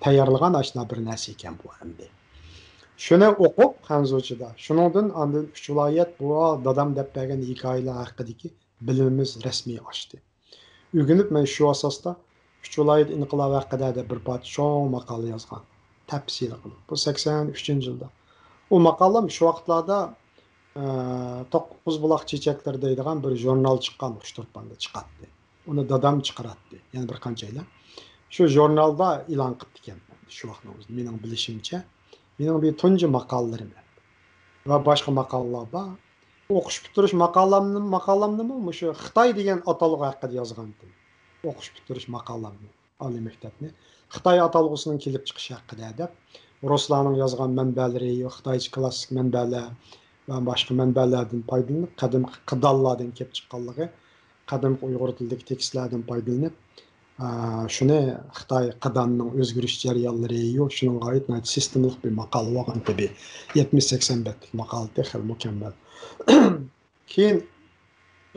تەييارلىغان ئاشۇنداق بىر نەرسە ئىكەن بۇ ئەمدى. شۇنى ئوقۇپ خەنزۇچىدا، شۇنىڭدىن ئاندىن ئۈچ ۋىلايەت، بۇ دادام دەپ بەرگەن ھېكايىلەر ھەققىدىكى بىلىمىمىز رەسمىي ئاشتى. ئۆگىنىپ مەن شۇ ئاساستا ئۈچ ۋىلايەت ئىنقىلابى ھەققىدە دەپ بىر پارچە چوڭ ماقالە يازغان. تەپسىلىي قىلىپ. بۇ سەكسەن ئۈچىنچى يىلدا. ئۇ ماقالەم شۇ ۋاقىتلاردا، ئە، توققۇز بۇلاق چېچەكلىرى دەيدىغان بىر ژۇرنال چىققان، ئۇچتۇرپاندا چىقاتتى. ئۇنى دادام چىقىراتتى، يەنە بىر قانچەيلەن. شۇ ژۇرنالدا ئېلان قىپتىكەن شۇ ۋاقىتنىڭ ئۆزىدە. مېنىڭ بىلىشىمچە، مېنىڭ بىر تۇنجى ماقالىلىرىم ۋە باشقا ماقالىلار بار. ئوقۇش پۈتتۈرۈش ماقالامنى، ماقالامنىمۇ مۇشۇ خىتاي دېگەن ئاتالغۇ ھەققىدە يازغانتىم. ئوقۇش پۈتتۈرۈش ماقالامنى، ئالىي مەكتەپنى. خىتاي ئاتالغۇسىنىڭ كېلىپ چىقىشى ھەققىدە دەپ، رۇسلارنىڭ يازغان مەنبەلىرى، خىتايچە كلاسسىك مەنبەلەر ۋە باشقا مەنبەلەردىن پايدىلىنىپ، قەدىمكى قىدانلاردىن كېلىپ چىققانلىقى، قەدىمكى ئۇيغۇر تىلىدىكى تېكىستلەردىن پايدىلىنىپ، ئا، شۇنى خىتاي قىدانىنىڭ ئۆزگىرىش جەريانلىرى، يو، شۇنىڭغا ئائىت ناھايىتى سىستېمىلىق بىر ماقالە بولغان تېبى. يەتمىش سەكسەن بەتلىك ماقالە، تېخى مۇكەممەل. كېيىن،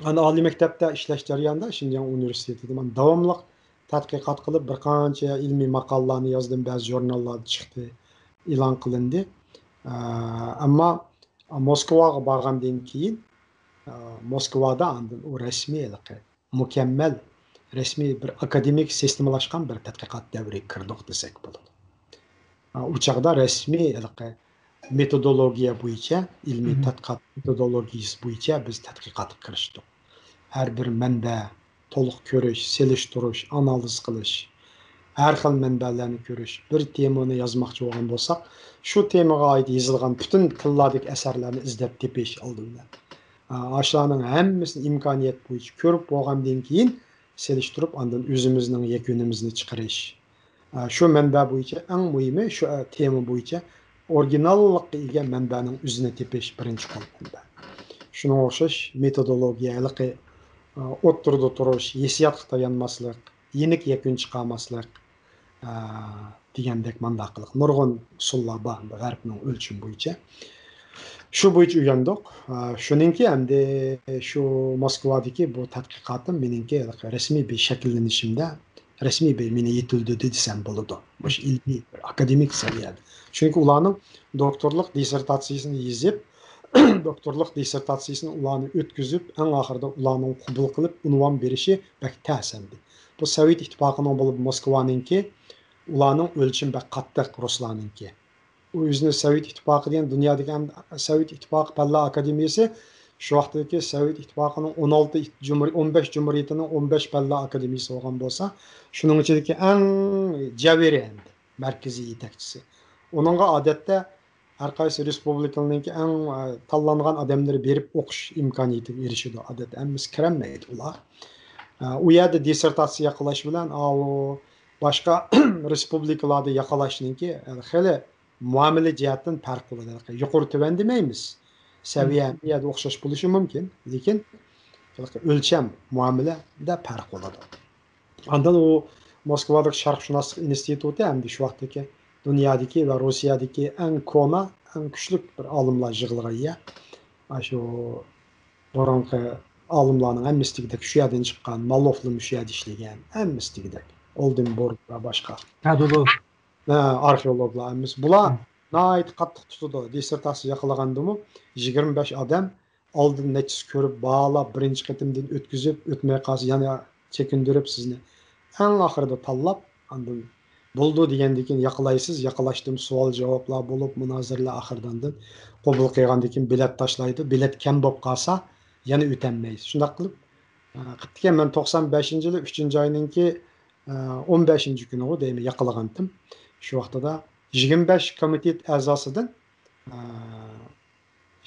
ئانا، ئالىي مەكتەپتە ئىشلەش جەريانىدا شىنجاڭ ئۇنىۋېرسىتېتىدا مەن داۋاملىق تەتقىقات قىلىپ، بىر قانچە ئىلمىي ماقالىلارنى يازدىم، بەزى ژۇرناللاردا چىقتى، ئېلان قىلىندى. ئا، ئەمما موسكۋاغا بارغاندىن كېيىن، ئا، موسكۋادا ئاندىن ئۇ رەسمىي ھېلىقى مۇكەممەل، رەسمىي بىر ئاكادېمىك سىستېمىلاشقان بىر تەتقىقات دەۋرىگە كىردۇق دېسەك بولىدۇ. ئۇ چاغدا رەسمىي ھېلىقى مېتودولوگىيە بويىچە، ئىلمىي تەتقىقات مېتودولوگىيىسى بويىچە بىز تەتقىقاتقا كىرىشتۇق. ھەر بىر مەنبە، تولۇق كۆرۈش، سېلىشتۇرۇش، ئانالىز قىلىش، ھەر خىل مەنبەلەرنى كۆرۈش، بىر تېمىنى يازماقچى بولغان بولساق، شۇ تېمىغا ئائىت يېزىلغان پۈتۈن تىللاردىكى ئەسەرلەرنى ئىزدەپ تېپىش ئالدى بىلەن. ئاشۇلارنىڭ ھەممىسىنى ئىمكانىيەت بويىچە كۆرۈپ بولغاندىن كېيىن، سېلىشتۇرۇپ، ئاندىن ئۆزىمىزنىڭ يەكۈنىمىزنى چىقىرىش. ئە، شۇ مەنبە بويىچە ئەڭ مۇھىمى شۇ، ئە، تېما بويىچە ئورىگىناللىققا ئىگە مەنبەنىڭ ئۆزىنى تېپىش بىرىنچى قول مەنبە. شۇنىڭغا ئوخشاش مېتودولوگىيە ھېلىقى، ئە، ئوتتۇرىدا تۇرۇش، ھېسسىياتقا تايانماسلىق، يېنىك يەكۈن چىقارماسلىق، ئە، دېگەندەك مانداق قىلىق نۇرغۇن ئۇسۇللار بار غەربنىڭ ئۆلچىمى بويىچە. شۇ بويىچە ئۆگەندۇق. ئە، شۇنىڭكى ئەمدى شۇ موسكۋادىكى بۇ تەتقىقاتىم مېنىڭكى ھېلىقى رەسمىي بىر شەكىللىنىشىمدە رەسمىي بىر مېنى يېتىلدۈردى دېسەم بولىدۇ. مۇشۇ ئىلمىي، بىر ئاكادېمىك سەۋىيەدە. چۈنكى ئۇلارنىڭ دوكتورلۇق دىسسېرتاتسىيىسىنى يېزىپ، دوكتورلۇق دىسسېرتاتسىيىسىنى ئۇلارنى ئۆتكۈزۈپ، ئەڭ ئاخىرىدا ئۇلارنىڭ قوبۇل قىلىپ، ئۇنۋان بېرىشى بەك تەس ئەمدى. بۇ سوۋېت ئىتتىپاقىنىڭ بولۇپ، موسكۋانىڭكى، ئۇلارنىڭ ئۆلچىمى بەك قاتتىق، رۇسلارنىڭكى. ئۇ ئۆزىنى سوۋېت ئىتتىپاقى دېگەن دۇنيادىكى ئەڭ، سوۋېت ئىتتىپاقى پەنلەر ئاكادېمىيىسى، شۇ ۋاقىتتىكى سوۋېت ئىتتىپاقىنىڭ ئون ئالتە ئىت-، جۇمھۇرىي-، ئون بەش جۇمھۇرىيىتىنىڭ ئون بەش پەنلەر ئاكادېمىيىسى بولغان بولسا، شۇنىڭ ئىچىدىكى ئەڭ جەۋھىرى ئەمدى، مەركىزىي يېتەكچىسى. ئۇنىڭغا ئادەتتە ھەر قايسى رېسپۇبلىكىنىڭكى ئەڭ، ئە، تاللانغان ئادەملىرى بېرىپ ئوقۇش ئىمكانىيىتىگە ئېرىشىدۇ. ئادەتتە ھەممىسى كىرەلمەيدۇ ئۇلار. ئە، ئۇ يەردە دىسسېرتاتسىيە ياقلاش بىلەن، ئاۋۇ باشقا رېسپۇبلىكىلاردا ياقلاشنىڭكى، ئە، خېلى مۇئامىلە جەھەتتىن پەرق بولىدۇ. يۇقىرى تۆۋەن دېمەيمىز. سەۋىيە ھەممە يەردە ئوخشاش بولۇشى مۇمكىن، لېكىن ئۆلچەم مۇئامىلىدە پەرق بولىدۇ. ئاندىن ئۇ موسكۋادىكى شەرقشۇناسلىق ئىنستىتۇتى ھەمدە شۇ ۋاقىتتىكى دۇنيادىكى ۋە روسىيەدىكى ئەڭ كونا، ئەڭ كۈچلۈك بىر ئالىملار يىغىلغان يەر. ئاشۇ بۇرۇنقى ئالىملارنىڭ ھەممىسى دېگۈدەك شۇ يەردىن چىققان، مالوفلىمۇ شۇ يەردە ئىشلىگەن، ھەممىسى دېگۈدەك. ئولدېنبورگ ۋە باشقا. ھە، ئارخېئولوگلار ھەممىسى. بۇلار ناھايىتى قاتتىق تۇتىدۇ. دىسسېرتاتسىيە ياقلىغاندىمۇ يىگىرمە بەش ئادەم ئالدىن نەچچىسى كۆرۈپ، باھالاپ، بىرىنچى قېتىمدىن ئۆتكۈزۈپ، ئۆتمەي قالسا يەنە چېكىندۈرۈپ سىزنى. ئەڭ ئاخىرىدا تاللاپ، ئاندىن بولىدۇ دېگەندىن كېيىن ياقلايسىز، ياقلاشتىن سوئال-جاۋابلار بولۇپ، مۇنازىرىلەر ئاخىرىدا ئاندىن قوبۇل قىلغاندىن كېيىن بېلەت تاشلايدۇ، بېلەت كەم بولۇپ قالسا يەنە ئۆتەلمەيسىز. شۇنداق قىلىپ، ئە، قىپتىكەن مەن توقسان بەشىنچى يىلى ئۈچىنچى ئاينىڭكى، ئە، ئون بەشىنچى كۈنىغۇ دەيمەن، ياقلىغانتىم. شۇ ۋاقتىدا يىگىرمە بەش كومىتېت ئەزاسىدىن، ئە،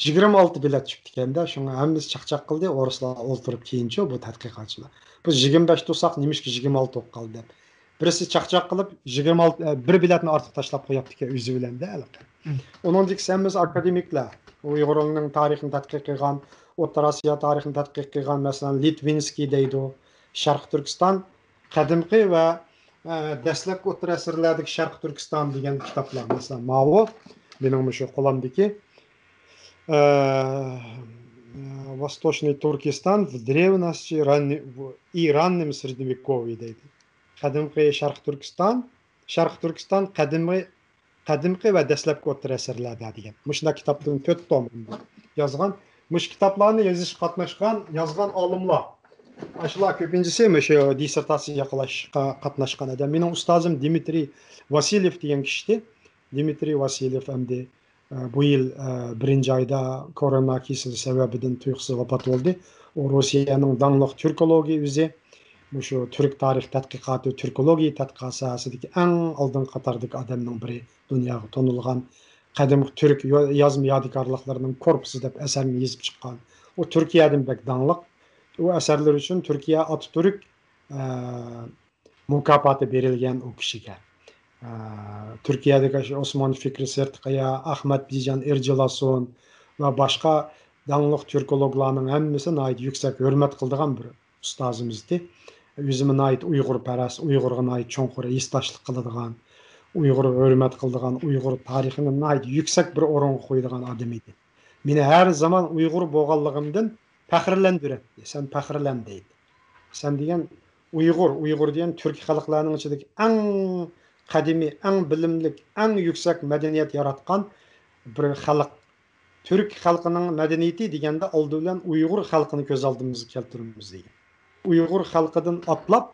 يىگىرمە ئالتە بېلەت چۈشۈپتىكەندە، شۇڭا ھەممىسى چاقچاق قىلدى، ئورۇسلار ئولتۇرۇپ كېيىنچۇ بۇ تەتقىقاتچىلار. بىز يىگىرمە بەش تۇرساق، نېمىشقا يىگىرمە ئالتە بولۇپ قالدى دەپ. بىرسى چاقچاق قىلىپ، يىگىرمە ئالتە، ئە، بىر بېلەتنى ئارتۇق تاشلاپ قويۇپتىكەن ئۆزى بىلەن-دە ھېلىقى. ئۇنىڭدىن كېيىن ھەممىمىز ئاكادېمىكلار، ئۇيغۇرنىڭ تارىخىنى تەتقىق قىلغان، ئوتتۇرا ئاسىيا تارىخىنى تەتقىق قىلغان، مەسىلەن، لىتۋىنسكىي دەيدۇ، شەرقىي تۈركىستان، قەدىمكى ۋە، ئە، دەسلەپكى ئوتتۇرا ئەسىرلەردىكى شەرقىي تۈركىستان دېگەن كىتابلار. مەسىلەن، ماۋۇ مېنىڭ مۇشۇ قولۇمدىكى، ئە، Восточный Туркестан в древности ранне-، в-، и раннем Средневековье دەيدۇ. قەدىمكى شەرقىي تۈركىستان، شەرقىي تۈركىستان قەدىمىي، قەدىمكى ۋە دەسلەپكى ئوتتۇرا ئەسىرلەردە دېگەن. مۇشۇنداق كىتابتىن تۆت توم يازغان. مۇشۇ كىتابلارنى يېزىشقا قاتناشقان، يازغان ئالىملار. ئاشۇلار كۆپىنچىسى مۇشۇ دىسسېرتاتسىيە ياقلاشقا قاتناشقان ئادەم. مېنىڭ ئۇستازىم دىمىترىي ۋاسىليېف دېگەن كىشىدى. دىمىترىي ۋاسىليېف ئەمدى، ئە، بۇ يىل، ئە، بىرىنچى ئايدا كورونا كېسىلى سەۋەبىدىن تۇيۇقسىز ۋاپات بولدى. ئۇ روسىيەنىڭ داڭلىق تۈركولوگى ئۆزى. مۇشۇ تۈرك تارىخ تەتقىقاتى، تۈركولوگىيە تەتقىقات ساھەسىدىكى ئەڭ ئالدىنقى قاتاردىكى ئادەمنىڭ بىرى، دۇنياغا تونۇلغان قەدىمكى تۈرك يو-، يازما يادىكارلىقلىرىنىڭ كورپۇسى دەپ ئەسەرنى يېزىپ چىققان. ئۇ تۈركىيەدىن بەك داڭلىق. ئۇ ئەسەرلىرى ئۈچۈن تۈركىيە ئاتاتۈرك، ئە، مۇكاپاتى بېرىلگەن ئۇ كىشىگە. ئە، تۈركىيەدىكى ئاشۇ ئوسمان فىكرى سىرتقىيا، ئەخمەت بىجان ئېرجىلاسۇن ۋە باشقا داڭلىق تۈركولوگلارنىڭ ھەممىسى ناھايىتى يۈكسەك ھۆرمەت قىلىدىغان بىر ئۇستازىمىز ئىدى. ئۆزىمۇ ناھايىتى ئۇيغۇرپەرەس، ئۇيغۇرغا ناھايىتى چوڭقۇر ھېسداشلىق قىلىدىغان، ئۇيغۇرغا ھۆرمەت قىلىدىغان، ئۇيغۇر تارىخىنى ناھايىتى يۈكسەك بىر ئورۇنغا قويىدىغان ئادەم ئىدى. مېنى ھەر زامان ئۇيغۇر بولغانلىقىمدىن پەخىرلەندۈرەتتى. سەن پەخىرلەن دەيتتى. سەن دېگەن ئۇيغۇر، ئۇيغۇر دېگەن تۈرك خەلقلەرنىڭ ئىچىدىكى ئەڭ قەدىمىي، ئەڭ بىلىملىك، ئەڭ يۈكسەك مەدەنىيەت ياراتقان بىر خەلق. تۈرك خەلقىنىڭ مەدەنىيىتى دېگەندە ئالدى بىلەن ئۇيغۇر خەلقىنى كۆز ئالدىمىزغا كەلتۈرىمىز دېگەن. ئۇيغۇر خەلقىدىن ئاتلاپ،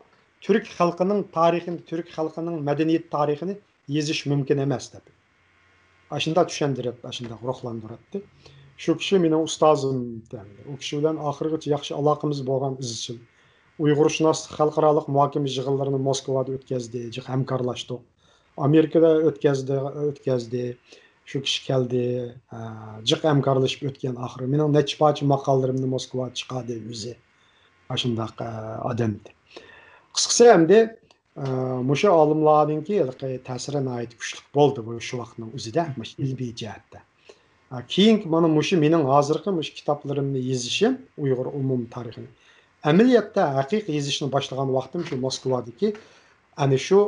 تۈرك خەلقىنىڭ تارىخىنى، تۈرك خەلقىنىڭ مەدەنىيەت تارىخىنى يېزىش مۇمكىن ئەمەس دەپ. ئاشۇنداق چۈشەندۈرەتتى، ئاشۇنداق روھلاندۇراتتى. شۇ كىشى مېنىڭ ئۇستازىم. ئۇ كىشى بىلەن ئاخىرغىچە ياخشى ئالاقىمىز بولغان ئىزچىل. ئۇيغۇرشۇناسلىق خەلقئارالىق مۇھاكىمە يىغىنلىرىنى موسكۋادا ئۆتكەزدى، جىق ھەمكارلاشتۇق. ئامېرىكىدا ئۆتكەزدى، ئۆتكەزدى. شۇ كىشى كەلدى، ئە، جىق ھەمكارلىشىپ ئۆتكەن ئاخىرى. مېنىڭ نەچچە پارچە ماقالىلىرىمنى موسكۋاغا چىقاردى ئۆزى. ئاشۇنداق، ئە، ئادەم ئىدى. قىسقىسى ئەمدى، ئە، مۇشۇ ئالىملارنىڭكى ھېلىقى تەسىرى ناھايىتى كۈچلۈك بولدى بۇ شۇ ۋاقىتنىڭ ئۆزىدە، مۇشۇ ئىلمىي جەھەتتە. ئە، كېيىنكى مانا مۇشۇ مېنىڭ ھازىرقى مۇشۇ كىتابلىرىمنى يېزىشىم، ئۇيغۇر ئومۇمىي تارىخىنى. ئەمەلىيەتتە ھەقىقىي يېزىشنى باشلىغان ۋاقتىم شۇ موسكۋادىكى ئەنە شۇ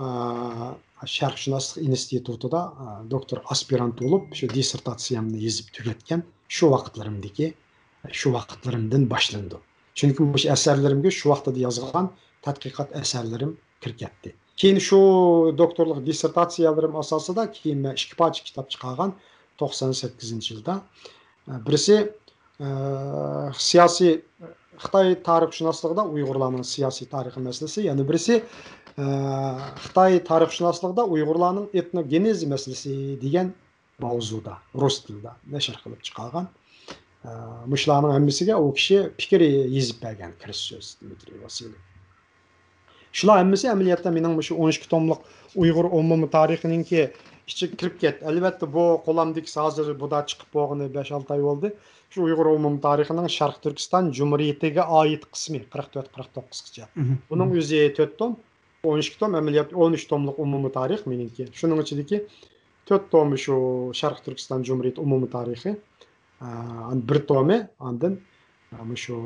ئا، شەرقشۇناسلىق ئىنستىتۇتىدا، ئا، دوكتور ئاسپىرانت بولۇپ، شۇ دىسسېرتاتسىيەمنى يېزىپ تۈگەتكەن شۇ ۋاقىتلىرىمدىكى، شۇ ۋاقىتلىرىمدىن باشلىنىدۇ. چۈنكى مۇشۇ ئەسەرلىرىمگە شۇ ۋاقتىدا يازغان تەتقىقات ئەسەرلىرىم كىرىپ كەتتى. كېيىن شۇ دوكتورلۇق دىسسېرتاتسىيەلىرىم ئاساسىدا كېيىن مەن ئىككى پارچە كىتاب چىقارغان توقسان سەككىزىنچى يىلدا. ئە، بىرسى، ئە، سىياسىي، خىتاي تارىخشۇناسلىقىدا ئۇيغۇرلارنىڭ سىياسىي تارىخى مەسىلىسى، يەنە بىرسى، ئە، خىتاي تارىخشۇناسلىقىدا ئۇيغۇرلارنىڭ ئېتنوگېنېزى مەسىلىسى دېگەن ماۋزۇدا، رۇس تىلىدا نەشر قىلىپ چىقارغان. ئە، مۇشۇلارنىڭ ھەممىسىگە ئۇ كىشى پىكىر يېزىپ بەرگەن، كىرىش سۆز، دمىترىي ۋاسىليېف. شۇلار ھەممىسى ئەمەلىيەتتە مېنىڭ مۇشۇ ئون ئىككى توملۇق ئۇيغۇر ئومۇمىي تارىخىنىڭكى ئىچىگە كىرىپ كەتتى. ئەلۋەتتە، بۇ قولامدىكىسى ھازىر بۇدا چىقىپ بولغىنى بەش-ئالتە ئاي بولدى. شۇ ئۇيغۇر ئومۇمىي تارىخىنىڭ شەرقىي تۈركىستان جۇمھۇرىيىتىگە ئائىت قىسمى، قىرىق تۆت، قىرىق توققۇزغىچە. مھم. بۇنىڭ ئۆزى تۆت توم، ئون ئىككى توم، ئەمەلىيەتتە ئون ئۈچ توملۇق ئومۇمىي تارىخ مېنىڭكى. شۇنىڭ ئىچىدىكى تۆت تومى شۇ شەرقىي تۈركىستان جۇمھۇرىيىتى ئومۇمىي تارىخى. ئە، بىر تومى ئاندىن، ئە، مۇشۇ،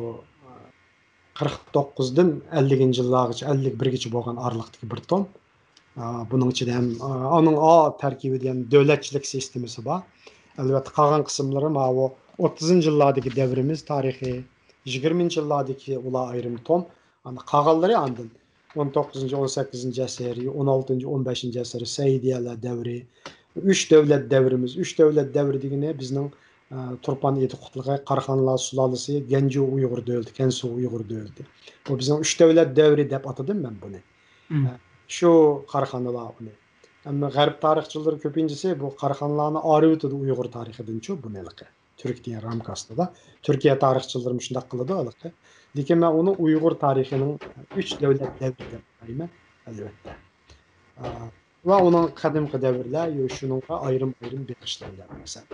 ئە، قىرىق توققۇزدىن ئەللىكىنچى يىللارغىچە، ئەللىك بىرگىچە بولغان ئارىلىقتىكى بىر توم. ئە، بۇنىڭ ئىچىدە ھەم، ئە، ئۇنىڭ ئا تەركىبىدە ھەم دۆلەتچىلىك سىستېمىسى بار. ئەلۋەتتە، قالغان قىسىملىرى ماۋۇ ئوتتۇزىنچى يىللاردىكى دەۋرىمىز تارىخى، يىگىرمىنچى يىللاردىكى ئۇلار ئايرىم توم. ئانا قالغانلىرى ئاندىن ئون توققۇزىنچى، ئون سەككىزىنچى ئەسىر، ئون ئالتىنچى، ئون بەشىنچى ئەسىر، سەئىدىيەلەر دەۋرى، ئۈچ دەۋلەت دەۋرىمىز. ئۈچ دەۋلەت دەۋرى دېگىنى بىزنىڭ، ئە، تۇرپان ئېتى قۇتلۇقى، قاراخانلار سۇلالىسى، گەنجۇ ئۇيغۇر دۆلىتى، كەنسۇ ئۇيغۇر دۆلىتى. بۇ بىزنىڭ ئۈچ دەۋلەت دەۋرى دەپ ئاتىدىم مەن بۇنى. مم. ئە، شۇ قاراخانىلار ئۇنى. ئەمما غەرب تارىخچىلىرى كۆپىنچىسى بۇ قاراخانىلارنى ئايرىۋېتىدۇ ئۇيغۇر تارىخىدىنچۇ، بۇنى ھېلىقى. تۈرك دېگەن رامكا ئاستىدا. تۈركىيە تارىخچىلىرىمۇ شۇنداق قىلىدۇ ھېلىقى. لېكىن مەن ئۇنى ئۇيغۇر تارىخىنىڭ ئۈچ دەۋلەت دەۋرى دەپ ئاتايمەن، ئەلۋەتتە. ئا، ۋە ئۇنىڭ قەدىمكى دەۋرلەر، يو، شۇنىڭغا ئايرىم-ئايرىم بېقىشلار دەپ مەسىلەن.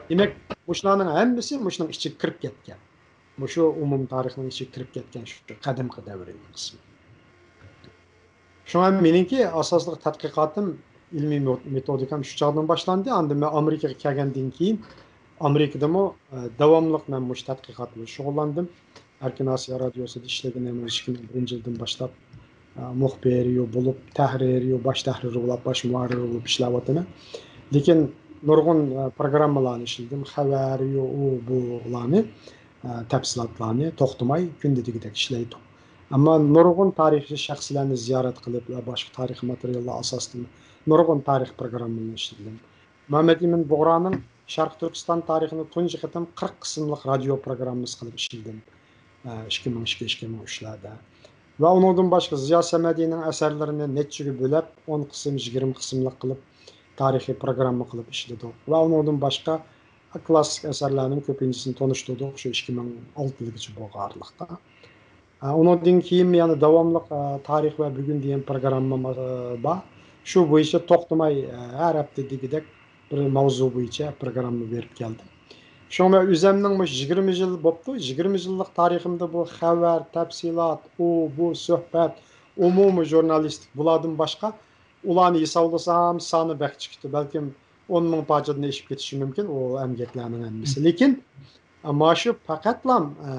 دېمەك، مۇشۇلارنىڭ ھەممىسى مۇشۇنىڭ ئىچىگە كىرىپ كەتكەن. مۇشۇ ئومۇمىي تارىخنىڭ ئىچىگە كىرىپ كەتكەن شۇ قەدىمكى دەۋرنىڭ قىسمى. شۇڭا مېنىڭكى ئاساسلىق تەتقىقاتىم، ئىلمىي مو-، مېتودىكام شۇ چاغدىن باشلاندى. ئاندىن مەن ئامېرىكىغا كەلگەندىن كېيىن، ئامېرىكىدىمۇ، ئە، داۋاملىق مەن مۇشۇ تەتقىقات بىلەن شۇغۇللاندىم. ئەركىن ئاسىيا رادىيوسىدا ئىشلىگىنىم ئىككى مىڭ بىرىنچى يىلدىن باشلاپ، ئە، مۇخبىرىيۇ بولۇپ، تەھرىرىيۇ، باش تەھرىرى بولۇپ، باش مۇھەررىر بولۇپ ئىشلەۋاتىمەن. لېكىن نۇرغۇن، ئە، پروگراممىلارنى ئىشلىدىم. خەۋەرىيۇ، ئۇ، بۇلارنى، ئە، تەپسىلاتلارنى توختىماي كۈندە دېگۈدەك ئىشلەيتتۇق. ئەمما نۇرغۇن تارىخىي شەخسلەرنى زىيارەت قىلىپ ۋە باشقا تارىخىي ماتېرىياللار ئاساسىدا نۇرغۇن تارىخ پروگراممىلىرىنى ئىشلىدىم. مەمەت ئىمىن بۇغرانىڭ شەرقىي تۈركىستان تارىخىنى تۇنجى قېتىم قىرىق قىسىملىق رادىيو پروگراممىسى قىلىپ ئىشلىدىم. ئىككى مىڭ ئىككى، ئىككى مىڭ ئۈچلەردە. ۋە ئۇنىڭدىن باشقا زىيا سەمەدىنىڭ ئەسەرلىرىنى نەچچىگە بۆلۈپ، ئون قىسىم، يىگىرمە قىسىملىق قىلىپ، تارىخىي پروگرامما قىلىپ ئىشلىدۇق. ۋە ئۇنىڭدىن باشقا كلاسسىك ئەسەرلەرنىڭ كۆپىنچىسىنى تونۇشتۇردۇق شۇ ئىككى مىڭ ئالتىدىكىچە بولغان ئارىلىقتا. ئە، ئۇنىڭدىن كېيىن يەنە داۋاملىق، ئە، تارىخ ۋە بۈگۈن دېگەن پروگرامما، ئە، بار. شۇ بويىچە توختىماي، ئە، ھەر ھەپتە دېگۈدەك بىر ماۋزۇ بويىچە پروگرامما بېرىپ كەلدىم. شۇڭا مەن ئۆزەمنىڭ مۇشۇ يىگىرمە يىل بوپتۇ، يىگىرمە يىللىق تارىخىمدا بۇ خەۋەر، تەپسىلات، ئۇ، بۇ، سۆھبەت، ئومۇمىي ژۇرنالىستىك، بۇلاردىن باشقا ئۇلارنى ھېسابلىسام، سانى بەك چىقىپتۇ. بەلكىم ئون مىڭ پارچىدىن ئېشىپ كېتىشى مۇمكىن ئۇ ئەمگەكلەرنىڭ ھەممىسى. لېكىن، ئە، مانا شۇ پەقەتلام، ئە،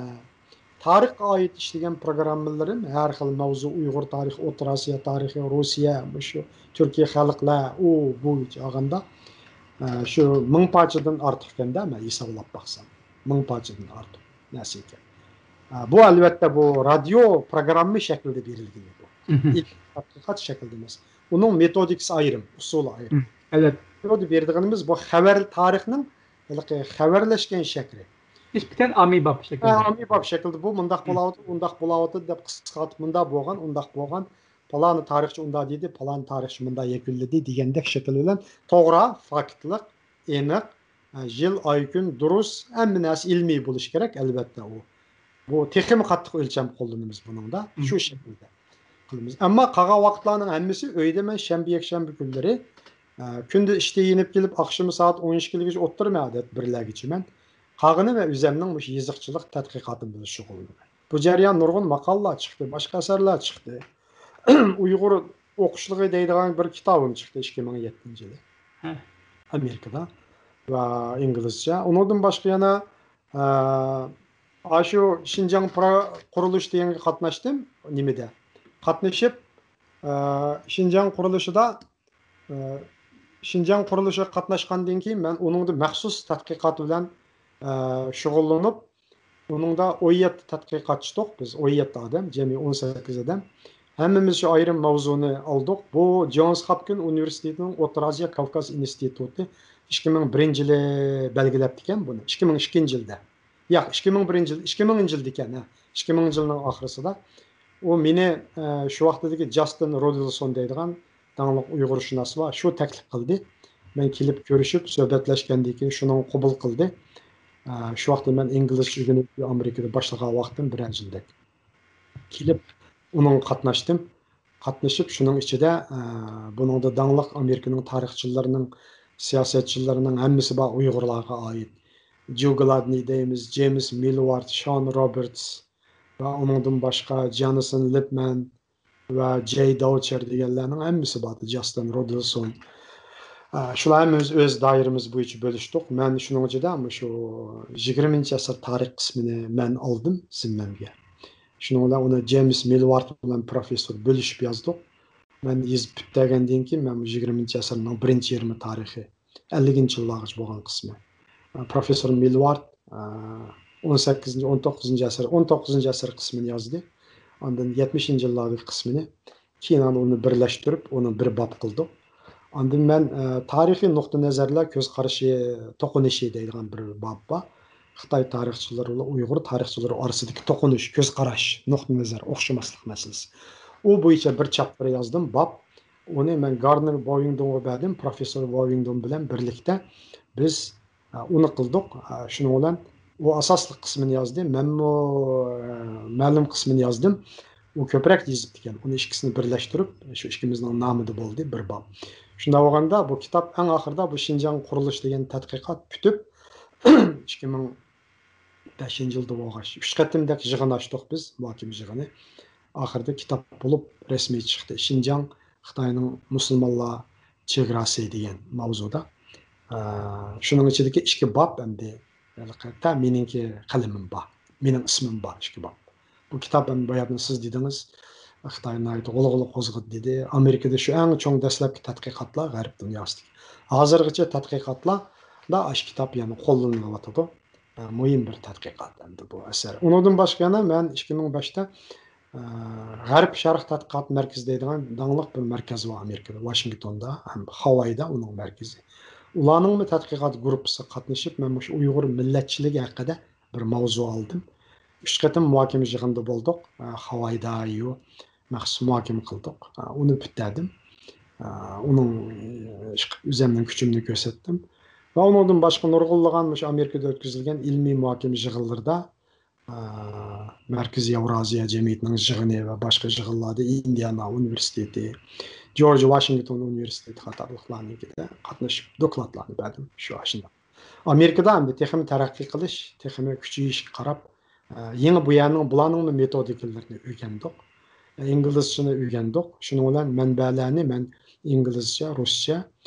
تارىخقا ئائىت ئىشلىگەن پروگراممىلىرىم، ھەر خىل ماۋزۇ، ئۇيغۇر تارىخى، ئوتتۇرا ئاسىيا تارىخى، روسىيە، مۇشۇ تۈركىي خەلقلەر، ئۇ، بۇ ئالغاندا، ئە، شۇ مىڭ پارچىدىن ئارتۇق ئىكەن-دە، مەن ھېسابلاپ باقسام. مىڭ پارچىدىن ئارتۇق نەرسە ئىكەن. ئە، بۇ، ئەلۋەتتە، بۇ رادىيو پروگرامما شەكلىدە بېرىلگىنى بۇ. مھم. ئىلمىي تەتقىقات شەكلىدە ئەمەس. ئۇنىڭ مېتودىكىسى ئايرىم، ئۇسۇلى ئايرىم. مھم. ئەلۋەتتە. مېتودى بېرىدىغىنىمىز بۇ خەۋەر تارىخنىڭ ھېلىقى خەۋەرلەشكەن شەكلى. نىسبەتەن ئاممىباب شەكىلدە. ھە، ئاممىباب شەكىلدە بۇ مۇنداق بولاۋاتىدۇ، ئۇنداق بولاۋاتىدۇ دەپ قىسقارتىپ، مۇنداق بولغان، ئۇنداق بولغان، پالانى تارىخچى ئۇنداق دېدى، پالانى تارىخچى مۇنداق يەكۈنلىدى دېگەندەك شەكىل بىلەن توغرا، فاكتلىق، ئېنىق، ھە، يىل، ئاي، كۈن دۇرۇس، ھەممە نەرسە ئىلمىي بولۇشى كېرەك، ئەلۋەتتە ئۇ. بۇ تېخىمۇ قاتتىق ئۆلچەم قوللىنىمىز بۇنىڭدا، شۇ شەكىلدە قىلىمىز. ئەمما قالغان ۋاقىتلارنىڭ ھەممىسى ئۆيدە مەن شەنبە، يەكشەنبە كۈنلىرى، ئە، كۈندە ئىشتىن يېنىپ كېلىپ، ئاخشىمى سائەت ئون ئىككىلىگىچە ئولتۇرىمەن، ئادەتتە بىرلەرگىچە مەن. قالغىنى مەن ئۆزەمنىڭ مۇشۇ يېزىقچىلىق تەتقىقاتىم بىلەن شۇغۇللىنىمەن. بۇ جەريان نۇرغۇن ماقالىلار چىقتى، باشقا ئەسەرلەر چىقتى. ئۇيغۇر ئوقۇشلۇقى دەيدىغان بىر كىتابىم چىقتى ئىككى مىڭ يەتتىنچى يىلى. ھە. ئامېرىكىدا ۋە ئىنگلىزچە. ئۇنىڭدىن باشقا يەنە، ئە، ئاشۇ شىنجاڭ پرا-، قۇرۇلۇش دېگەنگە قاتناشتىم، نېمىدە. قاتنىشىپ، ئە، شىنجاڭ قۇرۇلۇشىدا، ئە، شىنجاڭ قۇرۇلۇشىغا قاتناشقاندىن كېيىن مەن ئۇنىڭدا مەخسۇس تەتقىقات بىلەن، ئە، شۇغۇللىنىپ، ئۇنىڭدا ئون يەتتە تەتقىقاتچىدۇق بىز، ئون يەتتە ئادەم، جەمئىي ئون سەككىز ئادەم. ھەممىمىز شۇ ئايرىم ماۋزۇنى ئالدۇق. بۇ جونس ھاپكىن ئۇنىۋېرسىتېتىنىڭ ئوتتۇرا ئاسىيا كاۋكاز ئىنستىتۇتى ئىككى مىڭ بىرىنچى يىلى بەلگىلەپتىكەن بۇنى. ئىككى مىڭ ئىككىنچى يىلدا. ياق، ئىككى مىڭ بىرىنچى يىل، ئىككى مىڭىنچى يىلدىكەن، ھە. ئىككى مىڭىنچى يىلنىڭ ئاخىرىسىدا. ئۇ مېنى، ئە، شۇ ۋاقتىدىكى جاستىن رودېلسون دەيدىغان داڭلىق ئۇيغۇرشۇناس بار، شۇ تەكلىپ قىلدى. مەن كېلىپ كۆرۈشۈپ، سۆھبەتلەشكەندىن كېيىن شۇنىڭ قوبۇل قىلدى. ئە، شۇ ۋاقىتتا مەن ئىنگلىزچە ئۆگىنىپ، ئامېرىكىدا باشلىغان ۋاقتىم بىر يىلدەك. كېلىپ ئۇنىڭغا قاتناشتىم. قاتنىشىپ، شۇنىڭ ئىچىدە، ئە، بۇنىڭدا داڭلىق ئامېرىكىنىڭ تارىخچىلىرىنىڭ، سىياسەتچىلىرىنىڭ ھەممىسى بار ئۇيغۇرلارغا ئائىت. جو گلادنى دەيمىز، جېيمس مىلۋارد، شون روبېرتس ۋە ئۇنىڭدىن باشقا جانسون لىپمەن ۋە جەي داۋچەر دېگەنلەرنىڭ ھەممىسى بار، جاستىن رودېلسون. ئە، شۇلار ھەممىمىز ئۆز دائىرىمىز بويىچە بۆلۈشتۇق. مەن شۇنىڭ ئىچىدە مۇشۇ يىگىرمىنچى ئەسىر تارىخ قىسمىنى مەن ئالدىم زىممەمگە. شۇنىڭ بىلەن ئۇنى جېيمس مىلۋارد بىلەن پروفېسسور بۆلۈشۈپ يازدۇق. مەن يېزىپ پۈتتۈرگەندىن كېيىن، مەن يىگىرمىنچى ئەسىرنىڭ بىرىنچى يېرىمى تارىخى، ئەللىكىنچى يىللارغىچە بولغان قىسمى. پروفېسسور مىلۋارد، ئون سەككىزىنچى، ئون توققۇزىنچى ئەسىر، ئون توققۇزىنچى ئەسىر قىسمىنى يازدى. ئاندىن يەتمىشىنچى يىللاردىكى قىسمىنى، كېيىن ئۇنى بىرلەشتۈرۈپ، ئۇنى بىر باب قىلدۇق. ئاندىن مەن، ئە، تارىخىي نۇقتىئى نەزەرلەر كۆز قارىشى توقۇنۇشى دەيدىغان بىر باب بار. خىتاي تارىخچىلىرى بىلەن ئۇيغۇر تارىخچىلىرى ئارىسىدىكى توقۇنۇش، كۆز قاراش، نۇقتىئى نەزەر، ئوخشىماسلىق مەسىلىسى. ئۇ بويىچە بىر چاپتىرى يازدىم، باب. ئۇنى مەن گاردنېر بوۋىڭدونغا بەردىم، پروفېسسور بوۋىڭدون بىلەن بىرلىكتە بىز، ئە، ئۇنى قىلدۇق. ئە، شۇنىڭ بىلەن ئۇ ئاساسلىق قىسمىنى يازدى، مەنمۇ، ئە، مەلۇم قىسمىنى يازدىم. ئۇ كۆپرەك يېزىپتىكەن. ئۇنى ئىككىسىنى بىرلەشتۈرۈپ، شۇ ئىككىمىزنىڭ نامىدا بولدى، بىر باب. شۇنداق بولغاندا، بۇ كىتاب ئەڭ ئاخىرىدا بۇ شىنجاڭ قۇرۇلۇشى دېگەن تەتقىقات پۈتۈپ، ئىككى مىڭ بەشىنچى يىلدا بولغاچ، ئۈچ قېتىمدەك يىغىن ئاچتۇق بىز، مۇھاكىمە يىغىنى. ئاخىرىدا كىتاب بولۇپ رەسمىي چىقتى. شىنجاڭ خىتاينىڭ مۇسۇلمانلار چېگراسى دېگەن ماۋزۇدا. ئە، شۇنىڭ ئىچىدىكى ئىككى باب ئەمدى، ھېلىقى، تا مېنىڭكى قەلىمىم بار، مېنىڭ ئىسمىم بار ئىككى باب. بۇ كىتاب ئەمدى باياتىن سىز دېدىڭىز، خىتاي ناھايىتى غۇلغۇلا قوزغىدى دېدى. ئامېرىكىدا شۇ ئەڭ چوڭ دەسلەپكى تەتقىقاتلار غەرب دۇنياسىدىكى. ھازىرغىچە تەتقىقاتلاردا ئاشۇ كىتاب يەنە قوللىنىلىۋاتىدۇ. ئە، مۇھىم بىر تەتقىقات ئەمدى بۇ ئەسەر. ئۇنىڭدىن باشقا يەنە مەن ئىككى مىڭ بەشتە، ئە، غەرب شەرق تەتقىقات مەركىزى دەيدىغان داڭلىق بىر مەركەز بار ئامېرىكىدا، ۋاشىنگتوندا ھەم خاۋايدا ئۇنىڭ مەركىزى. ئۇلارنىڭمۇ تەتقىقات گۇرۇپپىسىغا قاتنىشىپ، مەن مۇشۇ ئۇيغۇر مىللەتچىلىكى ھەققىدە بىر ماۋزۇ ئالدىم. ئۈچ قېتىم مۇھاكىمە يىغىنىدا بولدۇق. ئە، خاۋايدا يۇ مەخسۇس مۇھاكىمە قىلدۇق. ئۇنى پۈتتۈردۈم. ئۇنىڭ، ئۆزۈمنىڭ كۈچۈمنى كۆرسەتتىم. ۋە ئۇنىڭدىن باشقا نۇرغۇنلىغان مۇشۇ ئامېرىكىدا ئۆتكۈزۈلگەن ئىلمىي مۇھاكىمە يىغىنلىرىدا، مەركىزىي ياۋرازىيە جەمئىيىتىنىڭ يىغىنى ۋە باشقا يىغىنلاردا ئىندىئانا ئۇنىۋېرسىتېتى، جورج ۋاشىنگتون ئۇنىۋېرسىتېتى قاتارلىقلارنىڭكىدە قاتنىشىپ دوكلاتلارنى بەردىم. شۇ ئاشۇنداق. ئامېرىكىدا ئەمدى تېخىمۇ تەرەققىي قىلىش، تېخىمۇ كۈچىيىشكە قاراپ، ئە، يېڭى بۇ يەرنىڭ، بۇلارنىڭمۇ مېتودىكىلىرىنى ئۆگەندۇق. ئە، ئىنگلىزچىنى ئۆگەندۇق. شۇنىڭ بىلەن مەنبەلەرنى مەن ئىنگلىزچە، رۇسچە،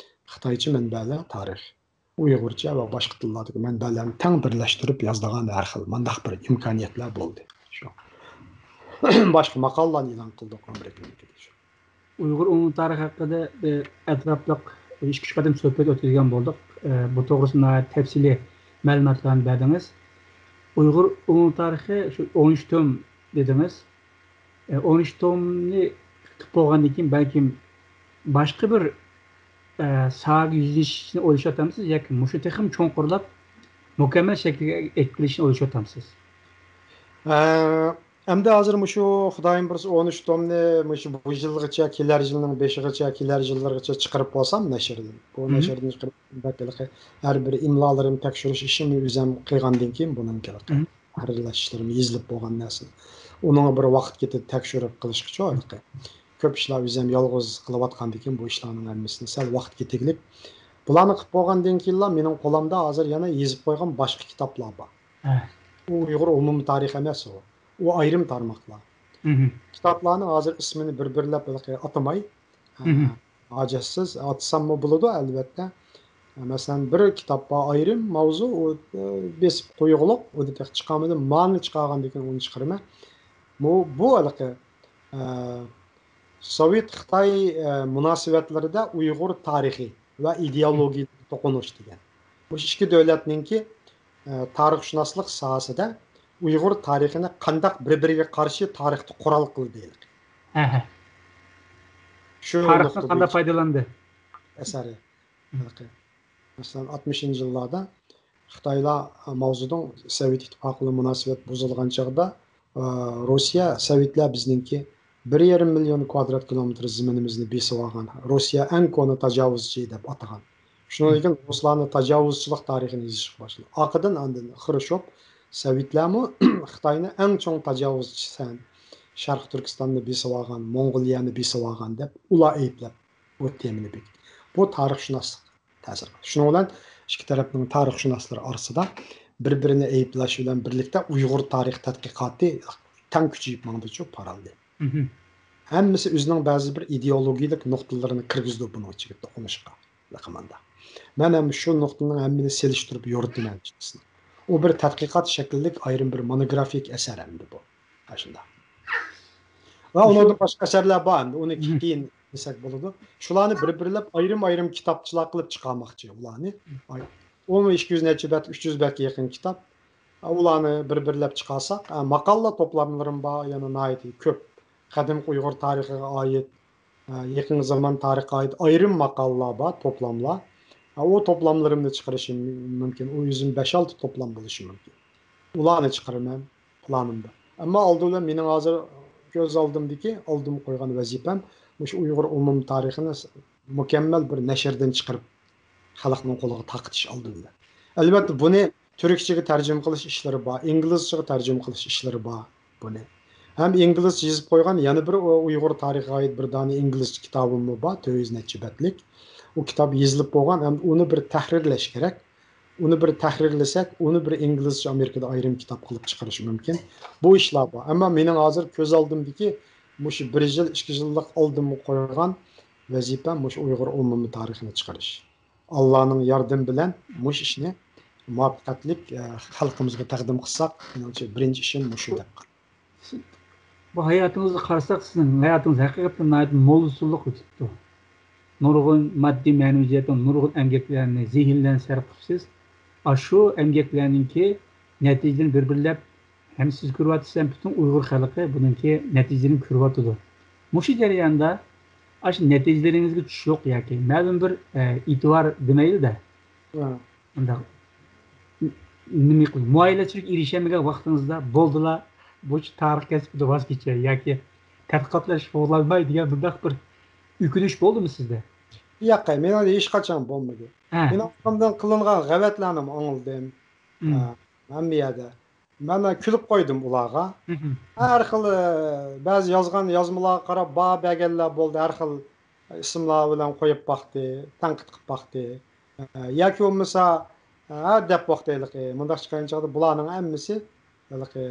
خىتايچە مەنبەلەر، تارىخ، ئۇيغۇرچە ۋە باشقا تىللاردىكى مەنبەلەرنى تەڭ بىرلەشتۈرۈپ يازىدىغان ھەر خىل مۇنداق بىر ئىمكانىيەتلەر بولدى. شۇ. باشقا ماقالىلارنى ئېلان قىلدۇق ئامېرىكىدىكى. شۇ. ئۇيغۇر ئومۇمىي تارىخى ھەققىدە بىر ئەتراپلىق ئىككى-ئۈچ قېتىم سۆھبەت ئۆتكۈزگەن بولدۇق. ئە، بۇ توغرىسىدا ناھايىتى تەپسىلىي مەلۇماتلارنى بەردىڭىز. ئۇيغۇر ئومۇمىي تارىخى شۇ ئون ئۈچ توم دېدىڭىز. ئە، ئون ئۈچ تومنى قىلىپ بولغاندىن كېيىن، بەلكىم باشقا بىر، ئە، ساھەگە يۈزلىنىشنى ئويلىشىۋاتامسىز ياكى مۇشۇ تېخىمۇ چوڭقۇرلاپ، مۇكەممەل شەكىلگە ئېلىپ كېلىشنى ئويلىشىۋاتامسىز؟ ئە، ئەمدى ھازىر مۇشۇ خۇدايىم بۇيرۇسا ئون ئۈچ تومنى مۇشۇ بۇ يىلغىچە، كېلەر يىلنىڭ بېشىغىچە، كېلەر يىللىرىغىچە چىقىرىپ بولسام نەشردىن. بۇ مم. نەشردىن چىقىرىپ بەك ھېلىقى ھەر بىر ئىملالىرىمنى تەكشۈرۈش ئىشىمنى ئۆزۈم قىلغاندىن كېيىن بۇنىڭ ھېلىقى مم. ھەررىلەش ئىشلىرىمنى يېزىلىپ بولغان نەرسە. ئۇنىڭغا بىر ۋاقىت كېتىدۇ، تەكشۈرۈپ قىلىشقىچۇ ھېلىقى. كۆپ ئىشلار ئۆزۈم يالغۇز قىلىۋاتقاندىن كېيىن بۇ ئىشلارنىڭ ھەممىسىنى سەل ۋاقىت كېتىگلىك. بۇلارنى قىلىپ بولغاندىن كېيىنلا مېنىڭ قولۇمدا ھازىر يەنە يېزىپ قويغان باشقا كىتابلار بار. ھە. ئۇ ئۇيغۇر ئومۇمىي تارىخى ئەمەس ئۇ. ئۇ ئايرىم تارماقلار. مم. كىتابلارنىڭ ھازىر ئىسمىنى بىر-بىرلەپ ھېلىقى ئاتىماي، مم. ھاجەتسىز ئاتىساممۇ بولىدۇ، ئەلۋەتتە. مەسىلەن، بىر كىتاب بار ئايرىم ماۋزۇ، ئۇ، ئە، بېسىپ قويغۇلۇق، ئۇنى تېخى چىقارمىدىم. مانى چىقارغاندىن كېيىن ئۇنى چىقىرىمەن. بۇ، بۇ ھېلىقى، ئە، سوۋېت خىتاي، ئە، مۇناسىۋەتلىرىدە ئۇيغۇر تارىخى ۋە ئىدېئولوگىيە توقۇنۇش دېگەن. مۇشۇ ئىككى دۆلەتنىڭكى، ئە، تارىخشۇناسلىق ساھەسىدە ئۇيغۇر تارىخىنى قانداق بىر-بىرىگە قارشى تارىختا قورال قىلدى؟ ھە، ھە. شۇ تارىختىن نۇقتا قانداق بويىچە پايدىلاندى؟ ئەسەرى. مم. مەسىلەن، ئاتمىشىنچى يىللاردا خىتايلار، ماۋزېدۇڭ سوۋېت ئىتتىپاقى بىلەن مۇناسىۋەت بۇزۇلغان چاغدا ئە، روسىيە، سوۋېتلار بىزنىڭكى بىر يېرىم مىليون كۋادرات كىلومېتىر زېمىنىمىزنى بېسىۋالغان. روسىيە ئەڭ كونا تاجاۋۇزچى دەپ ئاتىغان. شۇنىڭدىن كېيىن رۇسلارنى تاجاۋۇزچىلىق تارىخىنى يېزىشقا باشلىدى. ئارقىدىن ئاندىن خرۇشچوف، سوۋېتلارمۇ خىتاينى ئەڭ چوڭ تاجاۋۇزچى سەن، شەرقىي تۈركىستاننى بېسىۋالغان، موڭغۇلىيەنى بېسىۋالغان دەپ ئۇلار ئەيىبلەپ بۇ تېمىنى بېكىتتى. بۇ تارىخشۇناسلىق تەسىر قىلدى. شۇنىڭ بىلەن ئىككى تەرەپنىڭ تارىخشۇناسلىرى ئارىسىدا بىر-بىرىنى ئەيىبلەش بىلەن بىرلىكتە ئۇيغۇر تارىخ تەتقىقاتى تەڭ كۈچىيىپ ماڭدىچۇ، پاراللېل. ھەممىسى ئۆزىنىڭ بەزى بىر ئىدېئولوگىيەلىك نۇقتىلىرىنى كىرگۈزىدۇ بۇنىڭ ئىچىگە توقۇنۇشقا. لېكىن ماندا. مەن ھەم شۇ نۇقتىلارنىڭ ھەممىنى سېلىشتۇرۇپ يورۇتىمەن ئىككىسىنى. ئۇ بىر تەتقىقات شەكلىدىك ئايرىم بىر مونوگرافىك ئەسەر ئەمدى بۇ. ئاشۇنداق. ۋە شۇ ئۇنىڭدىن باشقا ئەسەرلەر بار ئەمدى. ئۇنى مم. كېيىن دېسەك بولىدۇ. شۇلارنى بىر-بىرلەپ ئايرىم-ئايرىم كىتابچىلار قىلىپ چىقارماقچى ئۇلارنى. ئاي، ئۇمۇ ئىككى يۈز نەچچە بەت، ئۈچ يۈز بەتكە يېقىن كىتاب. ئۇلارنى بىر-بىرلەپ چىقارساق، ئە، ماقالىلەر توپلاملىرىم بار، يەنە ناھايىتى كۆپ. قەدىمكى ئۇيغۇر تارىخىغا ئائىت، ئە، يېقىنقى زامان تارىخقا ئائىت ئايرىم ماقالىلەر بار، توپلاملار. ئە، ئۇ توپلاملىرىمنى چىقىرىشىم مۇمكىن. ئۇ ئۆزۈم بەش-ئالتە توپلام بولۇشى مۇمكىن. ئۇلارنى چىقىرىمەن پىلانىمدا. ئەمما ئالدى بىلەن مېنىڭ ھازىر كۆز ئالدىمدىكى، ئالدىمغا قويغان ۋەزىپەم مۇشۇ ئۇيغۇر ئومۇمىي تارىخىنى مۇكەممەل بىر نەشردىن چىقىرىپ، خەلقنىڭ قولىغا تارقىتىش ئالدى بىلەن. ئەلۋەتتە، بۇنى تۈركچىگە تەرجىمە قىلىش ئىشلىرى بار، ئىنگلىزچىغا تەرجىمە قىلىش ئىشلىرى بار بۇنى. ھەم ئىنگلىزچە يېزىپ قويغان يەنە بىر ئۇ-، ئۇيغۇر تارىخىغا ئائىت بىر دانە ئىنگلىزچە كىتابىممۇ بار، تۆت يۈز نەچچە بەتلىك. ئۇ كىتاب يېزىلىپ بولغان، ھەم ئۇنى بىر تەھرىرلەش كېرەك. ئۇنى بىر تەھرىرلىسەك، ئۇنى بىر ئىنگلىزچە ئامېرىكىدا ئايرىم كىتاب قىلىپ چىقىرىش مۇمكىن. بۇ ئىشلار بار. ئەمما مېنىڭ ھازىر كۆز ئالدىمدىكى مۇشۇ بىر يىل، ئىككى يىللىق ئالدىمغا قويغان ۋەزىپەم مۇشۇ ئۇيغۇر ئومۇمىي تارىخىنى چىقىرىش. ئاللانىڭ ياردىمى بىلەن مۇشۇ ئىشنى مۇۋەپپەقىيەتلىك، ئە، خەلقىمىزگە تەقدىم قىلساق، مېنىڭچە بىرىنچى ئىشىم مۇشۇ دەپ قارىدىم. بۇ ھاياتىڭىزغا قارىساق، سىزنىڭ ھاياتىڭىز ھەقىقەتەن ناھايىتى مول ئۇسۇللۇق ئۆتۈپتۇ. نۇرغۇن ماددىي، مەنىۋى جەھەتتىن نۇرغۇن ئەمگەكلەرنى، زېھىنلەرنى سەرپ قىپسىز. ئاشۇ ئەمگەكلەرنىڭكى نەتىجىلىرىنى بىر-بىرلەپ ھەم سىز كۆرۈۋاتىسىز، ھەم پۈتۈن ئۇيغۇر خەلقى بۇنىڭكى نەتىجىلىرىنى كۆرۈۋاتىدۇ. مۇشۇ جەرياندا ئاشۇ نەتىجىلىرىڭىزگە چۈش يوق ياكى مەلۇم بىر، ئە، ئېتىبار دېمەيلى-دە. ھە. ئۇنداق نېمە قىل-، مۇئەييەنلەشتۈرۈشكە ئېرىشەلمىگەن ۋاقتىڭىزدا بولدىلا، بۇ تارىخ كەسپىدىن ۋاز كېچەي ياكى تەتقىقاتلار شۇغۇللانماي دېگەن بۇنداق بىر ئۆكۈنۈش بولدىمۇ سىزدە؟ ياق، مېنىڭدە ھېچقاچان بولمىدى. ھە. مېنىڭ ئارقامدىن قىلىنغان غەۋەتلەرنىمۇ ئاڭلىدىم. مم. ھە، ھەممە يەردە. مەن كۈلۈپ قويدۇم ئۇلارغا. مم. ھەر خىل، ئە، بەزى يازغان يازمىلارغا قاراپ باھا بەرگەنلەر بولدى، ھەر خىل ئىسىملار بىلەن قويۇپ باقتى، تەنقىد قىلىپ باقتى. ئە، ياكى بولمىسا، ئە، دەپ باقتى ھېلىقى. مۇنداق چىققان چاغدا بۇلارنىڭ ھەممىسى ھېلىقى،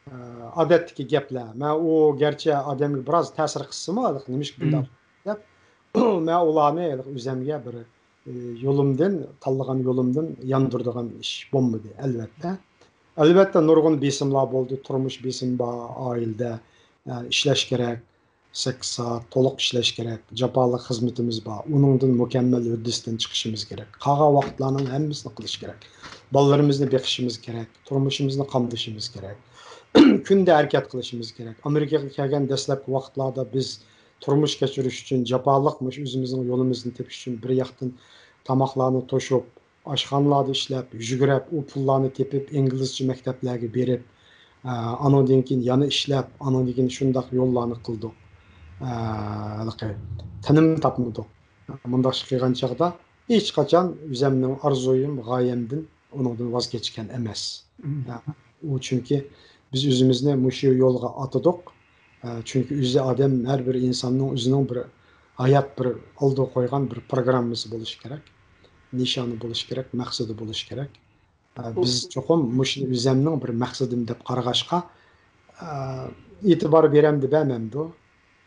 ئە، ئادەتتىكى گەپلەر. مەن ئۇ گەرچە ئادەمگە بىراز تەسىر قىلسىمۇ، ھېلىقى نېمىشقا بۇنداق دەپ، مەن ئۇلارنى ھېلىقى ئۆزەمگە بىر، ئە، يولۇمدىن، تاللىغان يولۇمدىن ياندۇرىدىغان ئىش بولمىدى، ئەلۋەتتە. ئەلۋەتتە، نۇرغۇن بېسىملار بولدى، تۇرمۇش بېسىمى بار، ئائىلىدە، ئە، ئىشلەش كېرەك. سەككىز سائەت تولۇق ئىشلەش كېرەك، جاپالىق خىزمىتىمىز بار، ئۇنىڭدىن مۇكەممەل ھۆددىسىدىن چىقىشىمىز كېرەك. قالغان ۋاقىتلارنىڭ ھەممىسىنى قىلىش كېرەك. بالىلىرىمىزنى بېقىشىمىز كېرەك، تۇرمۇشىمىزنى قامدىشىمىز كېرەك. كۈندە ھەرىكەت قىلىشىمىز كېرەك. ئامېرىكىغا كەلگەن دەسلەپكى ۋاقىتلاردا بىز تۇرمۇش كەچۈرۈش ئۈچۈن جاپالىق، مۇشۇ ئۆزىمىزنىڭ يولىمىزنى تېپىش ئۈچۈن بىر ياقتىن تاماقلارنى توشۇپ، ئاشخانىلاردا ئىشلەپ، يۈگۈرۈپ، ئۇ پۇللارنى تېپىپ، ئىنگلىزچە مەكتەپلەرگە بېرىپ، ئە، ئانىڭدىن كېيىن يەنە ئىشلەپ، ئانىڭدىن كېيىن شۇنداق يوللارنى قىلدۇق. ئە، ھېلىقى تىنىم تاپمىدۇق. مۇنداق ئىش قىلغان چاغدا ھېچقاچان ئۆزەمنىڭ ئارزۇيۇم، غايەمدىن ئۇنىڭدىن ۋاز كەچكەن ئەمەس. مم. ئە، ئۇ چۈنكى بىز ئۆزىمىزنى مۇشۇ يولغا ئاتىدۇق. ئە، چۈنكى ئۆزى ئادەم، ھەر بىر ئىنساننىڭ ئۆزىنىڭ بىر ھايات، بىر ئالدىغا قويغان بىر پروگراممىسى بولۇشى كېرەك، نىشانى بولۇشى كېرەك، مەقسىتى بولۇشى كېرەك. ئە، بىز چوقۇم مۇشۇنى ئۆزەمنىڭ بىر مەقسىتىم دەپ قارىغاچقا، ئە، ئېتىبار بېرەمدۇ، بەرمەمدۇ،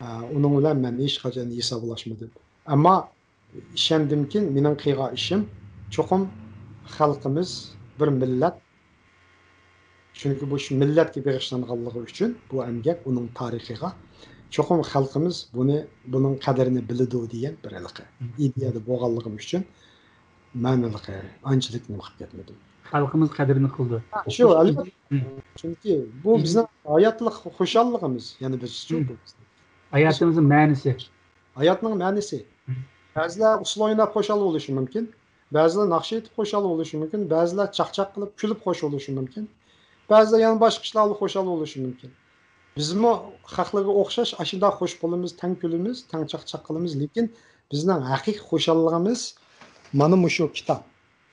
ئە، ئۇنىڭ بىلەن مەن ھېچقاچان ھېسابلاشمىدىم. ئەمما ئىشەندىمكى، مېنىڭ قىلغان ئىشىم چوقۇم خەلقىمىز بىر مىللەت. چۈنكى بۇ ئىش مىللەتكە بېغىشلانغانلىقى ئۈچۈن بۇ ئەمگەك، ئۇنىڭ تارىخىغا چوقۇم خەلقىمىز بۇنى، بۇنىڭ قەدرىنى بىلىدۇ دېگەن بىر ھېلىقى ئىدىيەدە بولغانلىقىم ئۈچۈن مەن ھېلىقى ئانچىلىك نېمە قىلىپ كەتمىدىم. خەلقىمىز قەدرىنى قىلدى. ھە، شۇ، ئەلۋەتتە. مم. چۈنكى بۇ مم. بىزنىڭ ھاياتلىق خۇشاللىقىمىز، يەنە بىزچۇ مم. بۇ. ھاياتىمىزنىڭ مەنىسى. ھاياتنىڭ مەنىسى. مم. بەزىلەر ئۇسسۇل ئويناپ خۇشال بولۇشى مۇمكىن. بەزىلەر ناخشا ئېيتىپ خۇشال بولۇشى مۇمكىن، بەزىلەر چاقچاق قىلىپ كۈلۈپ خوش بولۇشى مۇمكىن. بەزىدە يەنە باشقا ئىشلارغا خۇشال بولۇشى مۇمكىن. بىزمۇ خەقلەرگە ئوخشاش ئاشۇنداق خۇش بولىمىز، تەڭ كۈلىمىز، تەڭ چاقچاق قىلىمىز، لېكىن بىزنىڭ ھەقىقىي خۇشاللىقىمىز مانا مۇشۇ كىتاب،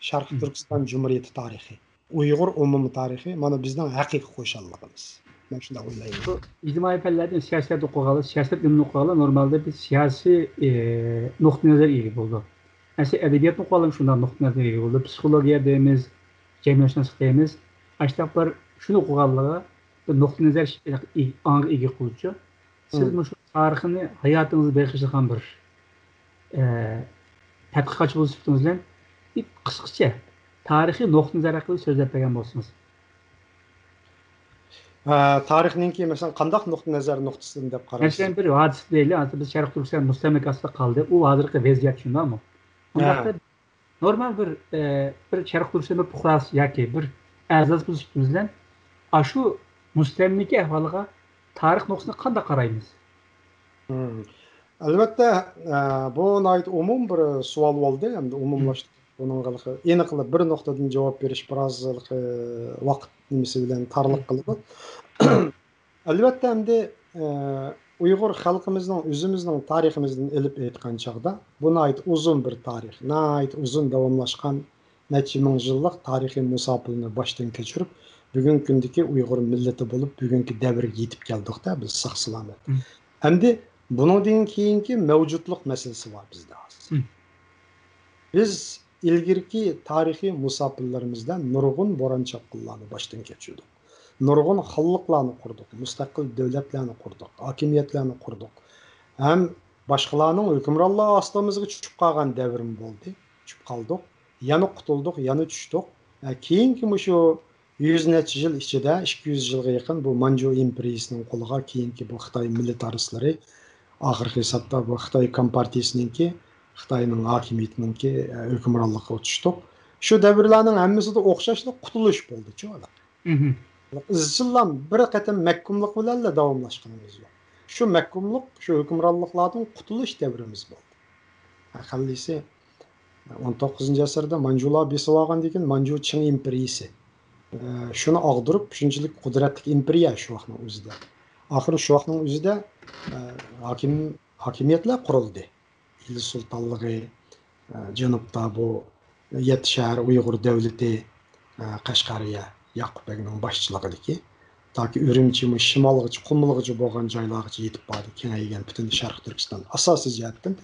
شەرقىي تۈركىستان جۇمھۇرىيىتى تارىخى، ئۇيغۇر ئومۇمىي تارىخى، مانا بىزنىڭ ھەقىقىي خۇشاللىقىمىز. مەن شۇنداق ئويلايمەن. بۇ ئىجتىمائىي پەنلەردىن سىياسەت ئوقۇغانلار، سىياسەت ئىلمىنى ئوقۇغانلار نورمالدا بىز سىياسىي نۇقتىئى نەزەر ئىگە بولىدۇ. ئەسلى ئەدەبىياتنى ئوقۇغانلار شۇنداق نۇقتىئى نەزەر ئىگە بولىدۇ. پسىخولوگىيە دەيمىز، جەمئىيەتشۇناسلىق دەيمىز. ئاشۇنداقلار شۇنى ئوقۇغانلارغا بىر نۇقتىئى نەزەر ئاڭغا ئىگە قىلغۇچە، سىز مۇشۇ تارىخنى ھاياتىڭىزنى بېغىشلىغان بىر تەتقىقاتچى بولۇش سۈپىتىڭىز بىلەن قىسقىچە تارىخىي نۇقتىئى نەزەر ھەققىدە سۆزلەپ بەرگەن بولسىڭىز. تارىخنىڭكى مەسىلەن قانداق نۇقتىئى نەزەر نۇقتىسىدىن دەپ قارايسىز؟ مەسىلەن، بىر ھادىسە دەيلى، ھازىر بىز شەرقىي تۈركىستان مۇستەملىكە ئاستىدا قالدى. ئۇ ھازىرقى ۋەزىيەت شۇنداقمۇ؟ ئۇنداقتا نورمال بىر بىر شەرقىي تۈركىستان بىر پۇقراسى ياكى بىر ئەزاسى بولۇش سۈپىتىمىز بىلەن ئاشۇ مۇستەملىكە ئەھۋالىغا تارىخ نۇقتىسىدىن قانداق قارايمىز؟ ئەلۋەتتە، بۇ ناھايىتى ئومۇمىي بىر سوئال بولدى، ئەمدى ئومۇملاشتۇرۇپ بۇنىڭغا ئېنىقلا بىر نۇقتىدىن جاۋاب بېرىش بىراز ۋاقىت نېمىسى بىلەن تارلىق قىلىدۇ. ئەلۋەتتە، ئەمدى ئۇيغۇر خەلقىمىزنىڭ ئۆزىمىزنىڭ تارىخىمىزدىن ئېلىپ ئېيتقان چاغدا، بۇ ناھايىتى ئۇزۇن بىر تارىخ، ناھايىتى ئۇزۇن داۋاملاشقان نەچچە مىڭ يىللىق تارىخىي مۇساپىلىنى باشتىن كەچۈرۈپ، بۈگۈنكى كۈندىكى ئۇيغۇر مىللىتى بولۇپ، بۈگۈنكى دەۋرگە يېتىپ كەلدۇق-دە، بىز ساق-سالامەت. ئەمدى بۇنىڭدىن كېيىنكى مەۋجۇتلۇق مەسىلىسى بار بىزدە ھازىر. بىز ئىلگىرىكى تارىخىي مۇساپىلىرىمىزدە نۇرغۇن بوران-چاپقۇنلارنى باشتىن كەچۈردۇق. نۇرغۇن خانلىقلارنى قۇردۇق، مۇستەقىل دۆلەتلەرنى قۇردۇق، ھاكىمىيەتلەرنى قۇردۇق. ھەم باشقىلارنىڭ ھۆكۈمرانلىقى ئاستىمىزغا چۈشۈپ قالغان دەۋرمۇ بولدى، چۈشۈپ قالدۇق. يەنە قۇتۇلدۇق، يەنە چۈشتۇق. كېيىنكى مۇشۇ يۈز نەچچە يىل ئىچىدە، ئىككى يۈز يىلغا يېقىن بۇ مانجۇ ئىمپېرىيىسىنىڭ قولىغا، كېيىنكى بۇ خىتاي مىلىتارىستلىرى، ئاخىرقى ھېسابتا بۇ خىتاي كومپارتىيىسىنىڭكى، خىتاينىڭ ھاكىمىيىتىنىڭكى، ھۆكۈمرانلىقىغا چۈشتۇق. شۇ دەۋرلەرنىڭ ھەممىسىدە ئوخشاشلا قۇتۇلۇش بولدىچۇ. ئىزچىللا بىر قېتىم مەھكۇملۇق بىلەنلا داۋاملاشقىنىمىز يوق. شۇ مەھكۇملۇق، شۇ ھۆكۈمرانلىقلاردىن قۇتۇلۇش دەۋرىمىز بولدى. خەللىسى ئون توققۇزىنچى ئەسىردە مانجۇلار بېسىۋالغاندىن كېيىن مانجۇ چىڭ ئىمپېرىيىسى، ئە، شۇنى ئاغدۇرۇپ، شۇنچىلىك قۇدرەتلىك ئىمپېرىيە شۇ ۋاقىتنىڭ ئۆزىدە. ئاخىرى شۇ ۋاقىتنىڭ ئۆزىدە، ئە، ھاكىم-، ھاكىمىيەتلەر قۇرۇلدى. ئىلى سۇلتانلىقى، ئە، جەنۇبتا بۇ يەتتە شەھەر ئۇيغۇر دەۋلىتى، ئە، قەشقەرىيە، ياقۇپ بەگنىڭ باشچىلىقىدىكى، تاكى ئۈرۈمچىمۇ شىمالغىچە، قۇمۇلغىچە بولغان جايلارغىچە يېتىپ باردى. كېڭەيگەن پۈتۈن شەرقىي تۈركىستان ئاساسىي جەھەتتىن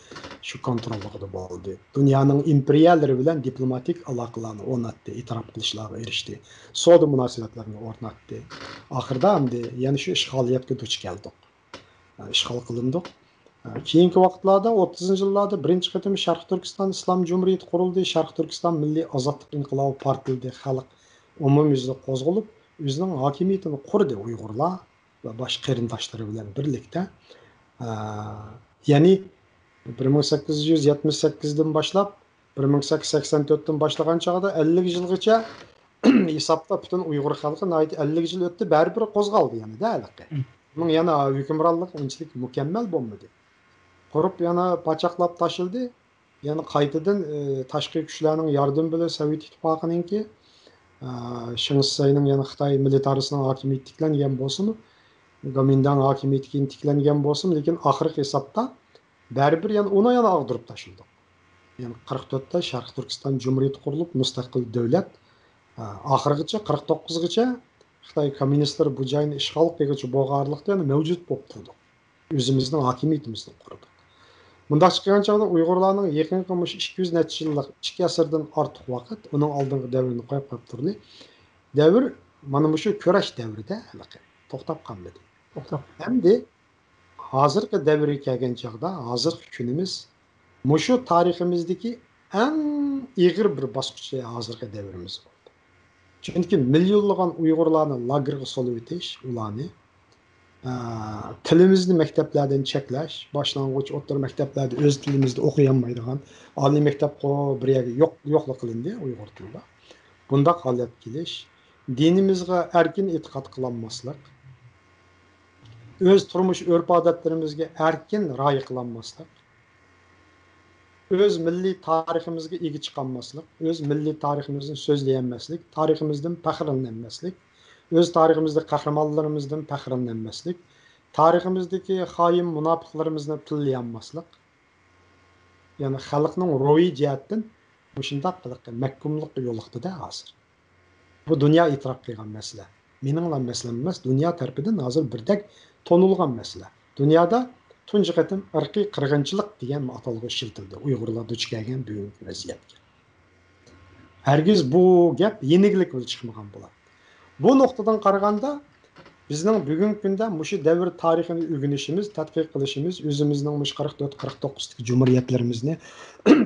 شۇ كونتروللۇقىدا بولدى. دۇنيانىڭ ئىمپېرىيەلىرى بىلەن دىپلوماتىك ئالاقىلارنى ئورناتتى، ئېتىراپ قىلىشلارغا ئېرىشتى، سودا مۇناسىۋەتلىرىنى ئورناتتى. ئاخىرىدا ئەمدى يەنە شۇ ئىشغالىيەتكە دۇچ كەلدۇق. ئىشغال قىلىندۇق. كېيىنكى ۋاقىتلاردا، ئوتتۇزىنچى يىللاردا بىرىنچى قېتىم شەرقىي تۈركىستان ئىسلام جۇمھۇرىيىتى قۇرۇلدى، شەرقىي تۈركىستان مىللىي ئازادلىق ئىنقىلابى پارتلىدى، خەلق ئومۇميۈزلۈك قوزغىلىپ، ئۆزىنىڭ ھاكىمىيىتىنى قۇردى ئۇيغۇرلار ۋە باشقا قېرىنداشلىرى بىلەن بىرلىكتە. ئە، يەنى بىر مىڭ سەككىز يۈز يەتمىش سەككىزدىن باشلاپ، بىر مىڭ سەككىز يۈز سەكسەن تۆتتىن باشلىغان چاغدا ئەللىك يىلغىچە ھېسابتا پۈتۈن ئۇيغۇر خەلقى ناھايىتى ئەللىك يىل ئۆتتى، بەرىبىر قوزغالدى يەنە-دە ھېلىقى. ئۇنىڭ يەنە ھۆكۈمرانلىقى ئۇنچىلىك مۇكەممەل بولمىدى. قۇرۇپ يەنە پاچاقلاپ تاشلىدى. يەنە قايتىدىن، ئى، تاشقى كۈچلەرنىڭ ياردىمى بىلەن سوۋېت ئىتتىپاقىنىڭكى، ئە، شېڭ شىسەينىڭ يەنە خىتاي مىلىتارىسىنىڭ ھاكىمىيىتى تىكلەنگەن بولسىمۇ، گومىنداڭ ھاكىمىيىتى كېيىن تىكلەنگەن بولسىمۇ، لېكىن ئاخىرقى ھېسابتا بەرىبىر يەنە ئۇنى يەنە ئاغدۇرۇپ تاشلىدۇق. يەنى قىرىق تۆتتە شەرقىي تۈركىستان جۇمھۇرىيىتى قۇرۇلۇپ، مۇستەقىل دۆلەت، ئە، ئاخىرغىچە، قىرىق توققۇزغىچە خىتاي كوممۇنىستلىرى بۇ جاينى ئىشغال قىلغۇچە بولغانلىقتا يەنە مەۋجۇت بولۇپ تۇردۇق. ئۆزىمىزنىڭ ھاكىمىيىتىمىزنى قۇردۇق. مۇنداقچە قىلغان چاغدا ئۇيغۇرلارنىڭ يېقىنقى مۇشۇ ئىككى يۈز نەچچە يىللىق، ئىككى ئەسىردىن ئارتۇق ۋاقىت، ئۇنىڭ ئالدىنقى دەۋرىنى قويۇپ قويۇپ تۇرلى. دەۋر مانا مۇشۇ كۈرەش دەۋرىدە ھېلىقى توختاپ قالمىدى. توختاپ. ئەمدى ھازىرقى دەۋرگە كەلگەن چاغدا، ھازىرقى كۈنىمىز مۇشۇ تارىخىمىزدىكى ئەڭ ئېغىر بىر باسقۇچى ھازىرقى دەۋرىمىز بولدى. چۈنكى مىليونلىغان ئۇيغۇرلارنى لاگېرغا سولىۋېتىش، ئۇلارنى، ئە، تىلىمىزنى مەكتەپلەردىن چەكلەش، باشلانغۇچ، ئوتتۇرا مەكتەپلەردە ئۆز تىلىمىزدا ئوقۇيالمايدىغان، ئالىي مەكتەپقۇ بىر يەرگە يوق، يوقلا قىلىندى ئۇيغۇر تىلىدا. بۇنداق ھالەتكە كېلىش، دىنىمىزغا ئەركىن ئېتىقاد قىلالماسلىق، ئۆز تۇرمۇش ئۆرپ-ئادەتلىرىمىزگە ئەركىن رىئايە قىلالماسلىق، ئۆز مىللىي تارىخىمىزغا ئىگە چىقالماسلىق، ئۆز مىللىي تارىخىمىزنى سۆزلىيەلمەسلىك، تارىخىمىزدىن پەخىرلىنەلمەسلىك، ئۆز تارىخىمىزدىكى قەھرىمانلىرىمىزدىن پەخىرلەنمەسلىك، تارىخىمىزدىكى خائىن مۇناپىقلىرىمىزنى تىللىيالماسلىق، يەنى خەلقنىڭ روھىي جەھەتتىن مۇشۇنداق قىلىقى مەھكۇملۇققا يولۇقتى-دە ھازىر. بۇ دۇنيا ئېتىراپ قىلغان مەسىلە. مېنىڭلا مەسىلەم ئەمەس، دۇنيا تەرىپىدىن ھازىر بىردەك تونۇلغان مەسىلە. دۇنيادا تۇنجى قېتىم ئىرقىي قىرغىنچىلىق دېگەن ئاتالغۇ ئىشلىتىلدى ئۇيغۇرلار دۇچ كەلگەن بۈگۈنكى ۋەزىيەتكە. ھەرگىز بۇ گەپ يېنىكلىك بىلەن چىقمىغان بولاتتى. بۇ نۇقتىدىن قارىغاندا، بىزنىڭ بۈگۈنكى كۈندە مۇشۇ دەۋر تارىخىنى ئۆگىنىشىمىز، تەتقىق قىلىشىمىز، ئۆزىمىزنىڭ مۇشۇ قىرىق تۆت، قىرىق توققۇزدىكى جۇمھۇرىيەتلىرىمىزنى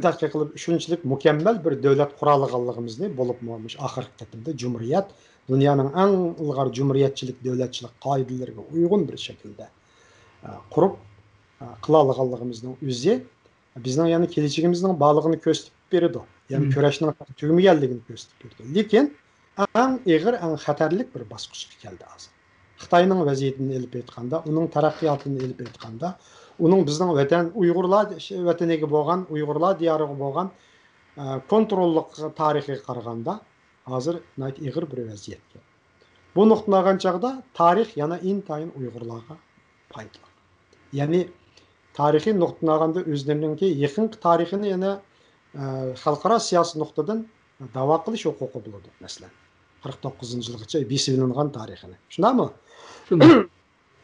تەتقىق قىلىپ، شۇنچىلىك مۇكەممەل بىر دۆلەت قۇرالىغانلىقىمىزنى، بولۇپمۇ مۇشۇ ئاخىرقى قېتىمدا جۇمھۇرىيەت دۇنيانىڭ ئەڭ ئىلغار جۇمھۇرىيەتچىلىك، دۆلەتچىلىك قائىدىلىرىگە ئۇيغۇن بىر شەكىلدە، ئە، قۇرۇپ، ئە، قىلالىغانلىقىمىزنىڭ ئۆزى بىزنىڭ يەنە كېلىچىكىمىزنىڭ بارلىقىنى كۆرسىتىپ بېرىدۇ. يەنى مم. كۈرەشنىڭ تۈگىمىگەنلىكىنى كۆرسىتىپ بېرىدۇ. لېكىن ئەڭ ئېغىر، ئەڭ خەتەرلىك بىر باسقۇچقا كەلدى ھازىر. خىتاينىڭ ۋەزىيىتىنى ئېلىپ ئېيتقاندا، ئۇنىڭ تەرەققىياتىنى ئېلىپ ئېيتقاندا، ئۇنىڭ بىزنىڭ ۋەتەن، ئۇيغۇرلار ش-، ۋەتىنىگە بولغان، ئۇيغۇرلار دىيارىغا بولغان، ئە، كونتروللۇق تارىخىغا قارىغاندا، ھازىر ناھايىتى ئېغىر بىر ۋەزىيەتكە. بۇ نۇقتىنى ئالغان چاغدا تارىخ يەنە ئىنتايىن ئۇيغۇرلارغا پايدىلىق. يەنى تارىخىي نۇقتىدىن ئالغاندا ئۆزلىرىنىڭكى يېقىنقى تارىخىنى يەنە، ئە، خەلقئارا سىياسىي نۇقتىدىن داۋا قىلىش ھوقۇقى بولىدۇ، مەسىلەن. قىرىق توققۇزىنچى يىلغىچە بېسىۋېلىنغان تارىخىنى. شۇنداقمۇ؟ شۇنداق.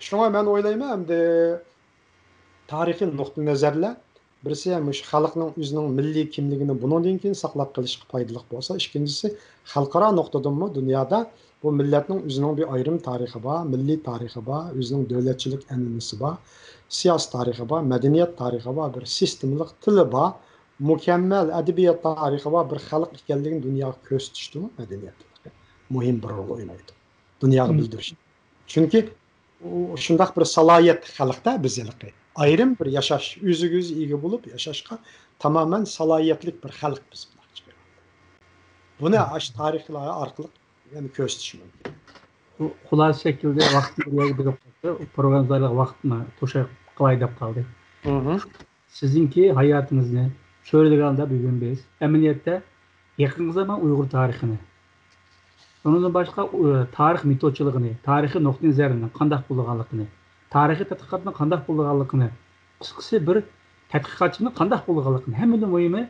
شۇڭا مەن ئويلايمەن، ئەمدى تارىخىي نۇقتىئىنەزەرلەر بىرسى مۇشۇ خەلقنىڭ ئۆزىنىڭ مىللىي كىملىكىنى بۇنىڭدىن كېيىن ساقلاپ قېلىشقا پايدىلىق بولسا، ئىككىنچىسى خەلقئارا نۇقتىدىنمۇ دۇنيادا بۇ مىللەتنىڭ ئۆزىنىڭ بىر ئايرىم تارىخى بار، مىللىي تارىخى بار، ئۆزىنىڭ دۆلەتچىلىك ئەنئەنىسى بار، سىياسىي تارىخى بار، مەدەنىيەت تارىخى بار، بىر سىستېمىلىق تىلى بار، مۇكەممەل ئەدەبىيات تارىخى بار بىر خەلق ئىكەنلىكىنى دۇنياغا كۆرسىتىشتىمۇ مەدەنىيەت مۇھىم بىر رول ئوينايدۇ. دۇنياغا مم. بىلدۈرۈش. چۈنكى ئۇ شۇنداق بىر سالاھىيەتلىك خەلقتە بىز ھېلىقى. ئايرىم بىر ياشاش، ئۆزىگە ئۆزى ئىگە بولۇپ ياشاشقا تامامەن سالاھىيەتلىك بىر خەلق بىز بۇنداق چىقىرىپ. بۇنى ئاشۇ تارىخلار ئارقىلىق يەنە كۆرسىتىش مۇمكىن. بۇ خۇلاسە شەكلىدە ۋاقىت بىر يەرگە بېرىپ قالدى. پروگراممىمىزدا ۋاقىتنى توشاپ قالاي دەپ قالدى. مم. سىزنىڭكى ھاياتىڭىزنى چۆرىدىغاندا بۈگۈن بىز ئەمەلىيەتتە يېقىنقى زامان ئۇيغۇر تارىخىنى، ئۇنىڭدىن باشقا، ئۇ، تارىخ مېتودچىلىقىنى، تارىخىي نۇقتىئىنەزەرنىڭ قانداق بولىدىغانلىقىنى، تارىخىي تەتقىقاتنىڭ قانداق بولىدىغانلىقىنى، قىسقىسى، بىر تەتقىقاتچىنىڭ قانداق بولىدىغانلىقىنى، ھەممىدىن مۇھىمى،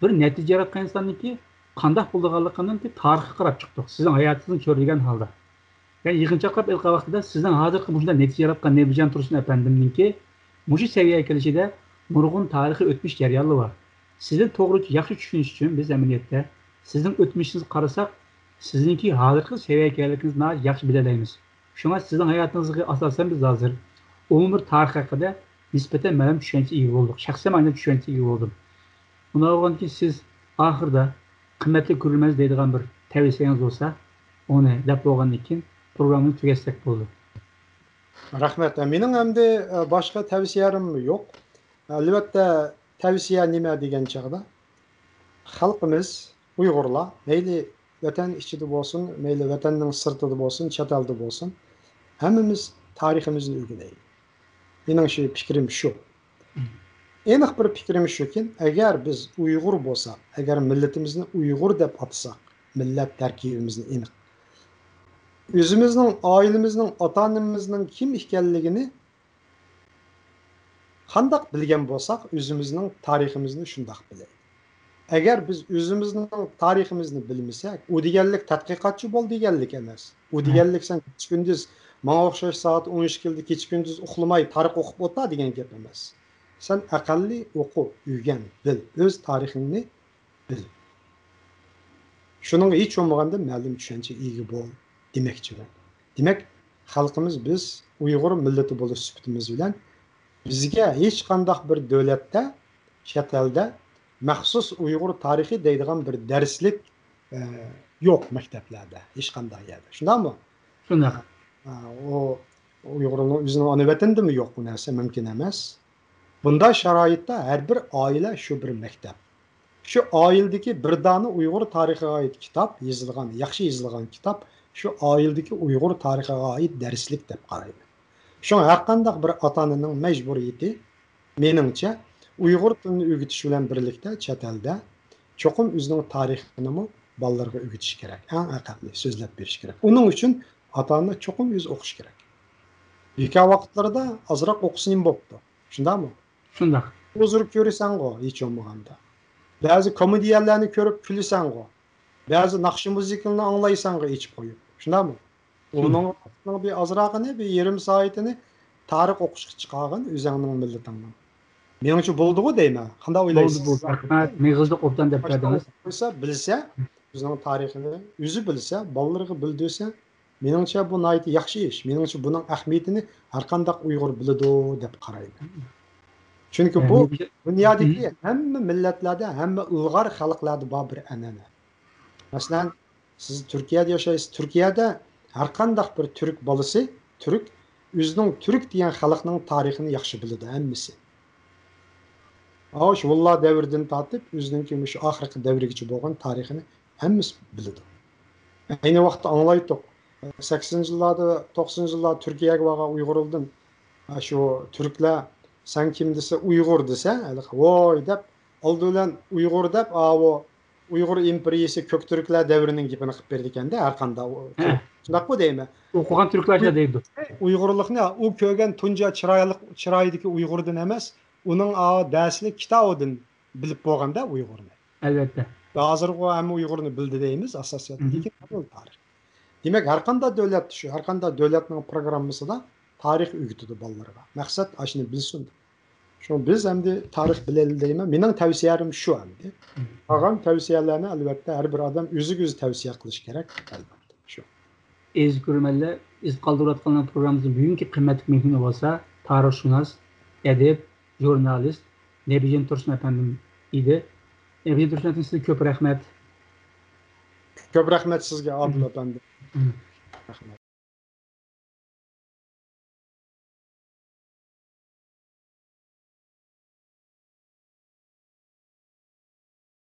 بىر نەتىجە ياراتقان ئىنساننىڭكى قانداق بولىدىغانلىقىنىڭكى تارىخىغا قاراپ چىقتۇق، سىزنىڭ ھاياتىڭىزنى چۆرىدىگەن ھالدا. يەنى يىغىنچاقلاپ ئېلىپ قارىغان ۋاقتىدا سىزنىڭ ھازىرقى مۇشۇنداق نەتىجە ياراتقان نەبىجان تۇرسۇن ئەپەندىمنىڭكى مۇشۇ سەۋىيەگە كېلىشىدە نۇرغۇن تارىخىي ئۆتمۈش جەريانلىرى بار. سىزنى توغرا ياخشى چۈشىنىش ئۈچۈن بىز ئەمەلىيەتتە سىزنىڭ ئۆتمۈشىڭىزگە قارىساق، سىزنىڭكى ھازىرقى سەۋىيەگە كەلگەنلىكىڭىزنى ناھايىتى ياخشى بىلەلەيمىز. شۇڭا سىزنىڭ ھاياتىڭىزغا ئاساسەن بىز ھازىر ئومۇمىي بىر تارىخ ھەققىدە نىسبەتەن مەلۇم چۈشەنچە ئىگە بولدۇق. شەخسەن مەن چۈشەنچە ئىگە بولدۇم. ئۇنداق بولغاندىكىن سىز ئاخىرىدا قىممەتلىك كۆرۈرمەن دەيدىغان بىر تەۋسىيەڭىز بولسا، ئۇنى دەپ بولغاندىن كېيىن پروگراممىنى تۈگەتسەك بولىدۇ. رەھمەت. مېنىڭ ئەمدى، ئە، باشقا تەۋسىيەلىرىم يوق. ئەلۋەتتە، تەۋسىيە نېمە دېگەن چاغدا، خەلقىمىز، ئۇيغۇرلار، مەيلى ۋەتەن ئىچىدە بولسۇن، مەيلى ۋەتەننىڭ سىرتىدا بولسۇن، چەت ئەلدە بولسۇن، ھەممىمىز تارىخىمىزنى ئۆگىنەيلى. مېنىڭ شۇ پىكرىم شۇ. ئېنىق بىر پىكرىم شۇكى، ئەگەر بىز ئۇيغۇر بولساق، ئەگەر مىللىتىمىزنى ئۇيغۇر دەپ ئاتىساق، مىللەت تەركىبىمىزنى ئېنىق، ئۆزىمىزنىڭ، ئائىلىمىزنىڭ، ئاتا-ئانىمىزنىڭ كىم ئىكەنلىكىنى قانداق بىلگەن بولساق، ئۆزىمىزنىڭ تارىخىمىزنى شۇنداق بىلەيلى. ئەگەر بىز ئۆزىمىزنىڭ تارىخىمىزنى بىلمىسەك، ئۇ دېگەنلىك تەتقىقاتچى بول دېگەنلىك ئەمەس. ئۇ دېگەنلىك سەن كېچە-كۈندۈز ماڭا ئوخشاش سائەت ئون ئىككىدە كېچە-كۈندۈز ئۇخلىماي تارىخ ئوقۇپ ئولتۇر دېگەن گەپ ئەمەس. سەن ئەقەللىي ئوقۇ، ئۆگەن، بىل، ئۆز تارىخىڭنى بىل. شۇنىڭغا ھېچ بولمىغاندا مەلۇم چۈشەنچىگە ئىگە بول دېمەكچىمەن. دېمەك، خەلقىمىز، بىز ئۇيغۇر مىللىتى بولۇش سۈپىتىمىز بىلەن بىزگە ھېچقانداق بىر دۆلەتتە، چەت ئەلدە مەخسۇس ئۇيغۇر تارىخى دەيدىغان بىر دەرسلىك، ئە، يوق مەكتەپلەردە، ھېچقانداق يەردە. شۇنداقمۇ؟ شۇنداق. ئە، ئۇ ئۇيغۇرنىڭ ئۆزىنىڭ ئانا ۋەتىنىدىمۇ يوق بۇ نەرسە، مۇمكىن ئەمەس. بۇنداق شارائىتتا ھەر بىر ئائىلە شۇ بىر مەكتەپ. شۇ ئائىلىدىكى بىر دانە ئۇيغۇر تارىخىغا ئائىت كىتاب يېزىلغان، ياخشى يېزىلغان كىتاب شۇ ئائىلىدىكى ئۇيغۇر تارىخىغا ئائىت دەرسلىك دەپ قارايمەن. شۇڭا ھەرقانداق بىر ئاتا-ئانىنىڭ مەجبۇرىيىتى، مېنىڭچە، ئۇيغۇر تىلىنى ئۆگىتىش بىلەن بىرلىكتە چەت ئەلدە چوقۇم ئۆزىنىڭ تارىخىنىمۇ بالىلىرىغا ئۆگىتىش كېرەك. ئەڭ ئەقەللىي سۆزلەپ بېرىش كېرەك. ئۇنىڭ ئۈچۈن ئاتا-ئانا چوقۇم ئۆزى ئوقۇش كېرەك. بىكار ۋاقىتلىرىدا ئازراق ئوقۇسىمۇ بوپتۇ. شۇنداقمۇ؟ شۇنداق. ھۇزۇر كۆرسەڭغۇ، ھېچ بولمىغاندا. بەزى كومېدىيەلەرنى كۆرۈپ كۈلىسەڭغۇ. بەزى ناخشا مۇزىكىنى ئاڭلايسەنغۇ ئېچىپ قويۇپ. شۇنداقمۇ؟ ئۇنىڭ بىر ئازراقىنى، بىر يېرىم سائىتىنى تارىخ ئوقۇشقا چىقارغىن ئۆزۈڭنىڭ مىللىتىڭنىڭ. مېنىڭچە بولدىغۇ دەيمەن. قانداق ئويلايسىز؟ بولدى، بولدى. رەھمەت. مېغىزلىق ئوبدان دەپ بەردىڭىز. قويسا، بىلسە، ئۆزىنىڭ تارىخىنى ئۆزى بىلسە، بالىلىرىغا بىلدۈرسە، مېنىڭچە بۇ ناھايىتى ياخشى ئىش. مېنىڭچە بۇنىڭ ئەھمىيىتىنى ھەرقانداق ئۇيغۇر بىلىدۇ دەپ قارايمەن. چۈنكى بۇ دۇنيادىكى ھەممە مىللەتلەردە، ھەممە ئىلغار خەلقلەردە بار بىر ئەنئەنە. مەسىلەن، سىز تۈركىيەدە ياشايسىز. تۈركىيەدە ھەرقانداق بىر تۈرك بالىسى، تۈرك، ئۆزىنىڭ تۈرك دېگەن خەلقنىڭ تارىخىنى ياخشى بىلىدۇ ھەممىسى. ئاۋۇ شۇ ھونلار دەۋرىدىن تارتىپ ئۆزىنىڭكى مۇشۇ ئاخىرقى دەۋرىگىچە بولغان تارىخىنى ھەممىسى بىلىدۇ. ئەينى ۋاقىتتا ئاڭلايتتۇق. سەكسىنىنچى يىللاردا، توقسىنىنچى يىللاردا تۈركىيەگە بارغان ئۇيغۇردىن، ھە، شۇ تۈركلەر، «سەن كىم؟» دېسە، «ئۇيغۇر» دېسە، ھېلىقى، «ۋوي» دەپ، ئالدى بىلەن «ئۇيغۇر» دەپ، ئاۋۇ ئۇيغۇر ئىمپېرىيىسى كۆك تۈركلەر دەۋرىنىڭ گېپىنى قىلىپ بېرىدىكەندە، ھەرقانداق ئۇ-، شۇنداققۇ دەيمەن. ئوقۇغان تۈركلەرچە دەيدۇ. ئۇيغۇرلۇقنى ئۇ كۆرگەن تۇنجى چىرايلىق، چىرايىدىكى ئۇيغۇردىن ئەمەس، ئۇنىڭ ئاۋۇ دەرسلىك كىتابىدىن بىلىپ بولغاندا ئۇيغۇرنى. ئەلۋەتتە. ھازىرغۇ ھەممە ئۇيغۇرنى بىلدى دەيمىز ئاساسىيەتتە، لېكىن ئۇ تارىخ. دېمەك، ھەرقانداق دۆلەتتە شۇ، ھەرقانداق دۆلەتنىڭ پروگراممىسىدا تارىخ ئۆگىتىدۇ بالىلىرىغا. مەقسەت ئاشۇنى بىلسۇن. شۇڭا بىز ئەمدى تارىخ بىلەيلى دەيمەن. مېنىڭ تەۋسىيەم شۇ ئەمدى. قالغان تەۋسىيەلەرنى ئەلۋەتتە ھەر بىر ئادەم ئۆزىگە ئۆزى تەۋسىيە قىلىشى كېرەك، ئەلۋەتتە. شۇ. ئەزىز كۆرۈرمەنلەر، ئىز قالدۇرۇۋاتقانلار پروگراممىمىزنىڭ بۈگۈنكى قىممەتلىك مېھمىنى بولسا تارىخشۇناس، ئەدىب، ژۇرنالىست نەبىجان تۇرسۇن ئەپەندىم ئىدى. نەبىجان تۇرسۇن ئەپەندىم، سىزگە كۆپ رەھمەت. كۆپ رەھمەت سىزگە، ئادىل ئەپەندى. رەھمەت.